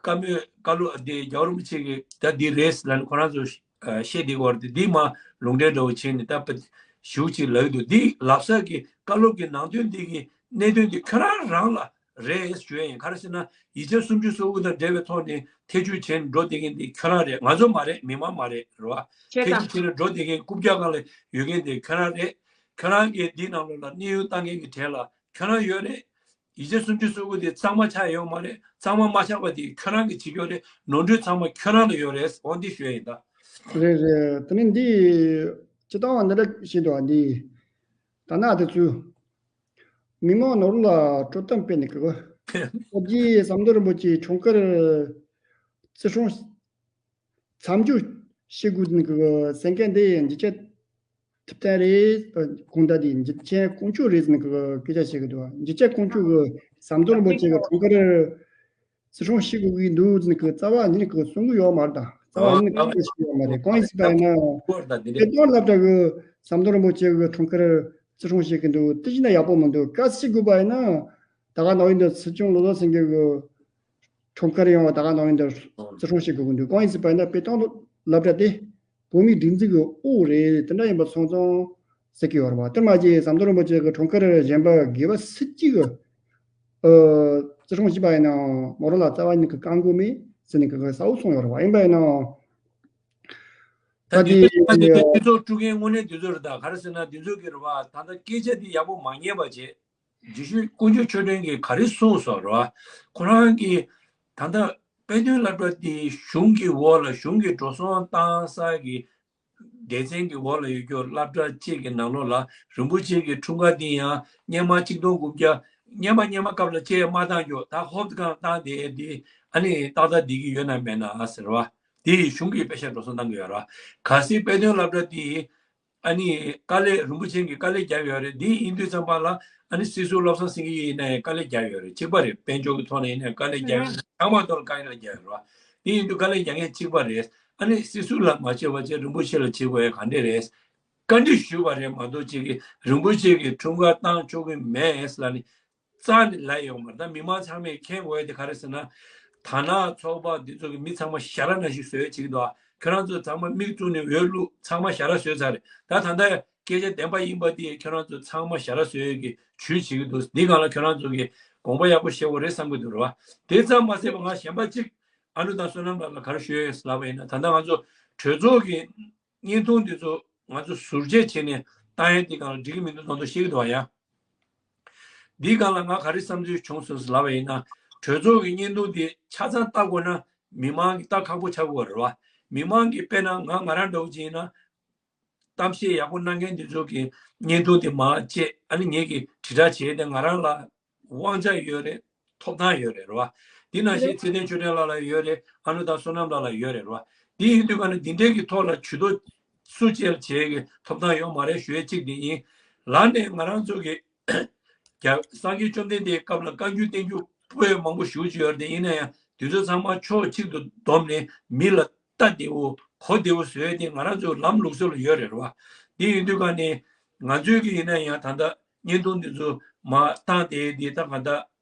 བཀའ་མོལ་བཀའ་སློབ་དེ་རྒྱལ་བ་རིན་པོ་ཆེ་གི་ད་འདི་རེད་ལབ་ནས་ཁོ་རང་ཚོ་བཤད་བསྡད་ཀྱི་ཡོད་རེད་དེ། འདི་མ་ལུང་འདྲེན་འདྲ་བོ་བྱས་ནས་ད་ཞུ་ཅིག་ལབ་ཀྱི་འདུག་འདི་ལབ་ས་གི་བཀའ་སློབ་ཀྱི་ནང་དོན་འདི་གི་གནད་དོན་འདི་ཁྱོད་རང་རང་ལ་རེད་ཞུ་ཡ་ཡིན། ག་རེ་ཟེར་ན་ཡིག་ཆ་སུམ་ཅུ་སོ་དགུ་དང་འབྲེལ་བའི་ཐོག་ནས་ཐེ་བྱུས་བྱས་ནས་འགྲོ་བསྡད་མཁན་འདི་ཁྱོད་རང་རེད། ང་ཚོ་མ་རེད། མི་མང་མ་རེད། རེད་བ། ཐེ་བྱུས་བྱས་ནས་འགྲོ་བསྡད་མཁན་རྐུབ་བཀྱག་སྒང་ལ་ཡོད་མཁན་དེ་ཁྱོད་རང་རེད། ཁྱོད་རང་གིས་འདི་ནང་ལོགས་ལ་གནས་དབྱུང་བཏང་མཁན་གྱི་གྲས་ལ་ཁྱོད་རང་ཡོད་རེད། ཡིག་ཆ་སུམ་ཅུ་སོ་དགུ་དེ་གཙང་མ་ཆགས་ཡོད་མ་རེད། གཙང་མ་མ་ཆགས་པ་དེ་ཁྱོད་རང་གིས་བྱེད་ཀྱི་ཡོད་རེད། ནོར་འཁྲུལ་ཚང་མ་ཁྱོད་རང་ལ་ཡོད་རེད། འོ་འདི་ཞུ་ཡ་ཡིན་ད། རེད་རེད། དེ་ནི་འདི་སྤྱི་བཏང་བ་འདི་འདྲ་བཤད་འདུག་བ། འདི་ད་ནག་དེ་ཚོས་མི་མང་ནོར་ལ་དཀྲོག་གཏམ་སྤེལ་ནས་གི་གོ། ཨོ་རྒྱའི་ཟམ་གདོང་རིན་པོ་ཆེའི་འཁྲུངས་སྐར་བརྩི་སྲུང་མཚམས་འཇོག་བྱེད་དགོས་ནི་གི་གསན་མཁན་འདི་འཇིགས་བྱེད་ཐུབ་བསྟན་རེད། གང་ལྟར་འདི་འཇིགས་བྱེད་དཀོན་མཆོག་རེད་ཟེར་ནི་གི་སྐད་ཆ་བཤད་གི་འདུག་འཇིགས་བྱེད་དཀོན་མཆོག་གི་ཟམ་གདོང་རིན་པོ་ཆེ་གི་འཁྲུངས་སྐར་བརྩི་སྲུང་བྱེད་དགོས་ཀྱི་འདུག་ཟེར་ནི་གི་རྩ་བ་ཉིད་ནས་གི་གསུང་གི་ཡོད་མ་རེད། ད་རྩ་བ་ཉིད་ནས་གི་བཤད་ཡོད་མ་རེད། གང་ཡིན་ཟེར་བ་ཡིན་ན་དཔེ་སྟོན་སློབ་གྲྭ་གི་ཟམ་གདོང་རིན་པོ་ཆེ་གི་འཁྲུངས་སྐར་བརྩི་སྲུང་བྱེད་ཀྱི་འདུག་དེ་བྱས་ན་ཡག་པོ་མི་འདུག་གལ་སྲིད་བྱེད་དགོས་པ་ཡིན་ན་ད་ག་ནང་བཞིན་དུ་སྲིད་སྐྱོང་བློ་བཟང་སེང་གེ་གི་འཁྲུངས་སྐར་ཡོང་བ་ད་ག་ནང་བཞིན་དུ་བརྩི་སྲུང་བྱེད་དགོས་ཀྱི་འདུག་གང་ཡིན་ཟེར་བ་ཡིན་ན་དཔེ་སྟོན་སློབ་གྲྭ་དེ་བོད་མིའི་སྒྲིག་འཛུགས་ཀྱི་དབུ་རེད། དེ་འདྲ་ཡིན་པ་སོང་ཙང་ཟེར་གྱི་ཡོད་རེད་བ། དེ་མ་གཞི་ཟམ་གདོང་རིན་པོ་ཆེ་གི་འཁྲུངས་སྐར་གཞན་པ་དགེ་བ་སུ་གཅིག་གི་ཨ་བརྩི་སྲུང་བྱས་པ་ཡིན་ནའང་མོ་རང་ལ་རྩ་བ་ཉིད་ཀྱི་བཀག་འགོག་མེད་ཟེར་ནས་གི་གསལ་བོ་གསུངས་ཡོད་རེད་བ། ཡིན་པ་ཡིན་ནའང་ད་ད་འདི་འདི་ཚོ་ད་འདི་ཚོ་སྤྱི་ཚོགས་དཀྲུག་མཁན་དངོས་གནས་འདི་ཚོ་རེད། ད་ག་རེ་ཟེར་ན་འདི་ཚོ་གི་རེད་བ། ད་ལྟ་སྐད་ཆ་འདི་ཡག་པོ་མ་ཉན་པ་བྱས། རྗེ་ཤུལ་དཀོན་མཆོག་མཆོད་སྤྲིན་གྱིས་ག་རེ་གསུངས་སོང་རེད་བ། ཁོ་རང་གིས་ད་ལྟ་དཔེ་སྟོན་སློབ་གྲྭ་དེ་གཞུང་གི་འོག་ལ་གཞུང་གི་འགྲོ་སོང་བཏང་ས་གི་སྡེ་ཚན་གྱི་འོག་ལ་ཡོད་རྒྱུ་སློབ་གྲྭ་གཅིག་གི་ནང་ལོགས་ལ་རིན་པོ་ཆེ་གི་འཁྲུངས་སྐར་འདི་ཡང་སྔོན་མ་གཅིག་སྟོང་དགུ་བརྒྱ་སྔོན་མ་སྔོན་མ་སྐབས་ལ་བཅད་མ་བཏང་རྒྱུ་ད་ཧོབ་ཏེ་གང་བཏང་དེ་འདི་ཨ་ནི་ཏག་ཏག་བསྡད་ཀྱི་ཡོད་ན་མེད་ན་ཟེར་བ། དེ་ཡི་གཞུང་གིས་པེ་ཤ་འགྲོ་སོང་བཏང་གི་ཡོད་ར། གལ་སྲིད་དཔེ་སྟོན་སློབ་གྲྭ་དེ་ཨ་ནི་དཀའ་ལས་རིན་པོ་ཆེ་གིས་དཀའ་ལས་བརྒྱབ་ཡོད་རེད། འདི་ཡིན་དུས་ཙམ་པ་ལ་ཨ་ནི་སྲིད་ཟུར་བློ་བཟང་སེང་གེ་ཡིན་ན་ཡང་དཀའ་ལས་བརྒྱབ་ཡོད་རེད། གཅིག་པ་རེད། དཔལ་འབྱོར་གྱི་ཐོག་ནས་ཡིན་ན་ཡང་དཀའ་ལས་བརྒྱབ་ཡོད་རེད། ཚང་མ་ཐོག་ལ་དཀའ་ལས་བརྒྱབ་ཡོད་རེད་བ། འདི་ཡིན་དུས་དཀའ་ལས་རྒྱག་མཁན་གཅིག་པ་རེད། ཨ་ནི་སྲིད་ཟུར་ལ་མ་བྱས་པ་བྱས་རིན་པོ་ཆེ་ལ་བྱེད་དགོས་ཡ་ག་འདྲས་རེད། བཀའ་འདྲི་ཞུས་པ་རེད་མ་གཏོགས་ཅིག་གིས་རིན་པོ་ཆེ་གི་འཁྲུངས་སྐར་བཏང་ཆོག་གི་མེད་ལབ་ནས་རྩ་ནས་ལབ་ཡོད་མ་རེད། ད་མི་མང་ཚང་མས་མཁྱེན་དགོས་ཡ་དེ་ག་རེ་ཟེར་ན། དར་ནག་ཚོགས་པ་འདི་ཚོ་གི་མི་ཚང་མ་ཞ་ར་ནང་བཞིན་བཟོས་བྱེད་ཀྱི་འདུག་ཁྱོད་རང་ཚོ་ཚང་མ་མིག་བཙུམ་ནས་འོས་བླུགས། ཚང་མ་ཞ་ར་བཟོས་ཚར་རེད། ད་ད་ལྟ་སྐད་ཆ་བདེན་པ་ཡིན་པ་དེ་ཁྱོད་རང་ཚོ་ཚང་མ་ཞ་ར་བཟོས་ཡོད་ཀྱི་ཇུས་བྱེད་ཀྱི་འདུག་འདི་སྒང་ལ་ཁྱོད་རང་ཚོ་གི་དགོངས་པ་ཡག་པོ་བཞེས་དགོས་རེད་བསམ་གྱི་འདུག་རེད་བ། དེ་ཙམ་མ་ཟད་པ་ང་གཞན་པ་གཅིག་ཨ་ནུ་དང་བསོད་ནམས་ལགས་ལ་ག་རེ་ཞུ་ཡོད་ལབ་པ་ཡིན་ན། ད་ལྟ་ང་ཚོ་གྲོས་ཚོགས་ཀྱི་བརྙན་ཐུང་འདི་ཚོ་ང་ཚོ་ཟུར་བཅད་བྱས་ནས་བཏང་ཡས་འདི་སྒང་ལ་འགྲིག་གི་མི་འདུག་མདོག་མདོག་བཤད་ཀྱི་འདུག་བ་ཡ། འདི་སྒང་ལ་ང་ག་རེ་བསམ་ཚུལ་བྱུང་སོང་ཟེར་ལབ་པ་ཡིན་ན། གྲོས་ཚོགས་ཀྱི་བརྙན་ཐུང་འདི་ཆ་ཚང་ལྟ་དགོས་ན་མི་མང་གིས་ལྟ་ཁག་པོ་ཆགས་ཀྱི་ཡོད་རེད་བ། མི་མང་གིས་དཔེར་ན་ང་ང་རང་འདྲ་བོ་ཅིག་ཡིན་ན། གཏམ་བཤད་ཡག་པོ་གནང་མཁན་འདི་ཚོ་གི་བརྙན་ཐུང་དེ་མར་བཅད། ཨ་ནི་ངེད་ཀྱིས་དྲིལ་བསྒྲགས་བྱས་ཏེ་ང་རང་ལ་དབང་ཆ་ཡོད་རེད། ཐོབ་ཐང་ཡོད་རེད་རེད་བ། འདི་ནང་བཞིན་ཚེ་བརྟན་ཆོས་སྒྲོན་ལགས་ལ་ཡོད་རེད། ཨ་ནུ་དང་བསོད་ནམས་ལགས་ལ་ཡོད་རེད་རེད་བ། འདི་ཡིན་དུས་ཀ་ནི་འདི་འདྲའི་གི་ཐོག་ལ་ཇུས་གཏོགས་སུ་བྱས་བྱས་ཀྱི་ཐོབ་ཐང་ཡོད་མ་རེད་ཞུ་ཡས་གཅིག་དེ་ཡིན། ལར་ནས་ང་རང་ཚོ་གི་རྒྱ་སངས་རྒྱས་བཅོམ་ལྡན་འདས་སྐབས་ལ་བཀའ་འགྱུར་བསྟན་འགྱུར་པོད་མང་པོ་ཞེ་པོ་ཅིག་ཡོད་རེད་དེ། ཡིན་ན་ཡང་དེ་ཚོ་ཚང་མ་ཕྱོགས་གཅིག་ཏུ་བསྡོམས་ནས་མི་ལ་ལྟ་བདེ་བོ་གོ་བདེ་བོ་བཟོ་ཡས་དེ་ང་རང་ཚོའི་ལམ་ལུགས་སྲོལ་ལ་ཡོད་རེད་བ། དེ་ཡིན་དུས་ཀ་ནས་ང་ཚོའི་གི་ཡིན་ན་ཡང་ད་ལྟ་བརྙན་ཐུང་འདི་ཚོ་མར་བཏང་སྟེ་འདི་ད་ག་ད་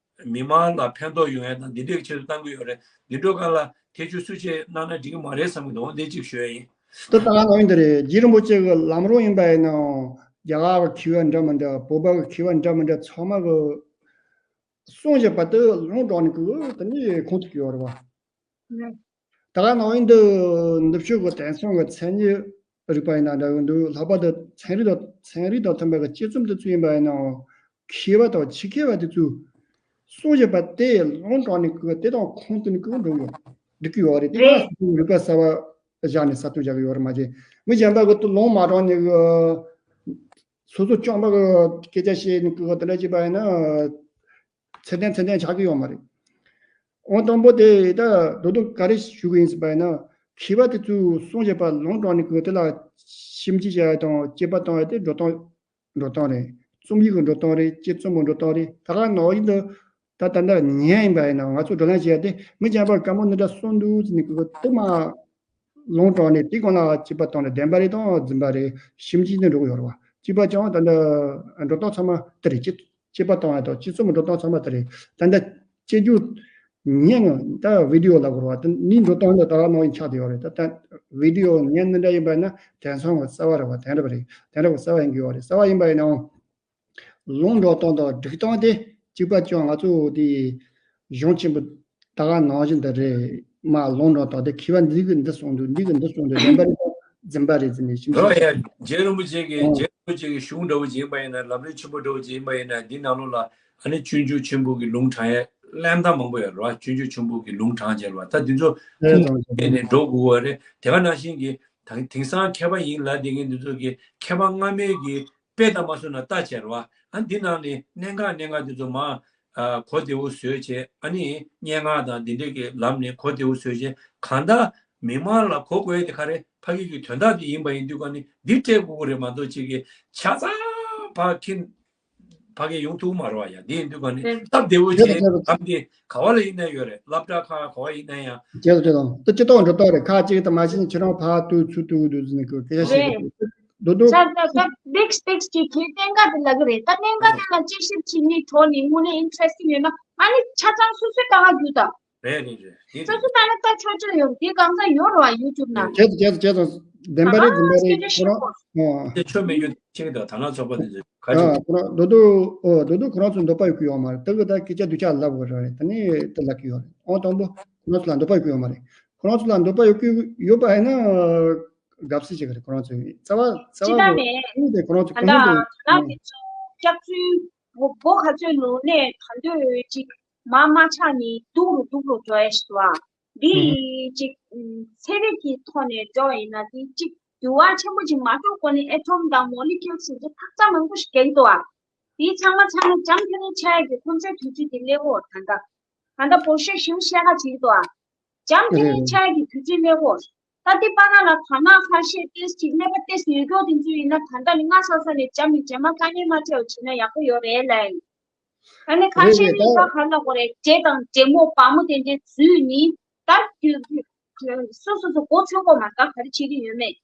མི་མང་ལ་ཕན་ཐོགས་ཡོང་ཡས་དང་འདི་འདྲའི་ཆེད་དུ་བཏང་གི་ཡོད་རེད། འདི་འདྲའི་སྒང་ལ་ཐེ་བྱུས་སུ་བྱས་གནང་ན་འགྲིག་གི་མ་རེད་བསམ་གི་འདུག་འདི་གཅིག་ཞུ་ཡས་ཡིན། ད་ད་ག་ནང་བཞིན་དེ་རེད། རྗེ་རིན་པོ་ཆེ་གི་ལམ་རོགས་ཡིན་པ་ཡིན་ནའང་རྒྱ་གར་གི་མཁས་པ་འདྲ་མི་འདྲ། བོད་པ་གི་མཁས་པ་འདྲ་མི་འདྲ་ཚང་མ་གི་གསུང་བཞིན་པ་དེ་ལུང་དྲངས་ནས་གི་དེ་ནས་ཁུངས་ཐུབ་ཀྱི་ཡོད་རེད་བ། ད་ག་ནང་བཞིན་དུ་ནུབ་ཕྱོགས་ཀྱི་དེང་སང་གི་མཚན་ཉིད་རིག་པ་ཡིན་ན་འདྲ་གི་འདུག་ལྷག་པར་དུ་ཚན་རིག་དང་ཚན་རིག་དང་མཐུན་པའི་གི་དཔྱད་རྩོམ་དེ་ཚོ་ཡིན་པ་ཡིན་ནའང་མཁས་པ་དང་ཕྱི་མཁས་པ་དེ་ཚོས་གསུང་བཞིན་པ་དེ་ལུང་དྲངས་ནས་གི་དེ་དང་ཁུངས་བསྟུན་ནས་གི་འགྲོ་གི་ཡོད། འགྲིག་གི་ཡོད་རེད། དེ་ང་རིག་པ་གསར་པ་བཞག་ནས་གསར་གཏོད་བྱ་གི་ཡོད་རེད་མ་གཞི། མི་གཞན་པ་གི་དེ་ལུང་མ་དྲངས་ནས་གི་སོ་སོ་རྐྱང་པ་གི་སྐད་ཆ་བཤད་ནས་གི་དེ་འདྲ་བྱས་པ་ཡིན་ན། ཚད་ལྡན་ཚད་ལྡན་ཆགས་ཀྱི་ཡོད་མ་རེད། འོ་དང་པོ་དེ་ད་རྡོག་རྡོག་ག་རེ་ཞུ་གི་ཡིན་ཟེར་བ་ཡིན་ན། མཁས་པ་དེ་ཚོས་གསུང་བཞིན་པ་ལུང་དྲངས་ནས་གི་དེ་ལ་ཞིབ་འཇུག་བྱ་ཡ་དང་དཔྱད་པ་གཏོང་ཡ་དེ་འགྲོ་སྟངས་འགྲོ་སྟངས་རེད། རྩོམ་ཡིག་གི་འགྲོ་སྟངས་རེད། དཔྱད་རྩོམ་གྱི་འགྲོ་སྟངས་རེད། ད་ག་ནང་བཞིན་དུ་ད་ད་ལྟ་ཉན་ཡིན་པ་ཡིན་ན་ང་ཚོ་བགྲོ་གླེང་བྱེད་ཡ་དེ་མི་གཞན་པར་བཀའ་མོལ་འདི་འདྲ་གསུངས་འདུག་ཟེར་ནས་གི་དེ་མ་ལུང་དྲངས་ནས་དེ་སྒང་ལ་དཔྱད་པ་བཏང་ནས་བདེན་པ་རེད་དང་རྫུན་པ་རེད་ཞིབ་འཇུག་ནས་འགྲོ་གི་ཡོད་རེད་བ། གཅིག་པ་ཀྱང་ད་ལྟ་འགྲོ་སྟངས་ཚང་མ་དེ་རེད། དཔྱད་དཔྱད་པ་བཏང་ཡ་དང་དཔྱད་རྩོམ་འགྲོ་སྟངས་ཚང་མ་དེ་རེད། ད་ལྟ་དཔྱད་རྒྱུ་ ཉན་ནས་ད་བི་ཌི་ཨོ་ལབ་དགོས་རེད་བ། ད་ནི་འགྲོ་སྟངས་ལ་ད་ག་ནང་བཞིན་ཆགས་བསྡད་ཡོད་རེད། ད་ད་བི་ཌི་ཨོ་ཉན་འདི་འདྲ་ཡིན་པ་ཡིན་ན་དེང་སང་གི་གསར་བ་རེད་བ། དེང་རབས་རེད། དེང་རབས་ཀྱི་གསར་བ་ཡིན་གྱི་ཡོད་རེད། གསར་བ་ཡིན་པ་ཡིན་ནའང་ལུང་འགྲོ་སྟངས་དང་སྒྲིག་སྟངས་དེ་གཅིག་པ་ཅང་ང་ཚོ་དེ་གཞུང་ཆེན་པོ་ད་ག་ནང་བཞིན་དུ་རེད། མ་ལུང་འགྲོ་སྟངས་དེ་མཁས་པ་འདི་གིས་འདི་གསུངས་འདུག་འདི་གིས་འདི་གསུངས་འདུག་འཛིན་པ་རེད། འཛིན་པ་རེད་འཛིན་ནས་ཤིང་རོ་ཡ། རྗེ་རིན་པོ་ཆེ་གི་ཨང་། རྗེ་རིན་པོ་ཆེ་གི་གཞུང་འདྲ་བོ་ཅིག་ཡིན་པ་ཡིན་ན། ལམ་རིམ་ཆེན་པོ་འདྲ་བོ་ཅིག་ཡིན་པ་ཡིན་ན། འདི་ནང་ལོགས་ལ་ཨ་ནི་སྤྱོད་འཇུག་ཆེན་པོ་གི་ལུང་དྲངས་ཡ་ལན་ད་མང་པོ་ཡོད་རེད་བ། སྤྱོད་འཇུག་ཆེན་པོ་གི་ལུང་དྲངས་བྱས་རེད་བ། ད་འདི་ཚོ་ཁུངས་ལྡན་ནས་འགྲོ་དགོས་པ་རེད། དེ་ག་ནང་བཞིན་གྱི་ད་དེང་སང་མཁས་པ་ཡིན་ལབ་བསྡད་མཁན་འདི་ཚོ་གི་མཁས་པ་སྔ་མའི་གི་དཔེ་ལྟ་མ་སོང་ན་ལྟ་བྱས་རེད་བ། ཨ་འདི་ནང་ནས་གནད་འགག་གནད་འགག་འདི་ཚོ་མ་ཨ་གོ་བདེ་བོ་བཟོས་བྱས། ཨ་ནི་སྙན་ངག་དང་འདི་འདྲའི་གི་ལམ་ནས་གོ་བདེ་བོ་བཟོས་བྱས། གང་ལྟར་མི་མང་ལ་གོ་དགོས་ཡ་དེ་ག་རེ་ཕ་གི་གི་དོན་དག་དེ་ཡིན་པ་ཡིན་དུས་ག་ནི་འདི་སྤྲད་དགོས་ཀྱི་རེད་མ་གཏོགས། ཅིག་གི་ཆ་ཚང་ཕ་གི་ཕ་གི་ཡོང་ཐུབ་མ་རེད་བ། ཡ་འདི་ཡིན་དུས་ག་ནི་སྟབས་བདེ་བོ་བྱས། ལམ་འདི་ག་བ་ལ་ཡིན་ན་ཡོད་རེད། སློབ་གྲྭ་ཁག་ག་བ་ཡིན་ན་ཡང་། རྗེས་སུ་སྤྱོད་དང་དུ་སྤྱི་ཚོགས་འགྲོ་སྟངས་རེད། ཁག་ཅིག་ད་མ་གཞི་ནས་ཁྱེད་རང་ཕར་ཐུག་ཚུར་ཐུག་འདུག་ཟེར་ནས་སྐད་ཆ་བཤད་ཀྱི་འདུག་འདུག་ད་ཌིག་ཌིག་ཅིག་ཁྱེད་བསྟན་ག་དེ་ལབ་ཀྱི་རེད། ད་བསྟན་ག་དེ་ལ་དཔྱད་ཞིབ་བྱེད་མཁན་གྲོགས་ནི་དངོས་གནས་ཨིན་ཊི་རེ་སི་ཊིང་ཡོད་ན། ཨ་ནི་ཆ་ཚང་སོ་སོའི་ལྟ་ག་རྒྱུགས་དང་། རེད་རེད་རེད། དེ་སོ་སོ་ལྟ་ན་ལྟ་ཆོག་ཆོག་ཡོད་རེད། དེ་གང་ཟག་ཡོད་རེད་བ། ཡུ་ཊུབ་ནང་། རྗེས་སུ་རྗེས་སུ་བདེན་པ་རེད། བདེན་པ་རེད། ཁོ་རང་། ཨ། དེ་ཆོ་མེད་རྒྱུ་ཤེས་ཀྱི་འདུག་ད་ནང་ཚོགས་པ་དེ་ཚོ་ག་ཅིག་ཨ་ཁོ་རང་མདོ་སྡུག་ཨོ་མདོ་སྡུག་ཁོ་རང་ཚོ་འདོད་པ་ཡོད་ཀྱི་ཡོད་མ་རེད། ད་གི་ད་སྐད་ཆ་སྡུག་ཅག་ལབ་དགོས་རེད། ད་ནི་དེ་ལབ་ཀྱི་ཡོད་རེད། ཨང་དང་པོ་ཁོ་རང་ཚོ་ལ་འདོད་པ་ཡོད་ཀྱི་ཡོད་མ་རེད། ཁོ་རང་ཚོ་ལ་འདོད་པ་ཡོད་ཀྱི་ཡོད་པ་ཡིན་ན། དགའ་བསུ་བྱེད་ཀྱི་རེད། ཁོ་རང་ཚོས་རྩ་བ་རྩ་ཅི་བ་ལ་ལས་ཁོ་རང་ཚོ་ད་ཁོ་རང་ལྟ་ཚོ་ན་དེ་ཚོ་སྐྱག་རྫུན་སྒོ་སྒོ་ག་ཚོད་ནོར་ནས་ག་འདོད་ཅིག་མ་མ་ཆག་ནི་སྡུག་རུ་སྡུག་རུ་འགྲོ་ཡ་ཞིག་འདུག་ཨ། འདི་ཅིག་ཚན་རིག་གི་ཐོག་ནས་འགྲོ་ཡིན་ན་འདི་ཅིག་འགྱུར་བ་ཆེན་པོ་ཅིག་མ་འགྲོ་གོང་ནས་ཨེ་ཊོམ་དང་མོ་ལི་ཀིའུལ་ཟེར་ཚོ་ཐག་ཆ་མང་པོ་ཞིག་རྒྱག་གི་འདུག་ཨ། འདི་ཚང་མ་ཚང་མ་འཇམ་ཐིང་ངེ་ཆགས་ཡ་གི་ཁོང་ཚོའི་དུས་ཚོད་དེ་སླེབས་ཡོད་ད་ལྟ། ད་ལྟ་འབོར་ཤོག་ཞིབ་བཤད་ག་བྱེད་ཀྱི་འདུག་ཨ། འཇམ་ཐིང་ངེ་ཆགས་ཀྱི་དུས་ཚོད་སླེབས་ཡོད། ད་འདི་པ་ན་ལ་ག་ན་ཁ་ཤས་ཏེས་ཅིག་གནས་པ་ཏེས་ཡོད་མཁན་དེ་ཚོ་ཡིན་ན། ད་ལྟ་ནི་སྔ་ས་ས་ནས་འཇམ་མི་འཇམ་མ་དཀའ་ངལ་མ་འཕྲད་པ་བྱེད་ན་ཡག་པོ་ཡོད་རེད་ལབ་ཡིན། ཨ་ནི་ཁ་རེད་ཤས་རེད། ནི་ད་ད་ག་ལ་གོ་རེད། འདྲེ་དང་འདྲེ་མོ་བ་མོ་དེ་འདྲའི་རྫུས་ནི་ད་སོ་སོ་སོ་མགོ་ཚོད་གོ་མ། ད་ག་རེ་བྱེད་ཀྱི་ཡོད་མེད།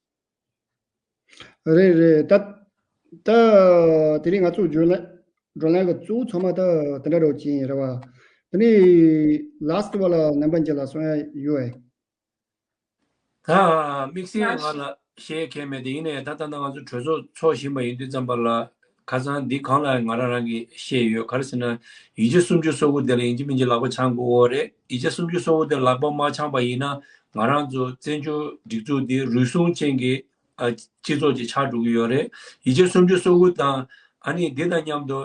རེད་རེད། ད་ད་དེ་རིང་ང་ཚོ་བགྲོ་གླེང་བགྲོ་གླེང་གི་གཙོ་བོ་ཚང་མ་ད་དེ་འདྲ་འདྲ་བོ་ཅིག་ཡིན་རེད་བ། དེ་ནས་ལཱ་སི་ཊི་བ་ལ་རྣམ་པ་གཉིས་ལ་གསུང་ཡ་ཡོད་ཨེ། ད་དམིགས་བསལ་ང་ལ་བཤད་མཁན་མེད། དེ་ཡིན་ནའི་ད་ད་ལྟ་ང་ཚོ་གྲོས་ཚོགས་ཚོགས་བཞིན་པ་ཡིན་དུས་ཙམ་པ་ལ། ཁ་སང་འདི་སྒང་ལ་ང་རང་རང་གིས་བཤད་ཡོད། ག་རེ་ཟེར་ན། ཡིག་ཆ་སུམ་ཅུ་སོ་དགུ་དེ་ལ་ཡིན་གཅིག་མིན་གཅིག་ལག་པ་འཆང་དགོས་འོ་རེད། ཡིག་ཆ་སུམ་ཅུ་སོ་དགུ་དེ་ལག་པ་མ་འཆང་པ་ཡིན་ན། ང་རང་ཚོ་བཙན་བྱོལ་སྒྲིག་འཛུགས་འདི་རུལ་སུངས་ཅན་གྱི་ཨ་སྤྱི་ཚོགས་ཅིག་ཆགས་འགྲོ་གི་ཡོད་རེད། ཡིག་ཆ་སུམ་ཅུ་སོ་དགུ་དང་། ཨ་ནི་འདི་དང་མཉམ་དུ་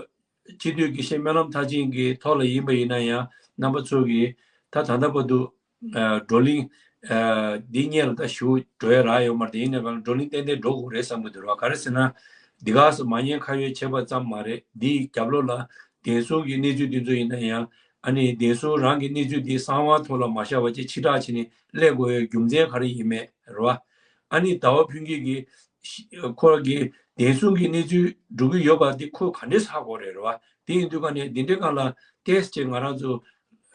སྤྱི་འཐུས་དགེ་བཤེས་སྨོན་ལམ་མཐར་ཕྱིན་གྱི་ཐོག་ལ་ཡིན་པ་ཡིན་ན་ཡང་། རྣམ་པ་ཚོ་གིས་ད་ད་ལྟ་བར་དུ་ཨ་བགྲོ་གླེང་ཨ་འདི་སྔོན་ལ་ད་ཞུ་འགྲོ་ཡ་རག་ཡོད་མ་རེད། དེ་ཡིན་ནའི་བགྲོ་གླེང་ཏན་ཏན་འགྲོ་དགོས་རེད་བསམ་གྱི་འདུག་ར། ག་རེ་ཟེར་ན། འདི་ག་སེ་མ་ཉེས་ཁ་གཡོགས་བྱས་པ་ཙམ་མ་རེད། འདིའི་རྒྱབ་ལོགས་ལ་བདེན་སྲུང་གི་གནས་ཚུལ་འདི་ཚོ་ཡིན་ན་ཡང་། ཨ་ནི་བདེན་སྲུང་རང་གི་གནས་ཚུལ་འདི་གསང་བ་ཐོག་ལ་མ་བཞག་པ་བྱས་ཕྱིར་བསྒྲགས་བྱས་ནས་སླེབས་དགོས་ཡའི་རྒྱུ་མཚན་ག་རེ་ཡིན་མེད་རེད་བ། ཨ་ནི་ཟླ་བ་ཕུན་སྐྱིད་ཀྱིས་ཁོ་གི་བདེན་སྲུང་གི་གནས་ཚུལ་སྒྲུབ་ཀྱི་ཡོད་པ་འདི་ཁོས་ག་འདྲས་ཧ་གོ་རེད་རེད་བ། དེ་ཡིན་དུས་ག་ནས་འདི་འདྲའི་སྒང་ལ་ཏོག་ཙམ་ང་རང་ཚོ་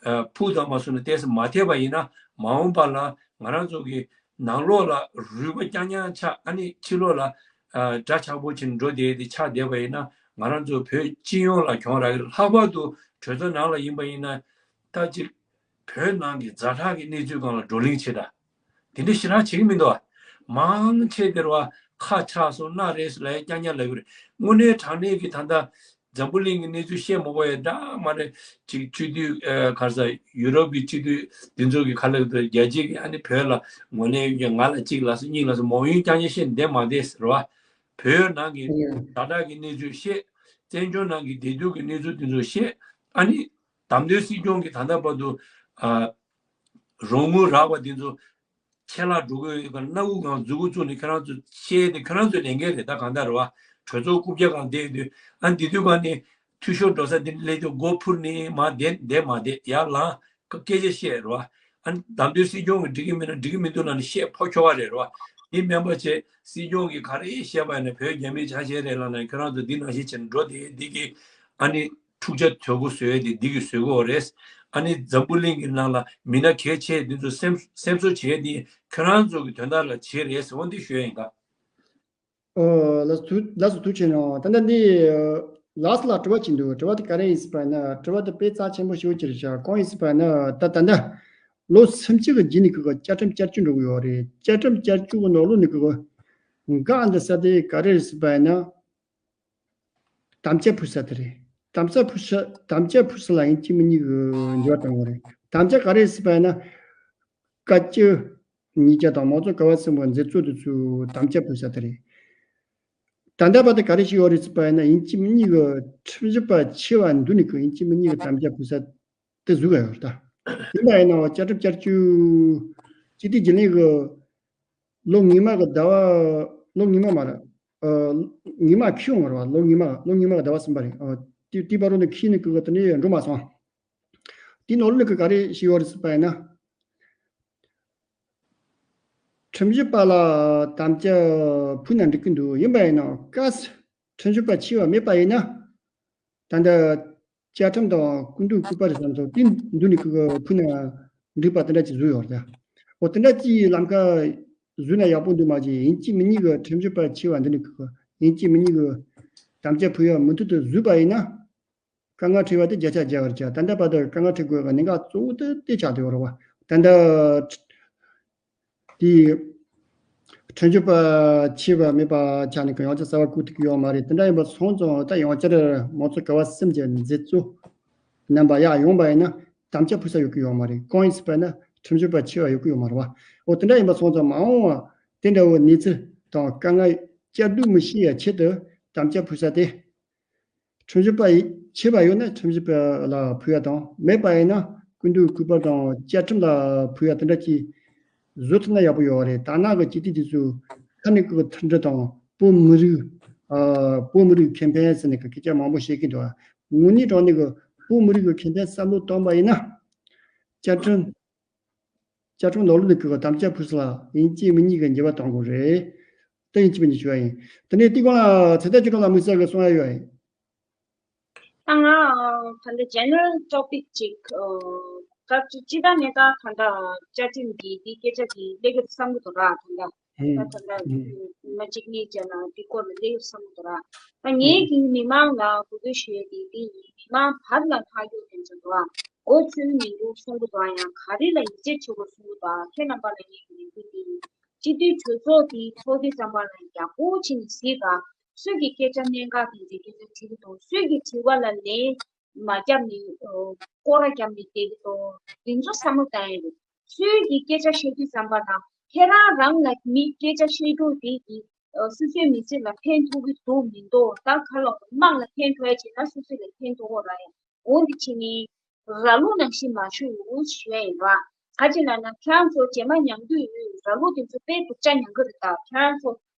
ཨ་ཕུགས་དང་མ་སོང་ན་ཏོག་ཙམ་མ་འཐད་པ་ཡིན་ན། མ་འོངས་པ་ལ་ང་རང་ཚོ་གི་ནང་ལོགས་ལ་རུལ་པ་རྐྱང་རྐྱང་ཆགས། ཨ་ནི་ཕྱི་ལོགས་ལ་ཨ་འདྲ་ཆགས་པོ་ཅིག་འགྲོ་བསྡད་དེ་ཆགས་བསྡད་པ་ཡིན་ན། ང་རང་ཚོ་བོད་སྤྱི་ཡོངས་ལ་གྱོང་རག་གི་རེད། ལྷག་པར་དུ་གྲོས་ཚོགས་ནང་ལ་ཡིན་པ་ཡིན་ན། ད་ཅིག་བོད་ནང་གི་ཛ་དྲག་གི་གནས་ཚུལ་སྒང་ལ་བགྲོ་གླེང་བྱེད་དང་། དེ་འདྲ་ཞེ་དྲག་བྱེད་ཀྱི་མི་འདུག་ཨ། མང་ཆེ་དེར་བ་ཁ་ཆག་སོང་། སྣ་རལ་སོང་ལབ་ཡ་རྐྱང་རྐྱང་ལབ་ཀྱི་རེད། དངོས་གནས་དྲང་གནས་ཀྱི་ད་ལྟ་འཛམ་བུ་གླིང་གི་གནས་ཚུལ་བཤད་མ་དགོས་ཡ་འདྲ་མ་རེད། ཅིག་སྤྱི་འཐུས་ཨ་ག་རེ་ཟེར། ཡུ་རོབ་ཀྱི་སྤྱི་འཐུས་འདི་ཚོ་གི་ཁ་ལག་ཏུ་རྒྱལ་སྤྱི་གི་ཨ་ནི་བོད་ལ་ངོས་ལེན་ཡོད་ཀྱང་། ང་ལ་གཅིག་ལབ་སོང་གཉིས་ལབ་སོང་། མང་ཡུན་རྐྱང་རྐྱང་བཤད་བསྡད་མ་བསྡད་ཟེར་བ། བོད་ནང་གི་ཨ་ཛ་དྲག་གི་གནས་ཚུལ་བཤད། བཙན་བྱོལ་ནང་གི་བདེ་སྡུག་གི་གནས་ཚུལ་འདི་ཚོ་བཤད། ཨ་ནི་བདམས་ཐོན་སྲིད་སྐྱོང་གི་ད་ལྟ་བར་དུ་ཨ་རོགས་དངུལ་རག་པ་འདི་ཚོ་ཆད་ལྷག་འགྲོ་གི་ཡོད་ག་སྣ་ཁུག་སྒང་མཛུ་གུ་བཙུགས་ནས་ཁྱོད་རང་ཚོ་བཤད་དེ་ཁྱོད་རང་ཚོའི་ལས་འགན་རེད། ད་གང་ལྟར་རེད་བ། གྲོས་ཚོགས་རྐུབ་བཀྱག་སྒང་བསྡད་དུས། ཨ་འདི་དུས་ག་ནས་འཐུས་ཤོར་འགྲོ་ས་འདི་སླེབས་དུས་སྒོ་ཕུར་ནས་མར་བསྡད་བསྡད་མ་བསྡད། ཡར་ལངས་སྐད་ཆ་བཤད་རེད་བ། ཨ་བདམས་ཐོན་སྲིད་སྐྱོང་གིས་འགྲིག་གི་མིན་ན་འགྲིག་གི་མི་འདུག་ལབ་ནས་བཤད་ཕོ་ཁྱོ་ག་རེད་རེད་བ། འདི་མིན་པ་བྱས་སྲིད་སྐྱོང་གིས་ག་རེ་བཤད་པ་ཡིན་ན། བོད་རྒྱ་མིའི་ཆ་ཤས་རེད་ལབ་ནས་ཁྱོད་རང་ཚོ་འདི་ནང་བཞིན་བྱས་ནས་འགྲོ་དེ་འདི་གི་ཨ་ནི་འཁྲུག་ཆ་དོད་པོ་བཟོས་དེ་འདི་གི་བཟོས་གོ་རེད། ཨ་ནི་འཛམ་བུ་གླིང་གི་ནང་ལ་མི་སྣ་གལ་ཆེ་འདི་ཚོ་སེམས་སེམས་གསོ་བྱས་དེ་ཁྱོད་རང་ཚོ་གི་དོན་དག་ལ་བྱས་རེད་ཟེར་བ་འདི་ཞུ་ཡ་ཡིན་ད། ཨོ། ལགས་སོ་ཐུགས་ལགས་སོ་ཐུགས་རྗེ་གནང་། ད་ལྟ་འདི་ ལགས་སོ་ལགས། དྲི་བ་ཅིག་འདུག་དྲི་བ་དེ་ག་རེ་ཡིན་ཟེར་བ་ཡིན་ན། དྲི་བ་དེ་དཔེ་རྩ་ཆེན་པོ་ཞེ་པོ་ཅིག་རེད་ཤག་གང་ཡིན་ཟེར་བ་ཡིན་ན། ད་ད་ལྟ་ལོ་སུམ་ཅུ་གི་རྗེས་ནས་ཀྱི་བཅའ་ཁྲིམས་བསྐྱར་བཅོས་འགྲོ་གི་ཡོད་རེད། བཅའ་ཁྲིམས་བསྐྱར་བཅོས་ཀྱི་ནང་ལོགས་ནས་ཀྱི་འགག་འདི་ས་དེ་ག་རེ་རེད་ཟེར་བ་ཡིན་ན། དམ་བཅའ་ཕུལ་ས་དེ་རེད། དམ་བཅའ་ཕུལ་ས། དམ་བཅའ་ཕུལ་ས་ལ་ཡིན་གཅིག་མིན་གཉིས་ཀྱི་འགྱུར་བ་གཏོང་དགོས་རེད། དམ་བཅའ་ག་རེ་རེད་ཟེར་བ་ཡིན་ན། བཀའ་སྤྱི་གཉིས་ཆ་དང་མང་གཙོ་ག་བ་གསུམ་པོ་མཛད་གཙོ་དེ་ཚོས་དམ་བཅའ་ཕུལ་ས་དེ་རེད། ད་ལྟ་བར་དུ་ག་རེ་ཞིག་ཡོད་རེད་ཟེར་བ་ཡིན་ན། ཡིན་གཅིག་མིན་གཉིས་ཀྱི་ཁྲིམས་ཞིབ་པ་ཆེ་བ་འདུག་ནས་ཀྱི་ཡིན་གཅིག་མིན་གཉིས་ཀྱི་དམ་བཅའ་ཕུལ་ས་དེ་བཟོ་གི་ཡོད་རེད་ད། ཡིན་པ་ཡིན་ནའང་བཅའ་ཁྲིམས་བསྐྱར་བཅོས་སྤྱི་འཐུས་རྒྱུན་ལས་ཀྱི་ལོ་སྔོན་མ་གི་ཟླ་བ། ལོ་སྔོན་མ་མ་རེད། ཨ། སྔོན་མ་འཁེལ་ཡོང་བ་རེད་བ། ལོ་སྔོན་མ། ལོ་སྔོན་མ་གི་ཟླ་བ་གསུམ་པ་རེད། ཨ། དེ་དེ་བར་དུ་ནས་འཁེལ་ནས་ཀྱི་དེ་ནས་འགྲོ་མ་སོང་། དེ་ནང་ལོགས་ཀྱི་ག་རེ་ཞིག་ཡོད་རེད་ཟེར་བ་ཡིན་ན། ཁྲིམས་ཞིབ་པ་ལ་དམ་བཅའ་ཕུལ་ན་འགྲིག་གི་འདུག་ཡིན་པ་ཡིན་ནའང་གལ་སྲིད་ཁྲིམས་ཞིབ་པ་ཆེ་བ་མེད་པ་ཡིན་ན། ད་ལྟ་བཅའ་ཁྲིམས་དང་སྐུ་མདུན་སྐུ་པར་བཟོ་འདུག་དེ་འདུག་ནས་ཀྱི་ཕུལ་ན་འགྲིག་པ་དེ་འདྲ་ཅིག་བཟོས་ཡོད་རེད། འོ་དེ་འདྲ་ཅིག་ལམ་ཁ་བཟོས་ན་ཡག་པོ་འདུག་མ་གཞི་ཡིན་གཅིག་མིན་གཉིས་ཀྱི་ཁྲིམས་ཞིབ་པ་ཆེ་བ་འདི་ནས་ཀྱི་ཡིན་གཅིག་མིན་གཉིས་ཀྱི་དམ་བཅའ་ཕུལ་ཡག་མུ་མཐུད་དུ་བཟོས་པ་ཡིན་ན། དཀའ་ངལ་འཕྲད་པ་དེ་བརྒྱ་ཆ་བརྒྱ་བར་བྱ། ད་ལྟ་བར་དུ་དཀའ་ངལ་འཕྲད་དགོས་པའི་གནད་འགག་གཙོ་བོ་དེ་དེ་ཆགས་བསྡད་ཡོད་རེད་བ། ད་ལྟ་དེ་ཁྲིམས་ཞིབ་པ་ཆེ་བ་མེད་པ་ཆགས་ནས་ཀྱི་ཡང་བསྐྱར་གསར་པ་བསྐོ་ཐུབ་ཀྱི་ཡོད་མ་རེད། དེ་འདྲ་ཡིན་པ་སོང་ཙང་ད་ཡང་བསྐྱར་མང་གཙོ་ག་བ་གསུམ་གྱི་མཛད་གཙོ་རྣམ་པ་ཡར་ཡོང་བ་ཡིན་ན་དམ་བཅའ་ཕུལ་ས་ཡོད་ཀྱི་ཡོད་མ་རེད། གང་ཡིན་ཟེར་བ་ན་ཁྲིམས་ཞིབ་པ་ཆེ་བ་ཡོད་ཀྱི་ཡོད་མ་རེད་བ། འོ་དེ་འདྲ་ཡིན་པ་སོང་ཙང་མ་འོངས་པ་དེ་འདྲ་བོ་གནས་ཚུལ་དང་དཀའ་ངལ་བསྐྱར་ཟློས་མི་བྱེད་ཡ་ཆེད་དུ་དམ་བཅའ་ཕུལ་ས་དེ། ཁྲིམས་ཞིབ་པ་ཡིན་ཆེ་བ་ཡོད་ན་ཁྲིམས་ཞིབ་པ་ལ་ཕུལ་ཡ་དང་། མེད་པ་ཡིན་ན་སྐུ་མདུན་སྐུ་པར་དང་བཅའ་ཁྲིམས་ལ་ཕུལ་ཡ་དེ་འདྲ་ཅིག་བཟོ་ཐུབ་ན་ཡག་པོ་ཡོད་རེད། ད་ནང་གི་སྤྱི་འཐུས་དེ་ཚོ་ཁ་ནས་ཀྱི་མཐུན་སྒྲིལ་དང་བོད་མི་རིགས། ཨ། བོད་མི་རིགས་ཁེ་ཕན་ཟེར་ནས་ཀྱི་སྐད་ཆ་མང་པོ་བཤད་ཀྱི་འདུག་དངོས་གནས་དྲང་གནས་ཀྱི་བོད་མི་རིགས་ཀྱི་ཁེ་ཕན་བསམ་བློ་བཏང་པ་ཡིན་ན། བཅའ་ཁྲིམས། བཅའ་ཁྲིམས་ནང་ལོགས་ནས་ཀྱི་དམ་བཅའ་ཕུལ་ས་ལ་ཡིན་གཅིག་མིན་གཉིས་ཀྱི་འགྱུར་བ་གཏོང་དགོས་རེད། དེ་ཡིན་གཅིག་མིན་གཉིས་ཞུ་བ་ཡིན། དེ་ནས་དེ་གོང་ལ་ཚེ་ཐར་སྐྱིད་གྲོང་ལ་དམིགས་བསལ་གྱི་གསུང་ཡ་ཡོད་ཡིན། ད་ང་ད་ལྟ་ཇེ་ནེ་རལ་ཊོ་པིག་ཅིག་སྐབས་ཅིག་སྤྱི་བཏང་ནས་ད་ད་ལྟ་བཅའ་ཁྲིམས་འདི་འདི་སྐད་ཆ་འདི་སླེབས་ཡོད་བསམ་གྱི་འདུག་ར། ད་ལྟ་ད་ད་ལྟ་མ་གཅིག་གཉིས་བྱས་ན་འདི་སྐོར་ལ་སླེབས་ཡོད་བསམ་གྱི་འདུག་ར། ད་ངས་ཀྱི་མི་མང་ལ་གོ་བསྡུར་ཞུ་ཡས་འདི་འདི་ཡིན། མི་མང་བར་ལ་ཐག་གཅོད་དེ་ཚོ་འདུག་ར། འགོ་ཚུགས་མི་འདུག་གསུང་གི་འདུག་ཡང་ག་རེ་ལ་ཡིད་ཆེས་བྱེད་དགོས་གསུང་གི་འདུག་ཁྱེད་རྣམ་པ་ལ་ངས་ཀྱི་རེ་སྐུལ་འདི་ཡིན། སྤྱི་འཐུས་གྲོས་ཚོགས་འདི་ཚོགས་དུས་ཙམ་པ་ལ་ཡག་པོ་བྱས་ནས་གཟིགས་དང་། སུས་ཀྱི་སྐད་ཆ་གནད་འགག་དེ་འདྲའི་སྐད་ཆ་དྲིས་ཀྱི་འདུག་སུས་ཀྱི་དྲི་བ་ལ་ལན་མ་བརྒྱབ་ནས་སྐོར་ར་བརྒྱབ་ནས་བསྡད་ཀྱི་འདུག་དེ་ཚོ་བསམ་བློ་བཏང་ཡས་རེད། སུས་ཀྱི་སྐད་ཆ་བཤད་དུས་ཙམ་པ་ལ་ཁྱེད་རང་རང་ལ་མི་སྐད་ཆ་བཤད་རྒྱུ་དེ་གི་སོ་སོའི་མི་ཚེ་ལ་ཕན་ཐོགས་ཀྱི་འདུག་མི་འདུག་ད་ག་ལ་དམངས་ལ་ཕན་ཐོགས་ཡ་བྱས་ན་སོ་སོ་ལ་ཕན་ཐོགས་གོ་ར་ཡ། འོ་འདི་བྱས་ནས་ར་ལུག་ནང་བཞིན་མ་བཞུགས་ཞུ་ཡ་ཡིན་པ། ག་ཅི་ལབ་ན་ཁྱེད་རང་ཚོ་རྗེས་མ་མྱང་དུས་ར་ལུག་དེ་ཚོ་དཔེ་སྡུག་ཅག་མྱང་གི་རེད། ད་ཁྱེད་རང་ཚོ་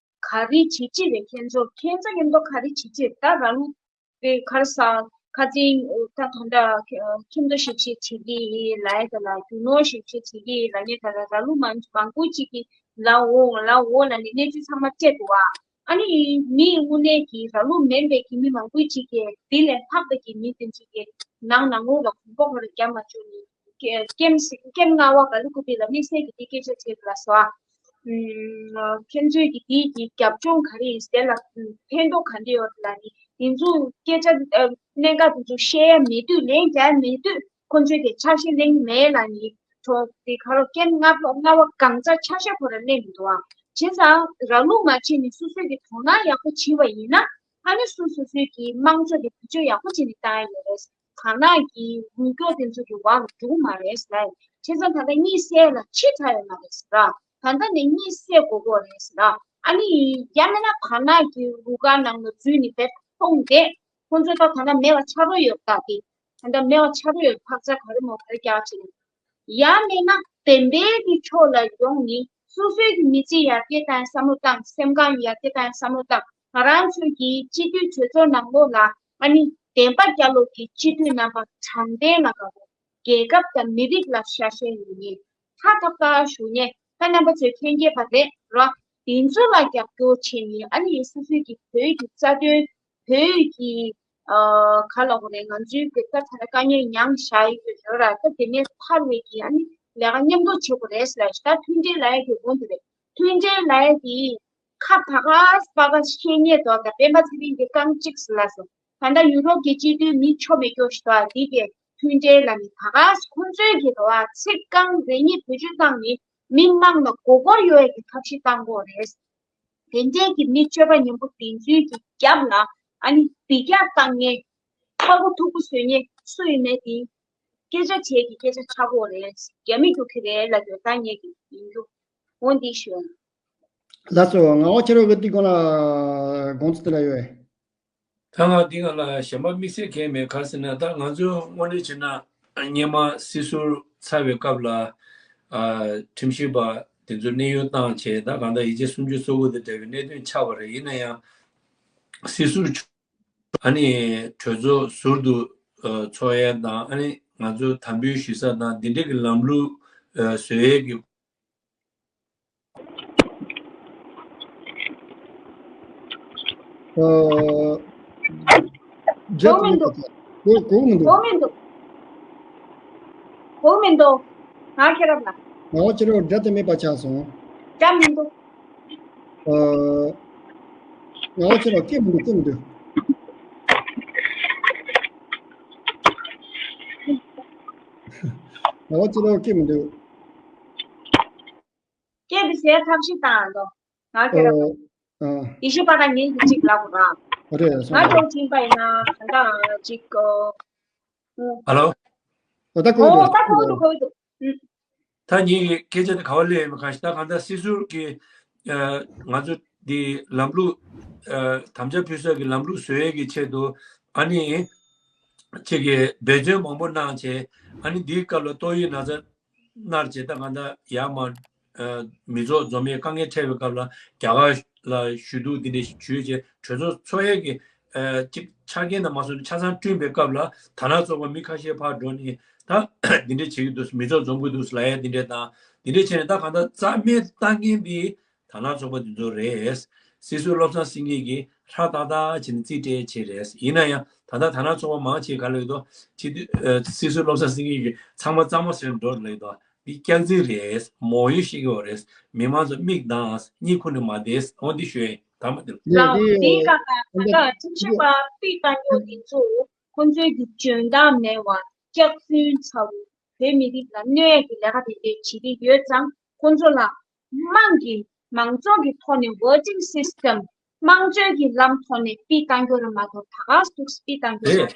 ག་རེ་བྱེད་ཀྱི་རེད། ཁྱེད་ཚོ་ཁྱེད་ཚོ་མཉམ་དུ་ག་རེ་བྱེད་ཀྱི་རེད། ད་ར་ལུག་དེ་གར་ས་ཁ་ཚིང་ད་ད་ད་ཁྱིམ་དུ་ཞིབ་བཤེར་བྱེད་ཀྱི་ཡིན་ལབ་ཡ་ད་ལ་རྒྱུ་ནོར་ཞིབ་བཤེར་བྱེད་ཀྱི་ཡིན་ལབ་ནས་ད་ལ་ར་ལུག་མང་མང་པོ་ཅིག་གིས་ལ་འོ་ལ་འོ་ལབ་ནས་གནས་ཚུལ་ཚང་མ་སྤྲད་འདུག་བ། ཨ་ནི་མིའི་དངོས་གནས་ཀྱི་ར་ལུག་མིན་པའི་གི་མི་མང་པོ་ཅིག་གིས་དེ་ལས་ལྷག་པའི་གི་མི་དེ་ཚོ་གི་ནང་ནང་ལོགས་ལ་གོམ་པ་ཁོ་ར་རྒྱབ་མ་བཅུག་ནས་སྐེམ་སྐེམ་ལྔ་བ་ག་ལུ་ཀུ་པི་ལ་དམིགས་བསལ་གྱི་དེ་སྐད་ཆ་བྱས་ལ་སོ། ཁྱེད་ཚོས་ཀྱི་དེའི་གི་རྒྱབ་ལྗོངས་ག་རེ་ཡིན་དེ་ལ་ཕན་ཐོགས་ག་འདྲ་ཡོད་ལ་ནི་དེ་ཚོ་སྐད་ཆ་གནད་འགག་དེ་ཚོ་བཤད་ཡ་མེད་དུས་ལན་རྒྱག་ཡ་མེད་དུས། ཁོ་ཚོས་ཀྱི་ཆ་ཤས་གླེང་མེད་ལ་ནི་གྲོགས་དེ་ཁ་རོག་སྐྱེན་ལྔ་པ་ལྔ་པ་གང་ཚ་ཆ་ཤས་ཁོ་ར་གླེང་མི་འདུག་ཨ། བྱས་ཙང་ར་ལུག་མ་བྱས་ནས་སོ་སོས་ཀྱི་དོ་སྣང་ཡག་པོ་བྱས་པ་ཡིན་ན་ཨ་ནི་སོ་སོ་སོས་ཀྱི་དམངས་ཚོགས་ཀྱི་བེད་སྤྱོད་ཡག་པོ་བྱས་ནས་བཏང་ཡ་ཡོད་རེད། གང་ན་གི་རུ་སྐྱོར་དེ་ཚོ་གི་བར་ལ་འགྲོ་གི་མ་རེད་ཟེར་ལ། བྱས་ཙང་ད་ལྟ་གཉིད་སད་ལ་ཕྱི་དྲགས་ཡོད་མ་རེད་ཟེར་ར། ད་ལྟ་ནས་གཉིད་སད་དགོས་གོ་རེད་ཟེར་ར། ཨ་ནི་ཡང་མིན་ན་གང་ན་གི་རུ་ཁག་ནང་ལ་འཛུལ་ནས་བེད་མཐོང་བསྡད། ཁོང་ཚོ་ད་ད་ལྟ་མེད་པ་ཆགས་འགྲོ་ཡོད་ད་དེ། ད་ལྟ་མེད་པ་ཆགས་འགྲོ་ཡོད། འཕག་འཚག་ག་རེ་མོ་ག་རེ་རྒྱག་བྱེད་ནས། ཡང་མིན་ན་བདེན་པའི་གི་ཕྱོགས་ལ་ཡོང་ནས་སོ་སོའི་གི་མི་ཚེ་ཡར་རྒྱས་བཏང་བསམ་བློ་བཏང་། སེམས་ཁམས་ཡར་རྒྱས་བཏང་བསམ་བློ་བཏང་། ང་རང་ཚོའི་གི་སྤྱི་འཐུས་གྲོས་ཚོགས་ནང་ལོགས་ལ་ཨ་ནི་བདེན་པ་རྒྱལ་ལོ་གི་སྤྱི་འཐུས་རྣམ་པ་དྲང་བདེན་ལ་དགའ་པོ། རྒྱལ་ཁབ་དང་མི་རིགས་ལ་ཤ་ཞེན་ཡོད་མཁན། ཧ་ཐག་ཐག་ཞུ་མཁན། ད་རྣམ་པ་ཚོས་མཁྱེན་གྱི་ཡོད་པ་རེད་རོ། དེ་ཚོ་ལ་རྒྱབ་སྐྱོར་བྱེད་མཁན། ཨ་ནི་སོ་སོའི་གི་བོད་ཀྱི་རྩ་དོན། བོད་ཀྱི་ཨ་ག་ལབ་དགོས་རེད། ང་ཚོའི་གི་ད་ད་ལྟ་དཀའ་ངལ་མྱངས་བཞག་ཡོད་ཡོད་ར། ད་དེ་ནས་ཐར་བའི་གི་ཨ་ནི་ལས་ཀ་མཉམ་དུ་བྱེད་དགོས་རེད་ཟེར་ལ། ད་མཐུན་སྒྲིལ་ལབ་ཡ་གི་འོང་དུ་རེད། མཐུན་སྒྲིལ་ལབ་ཡ་གི་ཁ་ཕ་ག་སྤ་ག་ཤེས་ཉེས་དོ་ད་སྤེན་པ་ཚེ་རིང་གི་རྐང་གཅིག་ཟེར་ལ་སོ། ད་ལྟ་ཡུ་རོབ་ཀྱི་སྤྱི་འཐུས་མི་ཆོ་མེད་སྐྱོ་ཞིག་དང་འདི་གའི་མཐུན་འབྲེལ་ལ་ནི་ད་ག་ཁོང་ཚོའི་གི་རེད་བ། ཚིག་རྐང་རེ་གཉིས་བེད་སྤྱོད་བཏང་ནི་མི་མང་ལ་མགོ་སྐོར་ཡོད་ཡ་གི་ཐབས་ཤེས་བཏང་གོ་རེད། དེ་འདྲའི་གི་མི་སྤྱོད་པ་ངན་པོ་དེ་ཚོའི་གི་རྒྱབ་ལ་ཨ་ནི་འབུད་རྒྱག་བཏང་མཁན་ཕྲག་པ་མཐུག་པོ་བཟོ་མཁན་སུ་ཡིན་མེད་དེ་སྐད་ཆ་བྱས་ཀྱི་སྐད་ཆ་ཆགས་གོ་རེད། རྒྱ་མི་རྒྱུག་གི་རེད་ལབ་ཡོད། ད་ངས་གི་ཡིན་རྒྱུ་འོ་འདི་ཞུ། ལགས་སོ། ངག་དབང་ཆོས་གྲགས་ཀྱིས་འདི་སྐོར་ལ་དགོངས་ཚུལ་དེ་ལ་ཡོད། ད་ང་འདི་སྒང་ལ་གཞན་པ་དམིགས་བསལ་གང་ཡང་མེད། ག་རེ་ཟེར་ན་ད་ང་ཚོ་དངོས་གནས་བྱས་ན་སྔོན་མ་སྲིད་ཟུར་ཚར་བའི་སྐབས་ལ་ཨ་ཁྲིམས་ཞིབ་པ་དེ་ཚོ་གནས་དབྱུང་བཏང་བྱས། ད་གང་ལྟར་ཡིག་ཆ་སུམ་ཅུ་སོ་དགུ་དང་འབྲེལ་བའི་གནད་དོན་ཆགས་པ་རེད། ཡིན་ན་ཡང་སྲིད་ཟུར་ཨ་ནི་གྲོས་ཚོགས་ཟུར་དུ་ཨ་ཚོགས་ཡས་དང་། ཨ་ནི་ང་ཚོ་དམ་འབུལ་ཞུ་ས་དང་འདི་འདྲའི་གི་ལམ་ལུགས་ཨ་བཟོ་ཡས་ཀྱི། ཨ། གོ་མི་འདུག་གོ་གོ་མི་འདུག་གོ་མི་འདུག་གོ་མི་འདུག་ང་ཁྱེད་རང་ལ། ང་ཁྱེད་རང་སྒྲ་དེ་མེད་པ་ཆགས་སོང་། སྒྲ་མི་འདུག་ཨ། ང་ཁྱེད་རང་སྐད་མི་འདུག་སྐད་མི་འདུག་ང་ཁྱེད་རང་སྐད་མི་འདུག་སྐད་དེ་ཟེར་ཐབས་ཤེས་བཏང་ཨ་ལོ། ང་ཁྱེད་རང་། ཨ། ཨ། ཡེ་ཤེས་པ་དང་ངེད་ཀྱི་གཅིག་ལབ་དགོས་ར། རེད་སོང་། ང་ལོ་ཅིག་པ་ཡིན་ན་ད་ལྟ་ཅིག་གོ་ཧ་ལོ། ཨོ་ད་གོ་ཨོ་ད་གོ་འདུག་གོ་འདུག་ད་ངེད་ཀྱི་སྐད་ཆ་དེ་ག་བ་སླེབས་ཡོད་མེད་ག་ཞིག་ད་གང་ལྟར་སྲིད་ཟུར་གྱི་ཨ་ང་ཚོ་འདི་ལམ་ལུགས་ཨ་དམ་བཅའ་ཕུལ་ས་གི་ལམ་ལུགས་བཟོ་ཡས་ཀྱི་ཆེད་དུ་ཨ་ནི་ཁྱེད་ཀྱིས་འབད་བརྩོན་མང་པོ་གནང་བྱས། ཨ་ནི་འདིའི་སྐབས་ལ་ཏོག་དབྱིབས་ན་ཚ་མནར་བྱས་ད་གང་ལྟར་ཡར་མར་ཨ་མི་ཚོགས་འཛོམས་ཡས་དཀའ་ངལ་འཕྲད་པའི་སྐབས་ལ་རྒྱ་གར་ལ་ཞུ་གཏུག་འདི་འདྲ་ཞུས་བྱས་གྲོས་ཚོགས་ཚོགས་ཡས་ཀྱི་ཨ་ཅིག་ཆ་རྐྱེན་དང་མ་སོང་ཆ་ཚང་བསྐྲུན་པའི་སྐབས་ལ་དར་ནག་ཚོགས་པ་མི་ཁ་ཤས་ཕར་འགྲོ་ནས་ད་འདི་འདྲ་བྱེད་ཀྱི་འདུག་མི་ཚོགས་འཛོམས་ཀྱི་འདུག་ལབ་ཡས་འདི་འདྲ་དང་འདི་འདྲ་བྱས་ནས་ད་གང་ལྟར་རྩ་མེད་བཏང་མཁན་འདི་དར་ནག་ཚོགས་པ་འདི་ཚོ་རེད། སྲིད་ཟུར་བློ་བཟང་སེང་གེ་གིས་ཧྲ་ཏག་ཏག་བྱས་ནས་རྩིས་སྤྲད་བྱས་རེད། ཡིན་ན་ཡང་ད་ལྟ་དར་ནག་ཚོགས་པ་མང་ཆེ་ག་ལ་ཡོད་དོ། སྤྱི་འཐུས་ཨ་སྲིད་ཟུར་བློ་བཟང་སེང་གེ་གིས་ཚང་མ་གཙང་མ་བཟོས་འགྲོ་ལ་ཡོད་དོ། འདི་སྐྱག་རྫུན་རེད། མོ་ཡུ་ཤེས་ཀྱི་ཡོད་རེད། མི་མང་ཚོ་མིག་གདངས་གཉིད་ཁུག་ནས་མ་བསྡད། འོ་འདི་ཞུ་ཡིན། ད་མ་འདི་ལ། ལའོ་འདིའི་སྒང་ལ་ད་ལྟ་ཁྲིམས་ཞིབ་པ་ཕུད་བཏང་རྒྱུ་འདི་ཚོ་ཁོང་ཚོའི་གི་འཇོན་ཐང་མེད་བ་སྐྱག་རྫུན་ཚ་བོ། བོད་མི་རིགས་ལ་གནོད་ཀྱི་ལས་ཀ་དེ་འདྲས་བྱེད་ཀྱི་ཡོད་ཙང་ཁོང་ཚོ་ལ་དམངས་ཀྱི་མང་གཙོ་གི་ཐོག་ནས་voting system དམངས་གཙོའི་གི་ལམ་ཐོག་ནས་ཕུད་བཏང་རྒྱུ་རེད་མ་གཏོགས་ད་ག་ཟུག་ཕུད་བཏང་རྒྱུ་རེད། མ་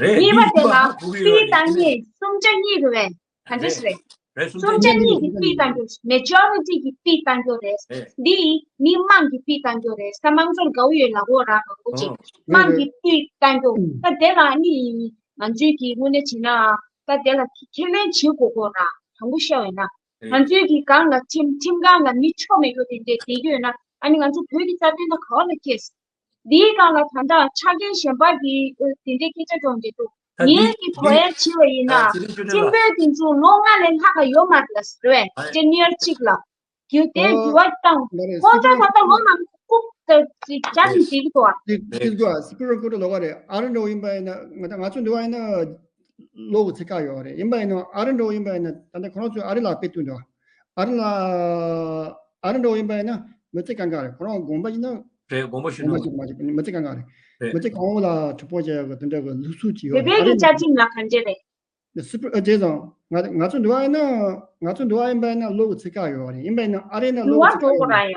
རེད། རེད། གཉིས་པ་དེ་ལ་ཕུད་བཏང་མཁན་སུམ་ཆ་གཉིས་རེད་པས། ག་འདྲས་རེད། རེད། སུམ་ཆ་གཉིས་ཀྱི་ཕུད་བཏང་རྒྱུ་majority གི་ཕུད་བཏང་རྒྱུ་རེད། རེད། འདི་མི་དམངས་ཀྱི་ཕུད་བཏང་རྒྱུ་རེད། ས་དམངས་གཙོར་དགའ་བོ་ཡོད་ལབ་དགོས་ར་མང་པོ་ཅིག་ཨོ། དམངས་ཀྱི་ཕུད་བཏང་རྒྱུ། ད་དེ་ལ་ནི་ང་ཚོའི་གི་དངོས་གནས་བྱས་ན་ད་དེ་ལ་ཁས་ལེན་བྱེད་དགོས་དགོས་ར་དང་པོ་བཤད་པ་ཡིན་ན། ང་ཚོའི་གི་སྒང་ལ་ཁྲིམས་ཁྲིམས་ཁང་ལ་མི་ཆོ་མེད་རྒྱུ་དེ་འདྲས་བསྡད་ཀྱི་ཡོད་ན་ཨ་ནི་ང་ཚོ་བོད་ཀྱི་རྩ་དོན་ད་ག་བ་ལ་སྐྱེས། འདིའི་སྒང་ལ་ད་ལྟ་ཆ་རྐྱེན་གཞན་པ་གི་དེ་འདྲའི་སྐད་ཆ་སྒྲོག་འདི་འདུག་ད་ངའི་འདི་གི་གོ་ཡ་བྱས་པ་ཡིན་ན་ཨ་ཚེ་རིང་ཆོས་སྒྲོན་ཁྲིམས་ལགས། དཔོན་དེ་ཚོ་ལོ་ལྔ་ལས་ལྷག་ག་ཡོད་མ་རེད་ལ་ཟེར་བས་ཨ་tenure གཅིག་ལ་རྒྱུ་དེ་ཨོ་འགྱུར་བ་བཏང་མ་རེད། ཁོང་ཚོ་ད་ལྟ་ལོ་མང་པོ་ཀུབ་ད་ཅིག་རྒྱ་ནས་བསྡད་ཀྱི་འདུག་ཨ། ཅིག་ཅིག་འདུག་ཨ། Supreme Court ལོགས་ཀ་རེད། ཨ་རི་འདྲ་བོ་ཡིན་པ་ཡིན་ན་ང་ད་ང་ཚོ་འདི་བ་ཡིན་ན་ལོ་གི་ཚེ་ཁག་ཡོད་རེད། ཡིན་པ་ཡིན་ན་ཨ་རི་འདྲ་བོ་ཡིན་པ་ཡིན་ན་ད་ལྟ་ཁོ་རང་ཚོས་ཨ་རི་ལ་དཔེ་སྟོན་འདུག་ཨ་རི་ལ་ཨ་རི་འདྲ་བོ་ཡིན་པ་ཡིན་ན་མི་ཚེ་གང་ག་རེད། ཁོ་རང་དགོངས་པ་ཡིན་ན་རེད། དགོངས་པ་ཞུ་དགོངས་པ་ནོ་ཞིག་མ་ཞིག་མི་ཚེ་གང་ག་རེད། རེད། མི་ཚེ་གང་བོ་ལ་གྲོགས་པོ་བྱས་ཡོད་གི་དེ་འདྲ་གི་ལུགས་སྲོལ་ཅིག་ཡོད་བོད་པའི་ཨ་རི་གི་བཅའ་ཁྲིམས་ལ་གང་བྱས་རེད། སི་པི་ཨ་བྱས་ཙང་ང་ང་ཚོ་འདི་བ་ཡིན་ན་ང་ཚོ་འདི་བ་ཡིན་པ་ཡིན་ན་ལོ་གི་ཚེ་ཁག་ཡོད་རེད། ཡིན་པ་ཡིན་ན་ཨ་རི་ན་ལོ་གི་ཚེ་ཁག་ཡོད་མ་རེད།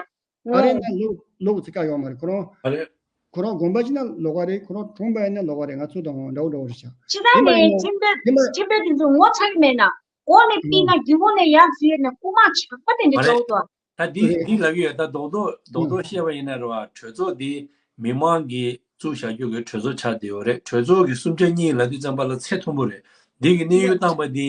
ཨ་རི་ན་ལོ་ལོ་གི་ཚེ་ཁག་ཡོད་མ་རེད། ཁོ་རང་ཨ་རེད། ཁོ་རང་དགོངས་པ་བཞེས་ན་ལོགས་ཀ་རེད། ཁོ་རང་གྲོངས་པ་ཡིན་ན་ལོགས་ཀ་རེད། ང་ཚོ་དང་འདྲ་བོ་འདྲ་བོ་རེད་ཤག་ཕྱི་ཟླ་ཡིན་པ་ནས་ཡིན་ན་ཁྲིམས་དཔོན་ཡིན་པ་ཁྲིམས་དཔོན་དེ་ཚོ་ངོ་ཚ་གི་མེད་ན་འོག་ནས་ཕུད་ན་ཨ་རྒྱུ་འོག་ནས་ཡར་འཛུལ་ཡོད་ན་རྐུ་མ་ཇག་པ་དེ་འདྲ་འགྲོ་འདུག་ད་འདི་རེད། འདི་ལབ་ཀྱི་ཡོད། ད་རྡོག་རྡོག་རྡོག་རྡོག་བཤད་པ་ཡིན་ན་རེད་བ། གྲོས་ཚོགས་འདི་མི་མང་གིས་བཙུགས་བཞག་རྒྱུ་གི་གྲོས་ཚོགས་ཆགས་བསྡད་ཡོད་རེད། གྲོས་ཚོགས་ཀྱི་གསུམ་ཆ་གཉིས་ལབ་དུས་ཙམ་པ་ལ་ཚད་མཐོན་པོ་རེད། འདི་གི་གནས་དབྱུང་བཏང་པ་འདི་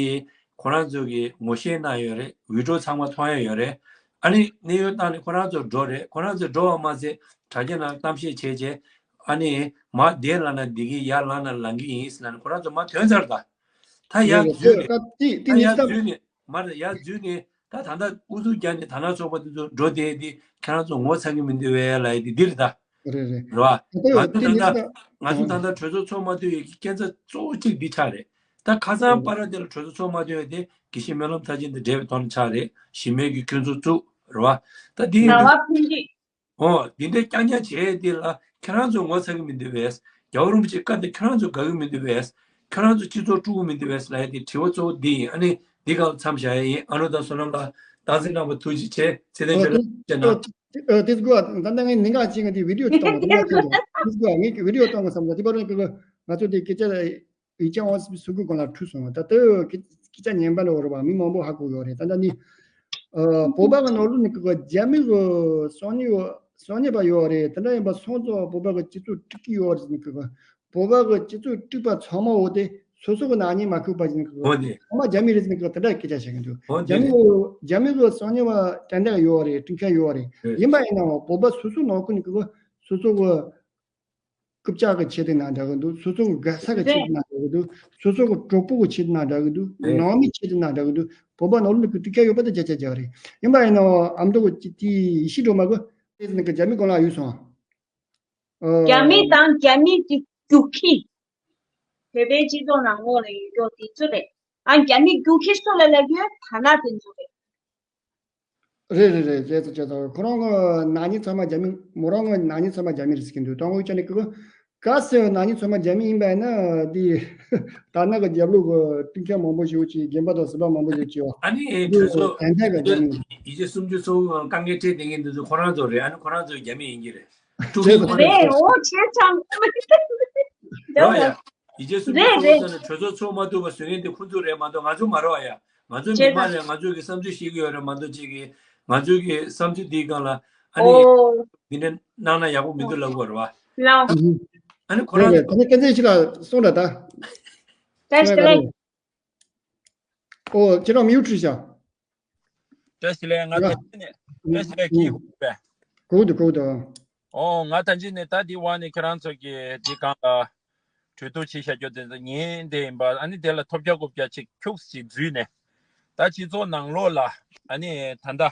ཁོ་རང་ཚོ་གིས་ངོ་ཤེས་གནང་ཡོད་རེད། ཝི་ཌི་ཡོ་ཚང་མ་མཐོང་ཡ་ཡོད་རེད། ཨ་ནི་གནས་དབྱུང་བཏང་ནས་ཁོ་རང་ཚོ་འགྲོ་རེད། ཁོ་རང་ཚོ་འགྲོ་བ་མ་ཟད་དྲ་རྒྱ་ནང་གཏམ་བཤད་བྱས་བྱས་ཨ་ནི་མར་བསྡད་ལབ་ན་བསྡད་ཀྱི་ཡར་ལངས་ན་ལངས་ཀྱི་ཡིན་ཟེར་ལབ་ནས་ཁོ་རང་ཚོ་མར་ཐོན་ཚར། ད་ད་ཡར་འཛུལ་ནས་ད་ཡར་འཛུལ་ནས་མར་ཡར་འཛུལ་ནས་ད་ད་ལྟ་ཨུ་ཚུགས་རྒྱག་ནས་དར་ནག་ཚོགས་པ་དེ་ཚོ་འགྲོ་བསྡད་དེ་ཁྱེད་རང་ཚོ་ངོ་ཚ་གི་མི་འདུག་བས་ལབ་ཡ་དེ་འདི་རེད་ད། རེད་རེད། རེད་བ། ད་ད་ང་ཡོད་ཚོ་ད་ལྟ་ང་ཚོ་ད་ལྟ་གྲོས་ཚོགས་ཚོགས་མ་ཐུབ་ཡོད་ཀྱི་རྐྱེན་རྩ་གཙོ་བོ་གཅིག་འདི་ཆགས་རེད། ད་ཁ་སང་ཨ་པར་དེ་ལ་གྲོས་ཚོགས་ཚོགས་མ་ཐུབ་ཡོད་དེ་དགེ་བཤེས་སྨོན་ལམ་མཐར་ཕྱིན་དང་འབྲེལ་བའི་ཐོག་ནས་ཆགས་རེད། གཞི་མེད་ཀྱི་སྐྱོན་འཛུགས་བཙུགས་རེད་བ། ད་འདི་ཡིན་དུས་ཨོ་འདི་འདྲའི་རྐྱང་རྐྱང་བྱས་དེ་ལ་ཁྱེད་རང་ཚོ་ངོ་ཚ་གི་མི་འདུག་བས། རྒྱལ་བ་རིན་པོ་ཆེའི་བཀའ་འདི་ཁྱེད་རང་ཚོ་དགའ་གི་མི་འདུག་པས། ཁྱེད་རང་ཚོ་སྤྱི་ཚོགས་དཀྲུག་གི་མི་འདུག་པས་ལབ་ཡ་དེ་དྲི་བ་གཙོ་བོ་འདི་ཡིན། ཨ་ནི་འདི་སྒང་ལ་མཚམས་བཞག་ཡ་ཡིན། ཨ་ནུ་དང་བསོད་ནམས་ལགས་སྟངས་འཛིན་གནང་བར་ཐུགས་རྗེ་ཆེ། ཚེ་བརྟན་ཨོ་ཆོས་ལགས་ཅེ་ན། ཨོ་དེ་དགོས། ད་ལྟ་ངས་ཉིན་གང་ཅིག་ང་དེ་བི་ཌི་ཡོ་ཅིག་བཏང་བ་དེ་ང་ཁྱེད་ཀྱི་དེ་དགོས། ངས་བི་ཌི་ཡོ་བཏང་བ་བསམ་ད་དེ་བར་ང་ཚོ་དེ་སྐད་ཆ་ཡིག་ཆ་འོང་སུ་གུ་གང་ལ་འཁྲུལ་སོང་བ། ད་ལྟ་སྐད་ཆ་ཉན་པ་ལ་འོར་བ་མི་མང་པོ་ཧ་གོ་ཡོད་རེད། ད་ལྟ་ནི་ཨ་བོད་པ་གི་ནང་ལོགས་ནས་གི་རྒྱ་མི་གི་སང་ཉིན་ཡོད། སང་ཉིན་པ་ཡོད་རེད། དེ་འདྲ་ཡིན་པ་སོང་ཙང་བོད་པ་གི་སྤྱི་ཚོགས་དཀྲུག་གི་ཡོད་རེད་ཟེར་ནས་གི། བོད་པ་གི་སྤྱི་ཚོགས་དཀྲུག་པ་ཚང་མ་འོ་དེ་སོ་སོ་གི་ནག་ཉེས་མ་ཁུག་པ་ཡིན་གི། འོ་དེ། ཚང་མ་རྒྱ་མི་རེད་ཟེར་ནས་གི་དེ་འདྲ་སྐད་ཆ་བཤད་གི་འདུག་འོ་རྒྱ་དེ་མི་རེད། གི་རྒྱ་མི་གི་སང་ཉིན་པ་དྲན་དག་ཡོད་རེད། དྲན་མཁན་ཡོད་རེད། རེད། ཡིན་པ་ཡིན་ནའང་བོད་པ་སོ་སོ་ནང་ཁུལ་ནས་གི་སོ་སོ་གི་རྐུབ་བཀྱག་གི་ཆེད་དུ་ན་འདྲ་གི་འདུག་སོ་སོ་གི་དགའ་ས་གི་ཆེད་དུ་ན་འདྲ་གི་འདུག་སོ་སོ་གི་གྲོགས་པོ་གི་ཆེད་དུ་ན་འདྲ་གི་འདུག་རེད། ནང་མི་ཆེད་དུ་ན་འདྲ་གི་འདུག་བོད་པ་ནང་ལོགས་ཀྱི་དཀྲུག་ཁྱེར་ཡོད་པ་དེ་བརྒྱ་ཆ་བརྒྱ་རེད། ཡིན་པ་ཡིན་ནའང་ཨ་མདོ་གི་དེ་ཡེ་ཤེས་སྒྲོལ་མ་གི་དེ་ནི་གི་རྒྱ་མི་གང་ལ་ཡོད་སོང་། ཨ། རྒྱ་མི་དང་རྒྱ་མི་གི་རྒྱུག་ཁྱི། བོད་པའི་སྤྱི་ཚོགས་ནང་ལོགས་ལ་ཡོད་རྒྱུ་དེ་ཚོ་རེད། ཨ་རྒྱ་མི་རྒྱུག་ཁྱི་སུ་ལ་ལབ་ཡོད། ད་ན་དེ་ཚོ་རེད། རེད་རེད་རེད། བྱས་ཙང་བྱས་ཙང་ཁོ་རང་གི་ནག་ཉེས་ཚང་མ་རྒྱ་མི། མོ་རང་གི་ནག་ཉེས་ཚང་མ་རྒྱ་མི་རེད་ཟེར་གྱི་འདུག་དང་པོ་ཆ་ནས་ཀི་ག་ཟེར་ནག་ཉེས་ཚང་མ་རྒྱ་མི་ཡིན་པ་ཡིན་ན་དེ་ད་ནག་གི་རྒྱབ་ལོགས་གི་སྤུན་ཀྱག་མང་པོ་ཞིག་ཅིག་རྒན་པ་དང་སུ་པ་མང་པོ་ཞིག་ཅིག་ཨ་ནི་དེ་གྲོས་ཚོགས་ད་ལྟ་གི་རྒྱ་མི་ཡིན། ཡིག་ཆ་སུམ་ཅུ་སོ་དགུ་གང་དཀའ་ངལ་འཕྲད་བསྡད་མཁན་འདི་ཚོ་ཁོ་རང་ཚོ་རེད། ཨ་ནི་ཁོ་རང་ཚོ་རྒྱ་མི་ཡིན་གྱི་རེད། དཀྲུག་མཁན་ཁོ་རང་རེད། ཚོ། འོ་བྱས་ཙང་རོ་ཡ། ཡིག་ཆ་སུམ་ཅུ་རེད་སོ་དགུ་རེད། ཟེར་ནས་གྲོས་ཚོགས་ཚོགས་མ་ཐུབ་པ་བཟོ་མཁན་དེ་ཁོ་ཚོ་རེད་མ་གཏོགས་ང་ཚོ་མ་རེད་བ་ཡ། ང་ཚོ་མི་བྱས་མང་ཙང་རེད། ང་ཚོ་གི་བསམ་ཚུལ་བཤད་ཀྱི་ཡོད་རེད་མ་གཏོགས་ཅིག་གིས་ང་ཚོ་གི་བསམ་ཚུལ་འདིའི་སྒང་ལ་ཨ་ནི་འོ། འདི་འདྲ་གནང་ན་ཡག་པོ་མི་འདུག་ལབ་དགོས་རེད་བ། ལའོ། ཨ་ནི་ཁོ་རང་རེད་རེད། ད་ནི་སྐད་ཆ་ཞིག་ལ་གསུངས་ར་ད། བཀྲ་ཤིས་བདེ་ལེགས། ཨོ་ཁྱེད་རང་མིའུ་ཁྲུས་བྱ། བཀྲ་ཤིས་བདེ་ལེགས། ང་ད་ཅི་ནས་བཀྲ་ཤིས་བདེ་ལེགས། གིས་ཧུ་པས། གོ་འདུག་གོ་འདུག་ཨོ་ང་ད་ཅི་ནས་ད་འདི་བ་ནས་ཁྱེད་རང་ཚོ་གི་འདི་སྒང་ལ་གྲོས་བསྡུར་བྱེད་བཞག་རྒྱུ་དེ་ཚོ་ཉིན་དེ་ཡིན་པ། ཨ་ནི་དེ་ལ་ཐོབ་རྒྱག་རྐུབ་རྒྱག་ཅིག་ཁྱུག་ཅིག་འཛུལ་ནས་ད་སྤྱི་ཚོགས་ནང་ལོགས་ལ་ཨ་ནི་ད་ལྟ་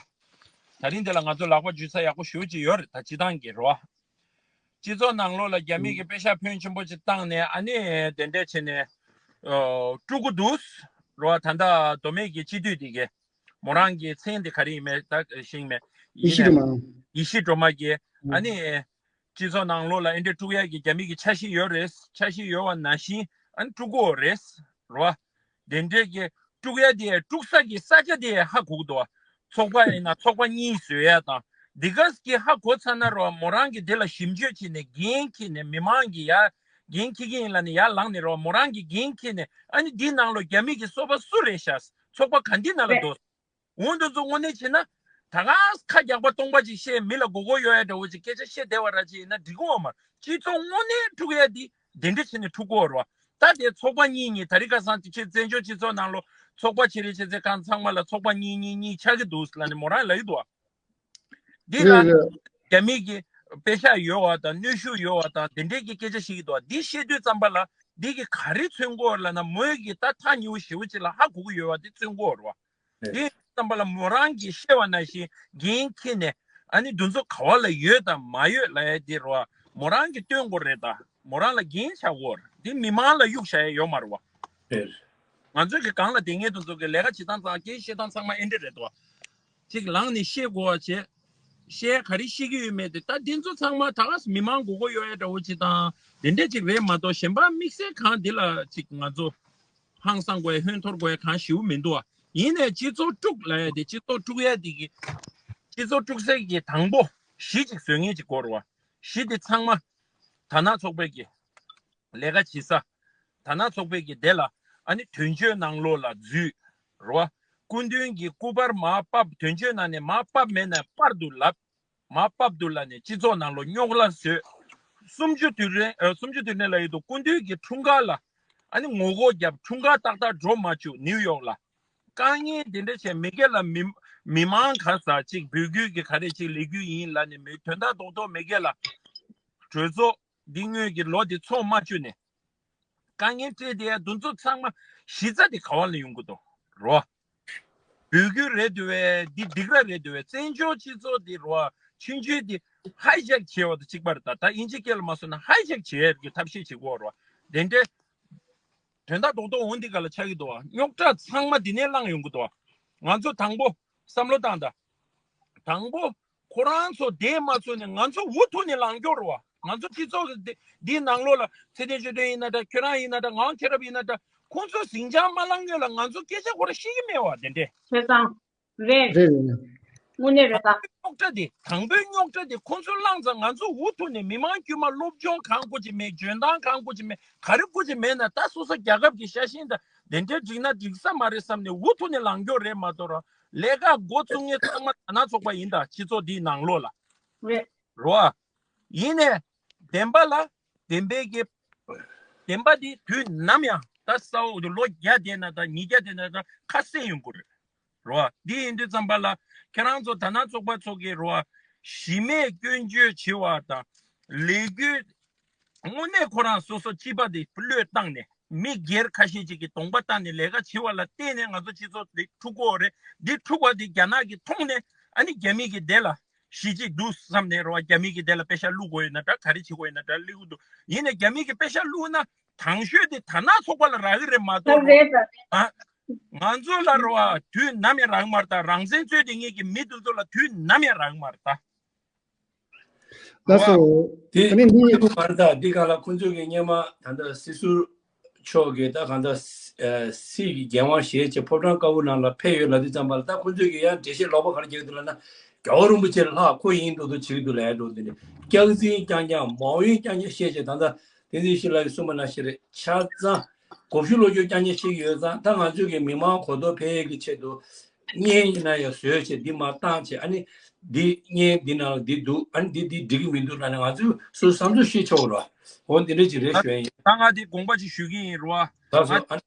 ད་རིང་དེ་ལ་ང་ཚོ་ལག་པ་འཇུ་ས་ཡག་པོ་ཞེ་པོ་ཅིག་ཡོད་རེད། ད་སྤྱི་བཏང་གི་རོ། སྤྱི་ཚོགས་ནང་ལོགས་ལ་རྒྱ་མི་གི་པེ་ཤག་ཕོན་ཆེན་པོ་ཅིག་བཏང་ནས་ཨ་ནི་དེ་འདྲས་བྱས་ནས་ཨོ་དཀྲུག་གི་འདུག་རོ། ད་ལྟ་མདོ་སྨད་ཀྱི་སྤྱི་འཐུས་དེ་གས་མོ་རང་གི་མཚན་དེ་ག་རེ་ཡིན་མེད་ད་ཤེས་མེད། ཡེ་ཡིན་ཤེས་ནས་སྒྲོལ་མ། ཡེ་ཤེས་སྒྲོལ་མ་གིས་ཨ་ཨ་ནི་སྤྱི་ཚོགས་ནང་ལོགས་ལ་ཨེ་འདྲས་དཀྲུག་ཡག་གི་རྒྱ་མི་གི་འཆར་གཞི་ཡོད་རེད། འཆར་གཞི་ཡོད་པ་ནང་བཞིན་ཨ་ནི་དཀྲུག་གི་ཡོད་རེད་རོ། དེ་འདྲས་ཀྱི་དཀྲུག་ཡ་དེ་དཀྲུག་ས་གི་ས་ཆ་དེ་ཧ་གོ་གི་འདུག་ཚོགས་པ་ཡིན་ན་ཚོགས་པ་གཉིས་བཟོ་ཡ་དང་། འདི་ག་གི་ཧ་གོ་ཚར་ན་རོ་མོ་རང་གི་དེ་ལ་ཞིབ་འཇུག་བྱས་ནས་འགན་འཁྱེར་ནས་མི་མང་གི་ཡ་འགན་འཁྱེར་གི་ཡིན་ལབ་ནས་ཡར་ལངས་ནས་རོ་མོ་རང་གི་འགན་འཁྱེར་ནས་ཨ་ནི་འདི་ནང་ལོ་རྒྱ་མི་གི་སོ་པ་སུ་རེད་ཤག་ཚོགས་པ་ག་འདི་ནང་ལ་འདུག་འོ་འདི་ཚོ་དངོས་གནས་བྱས་ན་ད་ག་ཁ་རྒྱག་པ་སྟོང་པ་ཅིག་བཤད་མི་ལ་མགོ་སྐོར་གཡོག་ཡ་འདྲ་བོ་ཅིག་སྐད་ཆ་བཤད་བསྡད་པ་ར་ཅིག་ཡིན་ན་འགྲིག་གི་ཡོད་མ་རེད། སྤྱི་ཚོགས་དངོས་གནས་དཀྲུག་ཡ་འདི་དེ་འདྲ་བྱས་ནས་དཀྲུག་གི་ཡོད་རེད་བ། ད་དེ་ཚོགས་པ་གཉིས་གཉིས་ད་རིང་ཁ་སང་དེ་ཆེད་བཙན་བྱོལ་སྤྱི་ཚོགས་ནང་ལོ་ཚོགས་པ་ཆེ་རེ་ཆེ་ཚེ་གང་ཚང་མ་ལ་ཚོགས་པ་གཉིས་གཉིས་གཉིས་ཆགས་ཀྱི་འདུག་ལབ་ནས་མོ་རང་ལབ་ཀྱི་འདུག་བ། འདི་ལ་རེད་རེད། རྒྱ་མི་གི་པེ་ཤག་ཡོད་བ་དང་གནོན་ཤུགས་ཡོད་བ་དང་དེ་འདྲས་ཀྱི་སྐད་ཆ་བཤད་ཀྱི་འདུག་བ། འདི་བཤད་དུས་ཙམ་པ་ལ་འདི་གི་ག་རེ་མཚོན་གྱི་ཡོད་ལབ་ན་མོས་ཀྱི་ད་ཐག་ཉེ་བོ་ཞེ་བོ་ཅིག་ལ་ཧ་གོ་གི་ཡོད་བ་དེ་མཚོན་གྱི་ཡོད་རེད་བ། རེད། དེ་ཙམ་པ་ལ་མོ་རང་གིས་བཤད་པ་ནང་བཞིན་འགན་འཁྱེར་ནས་ཨ་ནི་འདི་ཚོ་ག་བ་ལ་ཡོད་དང་མ་ཡོད་ལབ་ཡ་དེ་རེད་བ། མོ་རང་གིས་སྟོན་དགོས་རེད། ད་མོ་རང་ལ་འགན་བཞག་དགོས་རེད། འདི་མི་མང་ལ་གཡུག་བཞག་ཡ་ཡོད་མ་རེད་བ། རེད། ང་ཚོས་ཀྱི་སྒང་ལ་བསྡད་མཁན་དེ་ཚོ་གི་ལས་ཀ་བྱེད་སྟངས་ཙང་སྐད་བཤད་སྟངས་ཚང་མ་ཨེ་འདྲ་རེད་དོ། ཅིག་ལངས་ནས་བཤད་དགོས་པ་བྱས། བཤད་ག་རེ་བཤད་ཀྱི་ཡོད་མེད་དེ་ད་དེ་ཚོ་ཚང་མ་ད་ག་སེ་མི་མང་མགོ་སྐོར་གཡོག་ཡ་འདྲ་བོ་ཅིག་དང་དེ་འདྲས་ཅིག་རེད་མ་གཏོགས་གཞན་པ་དམིགས་བསལ་གང་དེ་ལ་ཅིག་ང་ཚོ་ཧང་སང་དགོས་ཡ་ཧོན་འཐོར་དགོས་ཡ་གང་ཞེ་པོ་མི་འདུག་ཨ། ཡིན་ནའི་སྤྱི་ཚོགས་དཀྲུག་ལབ་ཡ་དེ་སྤྱི་ཚོགས་དཀྲུག་ཡ་དེ་གི་སྤྱི་ཚོགས་དཀྲུག་སའི་གི་དང་པོ་གཞི་ཅིག་བཟོ་མཁན་ཅིག་དགོས་རེད་བ། གཞི་དེ་ཚང་མ་དར་ནག་ཚོགས་པའི་གི་ལས་ཀ་བྱེད་ས། དར་ནག་ཚོགས་པའི་གི་དེ་ལ་ཨ་ནི་དོན་གཅོད་ནང་ལོགས་ལ་འཛུལ་རོ། སྐུ་མདུན་གྱི་སྐུ་པར་མར་ཕབ། དོན་གཅོད་ནང་ནས་མར་ཕབ་མེད་ན་པར་དུ་ལབ། མར་ཕབ་དུ་ལབ་ནས་སྤྱི་ཚོགས་ནང་ལོགས་རྙོག་གླ་བཟོས། གསུམ་བཅུ་དུས་དྲན་ཨ་གསུམ་བཅུ་དུས་དྲན་ལ་ཡོད་དུ་སྐུ་མདུན་གྱི་འཁྲུངས་སྐར་ལ་ཨ་ནི་ངོ་རྒོལ་བརྒྱབ། འཁྲུངས་སྐར་ཏག་ཏག་འགྲོ་མ་བཅུག་ནིའུ་ཡོག་ལ། དཀའ་ངལ་འདི་འདྲ་བྱས་མི་སྒེར་ལ་མི་མི་མང་ག་ས་ཅིག་འབོད་སྐུལ་གྱི་ག་རེ་ཅིག་ལས་འགུལ་ཡིན་ལབ་ནས་མི་དོན་དག་རྡོག་རྡོག་མི་སྒེར་ལ་གྲོས་ཚོགས་འདི་སྔོན་གྱི་ལོ་འདི་ཚོགས་མ་བཅུག་ནས་དཀའ་ངལ་སྤྲད་བསྡད་ཡ་འདི་ཚོ་ཚང་མ་གཞི་རྩ་དེ་ག་བ་ལ་ཡོང་གི་འདུག་རོ། འབོད་སྐུལ་རེད་འདུག་བས། འདི་སྡིགས་ར་རེད་འདུག་བས། བཙན་བྱོལ་སྤྱི་ཚོགས་འདི་རོ་ཆུང་ཆུང་འདི་ཧའི་ཇེག་བྱས་པ་དང་གཅིག་པ་རེད། ད་ད་དབྱིན་ཇི་སྐད་ལ་མ་སོང་ན་ཧའི་ཇེག་བྱས་ཡ་གི་ཐབས་ཤེས་བྱེད་དགོས་རོ། དེ་འདྲའི་དོན་དག་རྡོག་རྡོག་འོང་འདི་ག་ལ་ཆགས་ཀྱི་འདུག་བ། རྙོག་དྲ་ཚང་མ་འདི་ནས་བསླངས་ཡོང་གི་འདུག་བ། ང་ཚོ་དང་པོ་བསམ་བློ་བཏང་དང་། དང་པོ་ཁོ་རང་ཚོ་བསྡད་མ་ཚུགས་ནས་ང་ཚོ་འུ་ཐུག་ནས་ལངས་སྐྱོར་རོ་བ། ང་ཚོ་སྤྱི་ཚོགས་ཀྱི་འདི་འདིའི་ནང་ལོགས་ལ་ཚེ་བརྟན་ཆོས་སྒྲོན་ཡིན་ན་འདྲ། ཁྱོད་རང་ཡིན་ན་འདྲ། ངག་དབང་མཁྱེན་རབ་ཡིན་ན་འདྲ། ཁོང་ཚོ་ཟིང་ཆ་མ་ལངས་སྔོན་ལ་ང་ཚོ་སྐད་ཆ་ཁོ་རང་བཤད་ཀྱི་མེད་པ་དེ་འདྲས། བྱས་ཙང་། རེད། རེད། རེད། དངོས་གནས་རེད་ད། རྙོག་དྲ་དེ། དང་པོའི་རྙོག་དྲ་དེ་ཁོང་ཚོ་བླངས་ཙང་ང་ཚོ་འུ་ཐུག་ནས་མི་མང་དཀྱུས་མ་སློབ་སྦྱོང་གང་དགོས་ཀྱི་མེད། འཇོན་ཐང་གང་དགོས་ཀྱི་མེད། ག་རེ་དགོས་ཀྱི་མེད་ན། ད་སོ་སོ་རྒྱལ་ཁབ་ཀྱི་ཤ་ཞེན་དང་དེ་འདྲའི་འགྲིག་ན་འགྲིག་ས་མ་རེད་བསམ་ནས་འུ་ཐུག་ནས་ལངས་རྒྱུ་རེད་མ་གཏོགས། ར་ལས་ཀ་འགོ་བཙུགས་མཁན་ཚང་མ་དར་ནག་ཚོགས་པ་ཡིན་ད། སྤྱི་ཚོགས་འདིའི་ནང་ལོགས་ལ། རེད། རོ། ཡིན་ནས་བདེན་པ་ལ་བདེན་པའི་གི་བདེན་པ་འདི་དུས་ནམ་ཡང་ད་ས་འོག་ཏུ་ལོ་བརྒྱ་བསྡད་ན་ད་ཉིས་བརྒྱ་བསྡད་ན་ད་ཁ་གསལ་ཡོང་གི་རེད། རོ། འདི་ཡིན་དུས་ཙམ་པ་ལ་ཁྱེད་རང་ཚོ་དར་ནག་ཚོགས་པ་ཚོ་གི་རོ། གཞི་མེད་སྐྱོན་བརྗོད་བྱེད་པ་དང་ལས་འགུལ། དངོས་གནས་ཁོ་རང་སོ་སོ་སྤྱི་པ་དེ་བློས་བཏང་ནས་མི་སྒེར་ཁ་ཤས་ཅིག་གིས་གདོང་པ་བཏགས་ནས་ལས་ཀ་བྱེད་པ་ལ་བརྟེན་ནས་ང་ཚོ་སྤྱི་ཚོགས་འདི་འཁྲུག་གི་ཡོད་རེད། འདི་འཁྲུག་པ་འདི་རྒྱ་ནག་གིས་མཐོང་ནས་ཨ་ནི་རྒྱ་མི་གི་དེ་ལ་གཞི་གཅིག་འདུག་བསམ་ནས་རོ། རྒྱ་མི་གི་དེ་ལ་པེ་ཤ་བླུག་དགོས་ཡོད་ན་འདྲ། ག་རེ་བྱེད་དགོས་ཡོད་ན་འདྲ་བླུག་འདུག་ཡིན་ནས་རྒྱ་མི་གི་པེ་ཤ་བླུག་ན་དང་ཤོས་དེ་དར་ནག་ཚོགས་པ་ལ་རག་གི་རེད་མ་གཏོགས་རོ། རེད་ད། ཨ། ང་ཚོ་ལ་རོ། དུས་ནམ་ཡང་རག་མ་རེད་ད། རང་བཙན་རྩོད་དེ་ངེད་ཀྱི་མི་དེ་ཚོ་ལ་དུས་ནམ་ཡང་རག་མ་རེད་ད། ལགས་སོ། དེ་དེ་ནས་འདི། ཁོ་ཚོ་མ་རེད་ད། འདི་ག་ལ་ཁོ་ཚོ་གི་སྔོན་མ་ད་ལྟ་སྲིད་ཟུར་མཆོག་གིས་ད་གང་ལྟར་ཨ་སྲིད་ཀྱི་འགན་དབང་བཞེས་བྱས་ཕོ་བྲང་དཀར་པོ་ནང་ལ་ཕེབས་ཡོད་ལབ་དུས་ཙམ་པ་ལ། ད་ཁོ་ཚོས་ཀྱི་ཡང་འགྲེལ་བཤད་ལོག་པ་ག་རེ་རྒྱག་གི་འདུག་ལབ་ན། རྒྱལ་བ་རིན་པོ་ཆེ་ལྷག་ཁོ་ཡིན་འགྲོ་འདུག་བྱེད་ཀྱི་འདུག་ལབ་ཡ་འགྲོ། འདི་ནི་སྐྱག་རྫུན་རྐྱང་རྐྱང་མ་འོས་རྐྱང་རྐྱང་བཤད་བྱས། ད་ལྟ་བསྟན་འཛིན་ཤེས་རབ་ཀྱིས་གསུངས་པ་ནང་བཞིན་རེད། ཆ་ཚང་དགོངས་ཞུ་ལོ་རྒྱུས་རྐྱང་རྐྱང་བཤད་ཀྱི་ཡོད་ཙང་། ད་ང་ཚོས་ཀྱི་མི་མང་གོ་རྟོགས་འཕེལ་ཡས་ཀྱི་ཆེད་དུ་བརྙན་ཡིན་ན་ཡང་བཟོས་བྱས་འདི་མར་བཏང་བྱས། ཨ་ནི་འདི་བརྙན་འདི་ནང་ལ་འདི་འདུག་ཨ་ནི་འདི་འདི་འགྲིག་གི་མི་འདུག་ལབ་ནས་ང་ཚོས་སོ་སོའི་བསམ་ཚུལ་བཤད་ཆོག་རོ། འོ་འདི་འདྲ་ཅིག་རེད་ཞུ་ཡ་ཡིན། ད་ང་འདི་དགོངས་པ་ཅིག་ཞུ་གི་ཡིན་རོ། ད་ང་སོ་ཨ་ནི་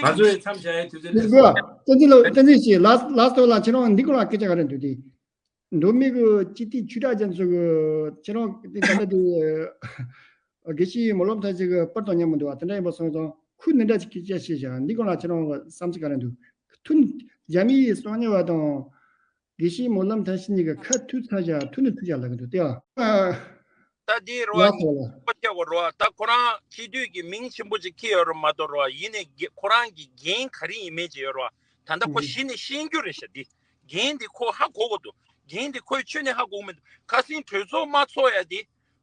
ང་ཚོས་མཚམས་བཞག་ཡའི་དུས་ཚོད་མི་དགོས། བསྟན་འཛིན་ལགས། བསྟན་འཛིན་ཞིག་ལ་ལ་སྟོད་ལ་ཁྱེད་རང་འདི་སྐོར་ལ་སྐད་ཆ་ག་རེ་འདུག་དེ། མདོ་སྨད་གི་སྤྱི་འཐུས་ཆོས་གྲགས་ཅན་ཚོ་གི་ཁྱེད་རང་དེ་ད་ལྟ་དེ་དགེ་བཤེས་སྨོན་ལམ་ཐར་ཞིག་གི་པར་དང་མཉམ་མི་འདུག་བ། དེ་འདྲ་ཡིན་པ་སོང་ཙང་ཁོས་འདི་འདྲ་ཅིག་སྐད་ཆ་བཤད་བཞག་འདི་སྐོར་ལ་ཁྱེད་རང་གི་བསམ་ཚུལ་ག་རེ་འདུག་ཐུན་རྒྱ་མིའི་གསང་ཉུལ་བ་དང་དགེ་བཤེས་སྨོན་ལམ་ཐར་ཞིག་གཉིས་ཀྱི་ཁ་ཐུག་ཚར་བཞག་ཐུག་ནི་ཐུག་བཞག་ལབ་གི་འདུག་སྟེ། ཨ། ད་འདི་རོ། ལགས་སོ་ལགས། ཁོ་ཁྱེད་གོ་རོ། ད་ཁོ་རང་སྤྱི་འཐུས་ཀྱི་མིང་ཆེན་པོ་ཅིག་འཁྱེར་ཡོད་རེད་མ་གཏོགས་རོ། ཡིན་ནའི་ཁོ་རང་གི་འགན་ག་རེ་ཡིན་མེད་ཅིག་ཡོད་རོ། ད་ལྟ་ཁོ་གཞི་ནས་ཤེས་རྒྱུ་རེད་ཤག་འདི་འགན་འདི་ཁོ་ཧ་གོ་གོ་འདུག་འགན་འདི་ཁོས་ཆོས་ནས་ཧ་གོ་གི་མི་འདུག་ཁ་སང་གྲོས་ཚོགས་མ་ཚོགས་ཡ་འདི།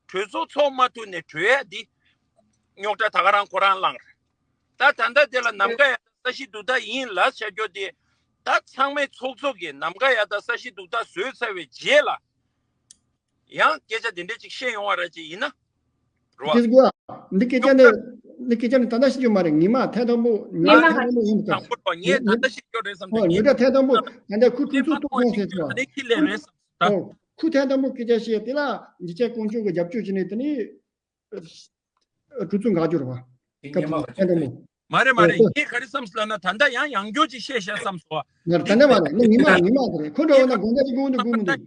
གྲོས་ཚོགས་ཚོགས་མ་ཐུབ་ནས་གྲོལ་ཡ་འདི། རྙོག་དྲ་ད་ག་རང་ཁོ་རང་བསླངས་རེད། ད་ད་ལྟ་དེ་ལ་ནམ་མཁའ་ཡ་ད་ས་གཞི་རྡུལ་ཐག་ཡིན་ལབ་བྱ་རྒྱུ་དེ། ད་ཚང་མའི་ཚོགས་གཙོ་གིས་ནམ་མཁའ་ཡ་ད་ས་གཞི་རྡུལ་ཐག་བཟོས་ཚར་བའི་རྗེས་ལ། ཡང་སྐད་ཆ་དེ་འདྲ་ཅིག་བཤད་ཡོང་བ་ར་ཅིག་ཡིན་ན། རོ། དེ་གོ། འདི་སྐད་ཆ་ནི་འདི་སྐད་ཆ་ནི་ད་ལྟ་ཤེས་རྒྱུ་མ་རེད། ཉི་མ་ཐེངས་དང་པོ་ཉི་མ་ཉི་མ་ཐེངས་དང་པོ་ཡིན་ད། དང་པོ་རོ། ངས་ད་ལྟ་ཤེས་རྒྱུ་རེད་བསམ་དུས་ངས་ད་ཐེངས་དང་པོ་ད་ལྟ་ཁོས་དུས་ཚོད་ཐུག་སོང་ཟེར་ཟེར་བ། ཨ་ནི་ཁྱི་ལས་རེད་བསམ་ད། ཨོ། ཁོས་ཐེངས་དང་པོ་སྐད་ཆ་བཤད་དེ་ལ་འཇིགས་བྱེད་དཀོན་མཆོག་གི་རྒྱབ་སྐྱོར་བྱས་ནས་དེ་ནི་གྲུ་ཚུགས་འགག་རྒྱུ་རེད་བ། སྐབས་དེ་ཐེངས་དང་པོ། མ་རེད་མ་རེད། ངས་ག་རེ་བསམ་སོང་ལབ་ན་ད་ལྟ་ཡང་ཡང་སྐྱོར་ཅིག་བཤད་ཤག་བསམ་སོང་བ། ང་ད་ལྟ་མ་རེད། ནི་ཉི་མ་ཉི་མ་དེ་རེད། ཁོ་འདྲ་བོ་ན་དགོང་དག་ཅིག་སྒུག་འདུག་སྒུག་མི་འདུག་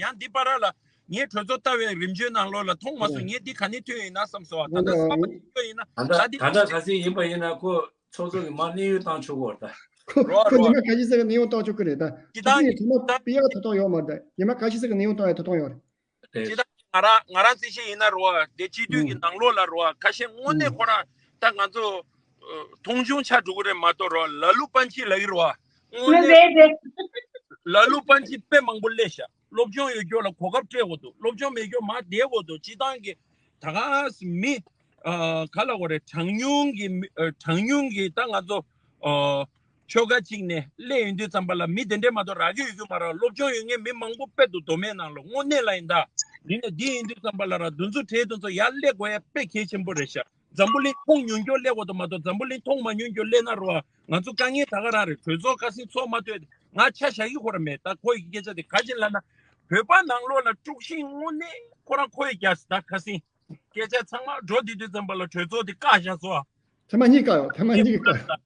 ཡང་འདི་པར་ལ་ངས་གྲོས་ཚོགས་ལྟ་བའི་རིམ་བྱོན་ནང་ལོགས་ལ་མཐོང་མ་སོང་། ངས་འདི་ག་ནས་ཐོན་ཡིན་ན་བསམ་སོང་བ། ད་ལྟ་བསམ་པ་ཡིན་ན་ད་ལྟ་ད་ལྟ་ག་ཚོད་ཡིན་པ་ཡིན་ན་ཁོ་ཚོགས་གཙོ་གི་མ་གནས་དབྱུང་བཏང་ཆོག་གོ་ད། ཁོ་ཁོ་ཉི་མ་ཁ་ཤས་ཟེར་གི་གནས་དབྱུང་བཏང་ཆོག་གི་རེད་ད། ཁ་ཤས་ཉི་མ་པི་ཡག་ཐོབ་ཐང་ཡོད་མ་རེད། ཉི་མ་ཁ་ཤས་ཟེར་གི་གནས་དབྱུང་བཏང་ཡ་ཐོབ་ཐང་ཡོད་རེད། སྤྱིར་བཏང་ང་རང་ང་རང་རྩིས་བཤེར་ཡིན་ན་རོ། དེ་སྤྱི་འཐུས་ཀྱི་ནང་ལོགས་ལ་རོ། ཁ་ཤས་དངོས་གནས་ཁོ་རང་ད་ང་ཚོ་མཐོང་ཆུང་ཆགས་འགྲོ་གི་རེད་མ་གཏོགས་རོ། ལ་ལུ་པན་ཆི་ལབ་ཀྱི་རོ། དངོས་གནས་ལ་ལུ་པན་ཆི་དཔེ་མང་པོ་སླེབས་ཤག་སློབ་སྦྱོང་ཡོད་རྒྱུ་ལ་གོ་སྐབས་སྤྲད་དགོས་འདུག་སློབ་སྦྱོང་མེད་རྒྱུ་མར་བསྡད་དགོས་འདུག་སྤྱིར་བཏང་གི་ད་ག་མི་ག་ལ་གོ་རེད། གྲངས་ཉུང་གི་མི་གྲངས་ཉུང་གི་ད་ང་ཚོ། ཆོལ་ཁ་གཅིག་ནས་སླེབས་ཡོང་དུས་ཙམ་པ་ལ་མི་དེ་འདྲས་མ་གཏོགས་རག་གི་ཡོད་རྒྱུ་མ་རེད། སློབ་སྦྱོང་ཡོད་མཁན་མི་མང་པོ་དཔེ་འདུག་མདོ་སྨད་ནང་ལ་དངོས་གནས་ལ་ཡིན་ད། འདི་ནས་འདི་ཡིན་དུས་ཙམ་པ་ལ་ར་འདུ་འཛོམས་གྲས་དེ་ཚོ་ཡར་སླེབས་དགོས་ཡ་དཔེ་གལ་ཆེན་པོ་རེད་ཤག་འཛམ་བུ་གླིང་མཐོང་མྱོང་རྒྱུ་སླེབས་དགོས་འདུག་མ་གཏོགས་འཛམ་བུ་གླིང་མཐོང་མ་མྱོང་རྒྱུ་སླེབས་ན་ར་ང་ཚོ་དཀའ་ངལ་ད་ག་རང་རེད། གྲོས་ཚོགས་ཁ་སང་ཚོགས་མ་ཐུབ། ང་ཆ་བཞག་གི་ཁོ་ར་མེད་ད། ཁོ་ཡི་སྐད་ཆ་དེ་ག་ཅི་ལབ་ན། བོད་པ་ནང་ལོགས་ལ་དཀྲུག་ཤིང་དངོས་གནས་ཁོ་རང་ཁོ་ཡི་རྒྱ་སི་ད་ཁ་སང་སྐད་ཆ་ཚང་མ་འགྲོ་དུས་དུས་ཙམ་པ་ལ་གྲོས་ཚོགས་དེ་བཀག་བཞག་སོང་ཨ། ཐེངས་མ་གཉིས་བཀག་ཡོད། ཐེངས་མ་གཉིས་བཀག་ཡོད།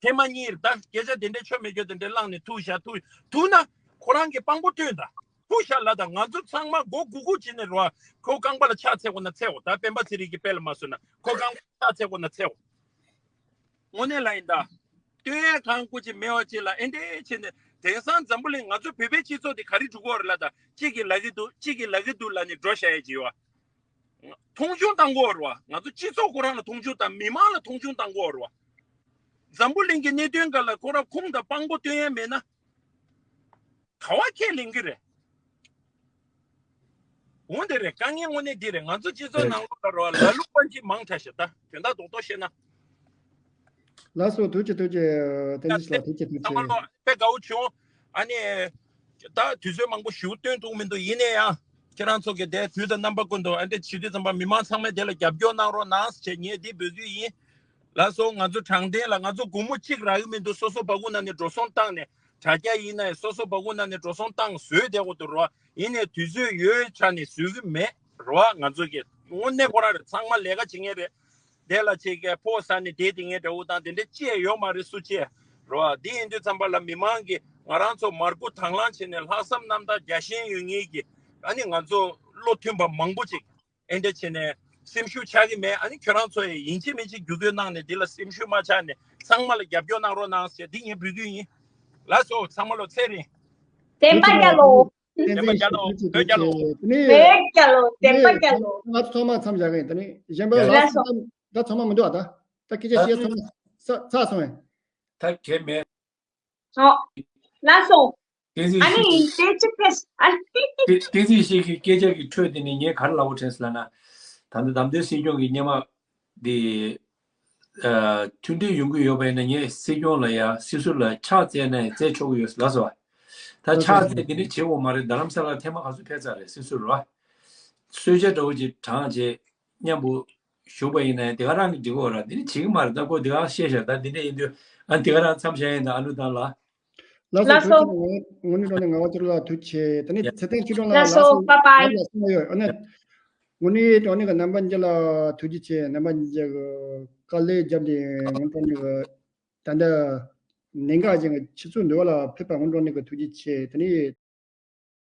ཐེངས་མ་གཉིས་རེད་ད། སྐད་ཆ་དེ་འདྲའི་ཆོ་མེད་རྒྱུ་དེ་འདྲའི་བླངས་ནས་ཐུག་བཞག་ཐུག་ཐུག་ན་ཁོ་རང་གི་དཔང་པོ་བཏོན་ད། ཐུག་བཞག་ལ་ད་ང་ཚོ་ཚང་མ་མགོ་སྒུར་སྒུར་བྱས་ནས་རོ། ཁོ་རྐང་པ་ལ་ཕྱག་འཚལ་དགོས་ན་འཚལ་དགོས་ད། སྤེན་པ་ཚེ་རིང་གི་དཔེ་ལ་མ་བཟོས་ན་ཁོ་རྐང་པ་ལ་ཕྱག་འཚལ་དགོས་ན་འཚལ་དགོས། དངོས་གནས་ལ་ཡིན་ད། སྟོན་ཡ་གང་དགོས་ཀྱི་མེད་པ་ཅིག་ལ་ཨེ་འདྲས་བྱས་ནས་དེང་སང་འཛམ་བུ་གླིང་ང་ཚོ་བོད་པའི་སྤྱི་ཚོགས་དེ་ག་རེ་འགྲོ་གི་ཡོད་རེད་ལ་ད། གཅིག་གིས་ལབ་ཀྱི་འདུག་གཅིག་གིས་ལབ་ཀྱི་འདུག་ལབ་ནས་འགྲོ་བཞག་ཡ་ཅིག་ཡོད་ཨ། མཐོང་ཆུང་བཏང་གི་ཡོད་རེད་བ། ང་ཚོ་སྤྱི་ཚོགས་ཁོ་རང་ལ་མཐོང་ཆུང་བཏང་། མི་མང་ལ་མཐོང་ཆུང་བཏང་གི་ཡོད་རེད་བ། འཛམ་བུ་གླིང་གི་གནད་དོན་སྒང་ལ་ཁོ་རང་ཁུངས་དང་དཔང་པོ་སྟོན་ཡ་མེད་ན། ག་བ་ཁས་ལེན་གི་རེད། འོང་དེ་རེད། དཀའ་ངལ་དངོས་གནས་འདི་རེད། ང་ཚོ་སྤྱི་ཚོགས་ནང་ལོགས་ལ་རོ་ལ་ལུག་པ་ཅིག་མང་དྲགས་ཤག་ད་དོན་དག་རྡོག་རྡོག་བཤད་ན། ལགས་སོ། ཐུགས་རྗེ་ཆེ། ཐུགས་རྗེ་ཆེ། བསྟན་འཛིན་ལགས། ཐུགས་རྗེ་ཆེ། ཐུགས་རྗེ་ཆེ། ཚང་མ་ལོ་དཔེ་དགའ་བོ་བྱུང་། ཨ་ནི། ད་དུས་ཚོད་མང་པོ་ཞིག་སྟོན་ཐུབ་མི་འདུག་ཡིན་ན་ཡང་ཁྱེད་རང་ཚོ་གི་དེ་དུས་དང་རྣམ་པ་ཀུན་ཏུ་ཨ་འདི་བྱེད་དུས་ཙམ་པ་མི་མང་ཚང་མས་དེ་ལ་རྒྱབ་སྐྱོར་གནང་རོགས་གནང་ཞེས་ངས་འདི་འབོད་སྐུལ་ཡིན། ལགས་སོ། ང་ཚོ་དྲང་བདེན་ལ་ང་ཚོ་སྒོར་མོ་གཅིག་རག་གི་མི་འདུག་སོ་སོ་སྦ་ཁུག་ནང་ནས་འགྲོ་སོང་བཏང་ནས། དྲ་རྒྱ་ཡིན་ན་ཡང་སོ་སོ་སྦ་ཁུག་ནང་ནས་འགྲོ་སོང་བཏང་བཟོས་བསྡད་དགོས་འདུག་རོ། ཡིན་ནའི་དུས་ཚོད་ཡོད་ཆ་ནས་བཟོ་གི་མེད་རོ། ང་ཚོ་གི་དངོས་གནས་ཁོ་རང་རེད། ཚང་མ་ལས་ཀ་བྱེད་མཁན་རེད། དེ་ལ་ཆེ་གེ་ཕོ་ས་ནས་བསྡད་དེ་ངའི་དགྲ་བོ་དང་དེ་འདྲ་ཅི་ཡང་ཡོད་མ་རེད། སུ་ཅི་རོ། འདི་ཡིན་དུས་ཙམ་པ་ལ་མི་མང་གིས་ང་རང་ཚོ་མར་ཁུ་དང་བླངས་བྱས་ནས་ལྷག་བསམ་རྣམ་དག་རྒྱ་ཞེན་ཡོད་མཁན་གྱི་ཨ་ནི་ང་ཚོ་བློ་མཐུན་པ་མང་པོ་ཅིག་ཨེ་འདྲ་བྱས་ནས་སེམས་ཤུགས་ཆག་གི་མེད། ཨ་ནི་ཁྱོད་རང་ཚོ་ཡིས་ཡིན་གཅིག་མིན་གཅིག་བརྒྱུད་སྐུལ་གནང་ནས་འདི་ལ་སེམས་ཤུགས་མ་ཆག་ནས་ཚང་མ་ལ་རྒྱབ་སྐྱོར་གནང་རོགས་གནང་ཟེར་འདི་ངས་འབོད་སྐུལ་ཡིན། ལགས་སོ། ཚང་མ་ལོ་ཚེ་རིང་། བསྟན་པ་རྒྱལ་ལོ། བསྟན་འཛིན་བསྟན་པ་རྒྱལ་ལོ། བོད་རྒྱལ་ལོ། དེ་ནས་བོད་རྒྱལ་ལོ། བསྟན་པ་རྒྱལ་ལོ། ང་ཚོ་ཚང་མ་མཚམས་བཞག་གི་ཡིན། དེ་ནས་གཞན་པ་ལ་ལགས་སོ། ད་ཚང་མ་མི་འདུག་ཨ། ད་ད་སྐད་ཆ་བཤད་ཚང་མ་ཚ་ཚ་སོང་ཡིན། ད་གལ་མེད། ཨོ། ལགས་སོ། བསྟན་འཛིན་ཨ་ནི་ཤེས་ཀྱི་དེ་ཅི་ཕེས་ཨ། བསྟན་འཛིན་ཤེས་ཀྱི་སྐད་ཆ་གི་འཕྲོས་དེ་ནས་ངས་ག་རེ་ལབ་དགོས་དྲན་སོང་ལབ་ན། ད་ལྟ་བདམས་ཐོན་སྲིད་སྐྱོང་གི་སྔོན་མ་དེ་ཨ་མཐུན་སྒྲིལ་ཡོང་གི་ཡོད་པ་ཡིན་ན་ངས་སྲིད་སྐྱོང་ལ་ཡ་སྲིད་ཟུར་ལ་ཕྱག་བཙལ་ན་ཡང་བཙལ་ཆོག་གི་ཡོད་ལགས་སོ། ད་ཕྱག་བཙལ་དེ་འདྲ་བྱེད་དགོས་མ་རེད། རྡ་རམ་ས་ལ་ཐེངས་མ་ག་ཚོད་ཕེབས་ཚར་རེད་སྲིད་ཟུར་རོ། གསོལ་ཇ་འདྲ་བོ་ཅིག་དྲངས་བྱས་མཉམ་པོ་བཞུགས་པ་ཡིན་ན་ཡང་དེ་ག་རང་གི་འགྲིག་གི་ཡོད་ར། དེ་འདྲ་བྱེད་ཀྱི་མ་རེད། ད་ཁོ་དེ་ག་བཤད་བཞག་ད་དེ་འདྲ་ཡིན་དུས་ཨ་དེ་ག་རང་མཚམས་བཞག་ཡིན། ད་ཨ་ནུ་དང་ལ། ལགས་སོ། ལགས་སོ། ཐུགས་རྗེ་ཆེ། ངོ་ནས་དྲང་གནས་ངག་དབང་ཆོས་གྲགས་ལགས་ཐུགས་རྗེ་ཆེ། དེ་ནས་ཚེ་བརྟན་ཆོས་སྒྲོན་ལགས། ལགས་སོ། ལགས་སོ། བཱའི་བཱའི། ལགས་སོ། ཡོད། ཨ་ནི་ངོ་ནས་དྲང་གནས་ཀྱི་རྣམ་པ་གཉིས་ལ་ཐུགས་རྗེ་ཆེ། རྣམ་པ་གཉིས་ཀྱི་དཀའ་ལས་བརྒྱབ་སྟེ་ངོ་དྲང་གནས་ཀྱི་ད་ལྟ་གནད་འགག་ཅན་གྱི་ཆུ་ཚོད་འདི་བ་ལ་ཕེབས་པ་ངོ་དྲང་གནས་ཀྱི་ཐུགས་རྗེ་ཆེ། དེ་ནས།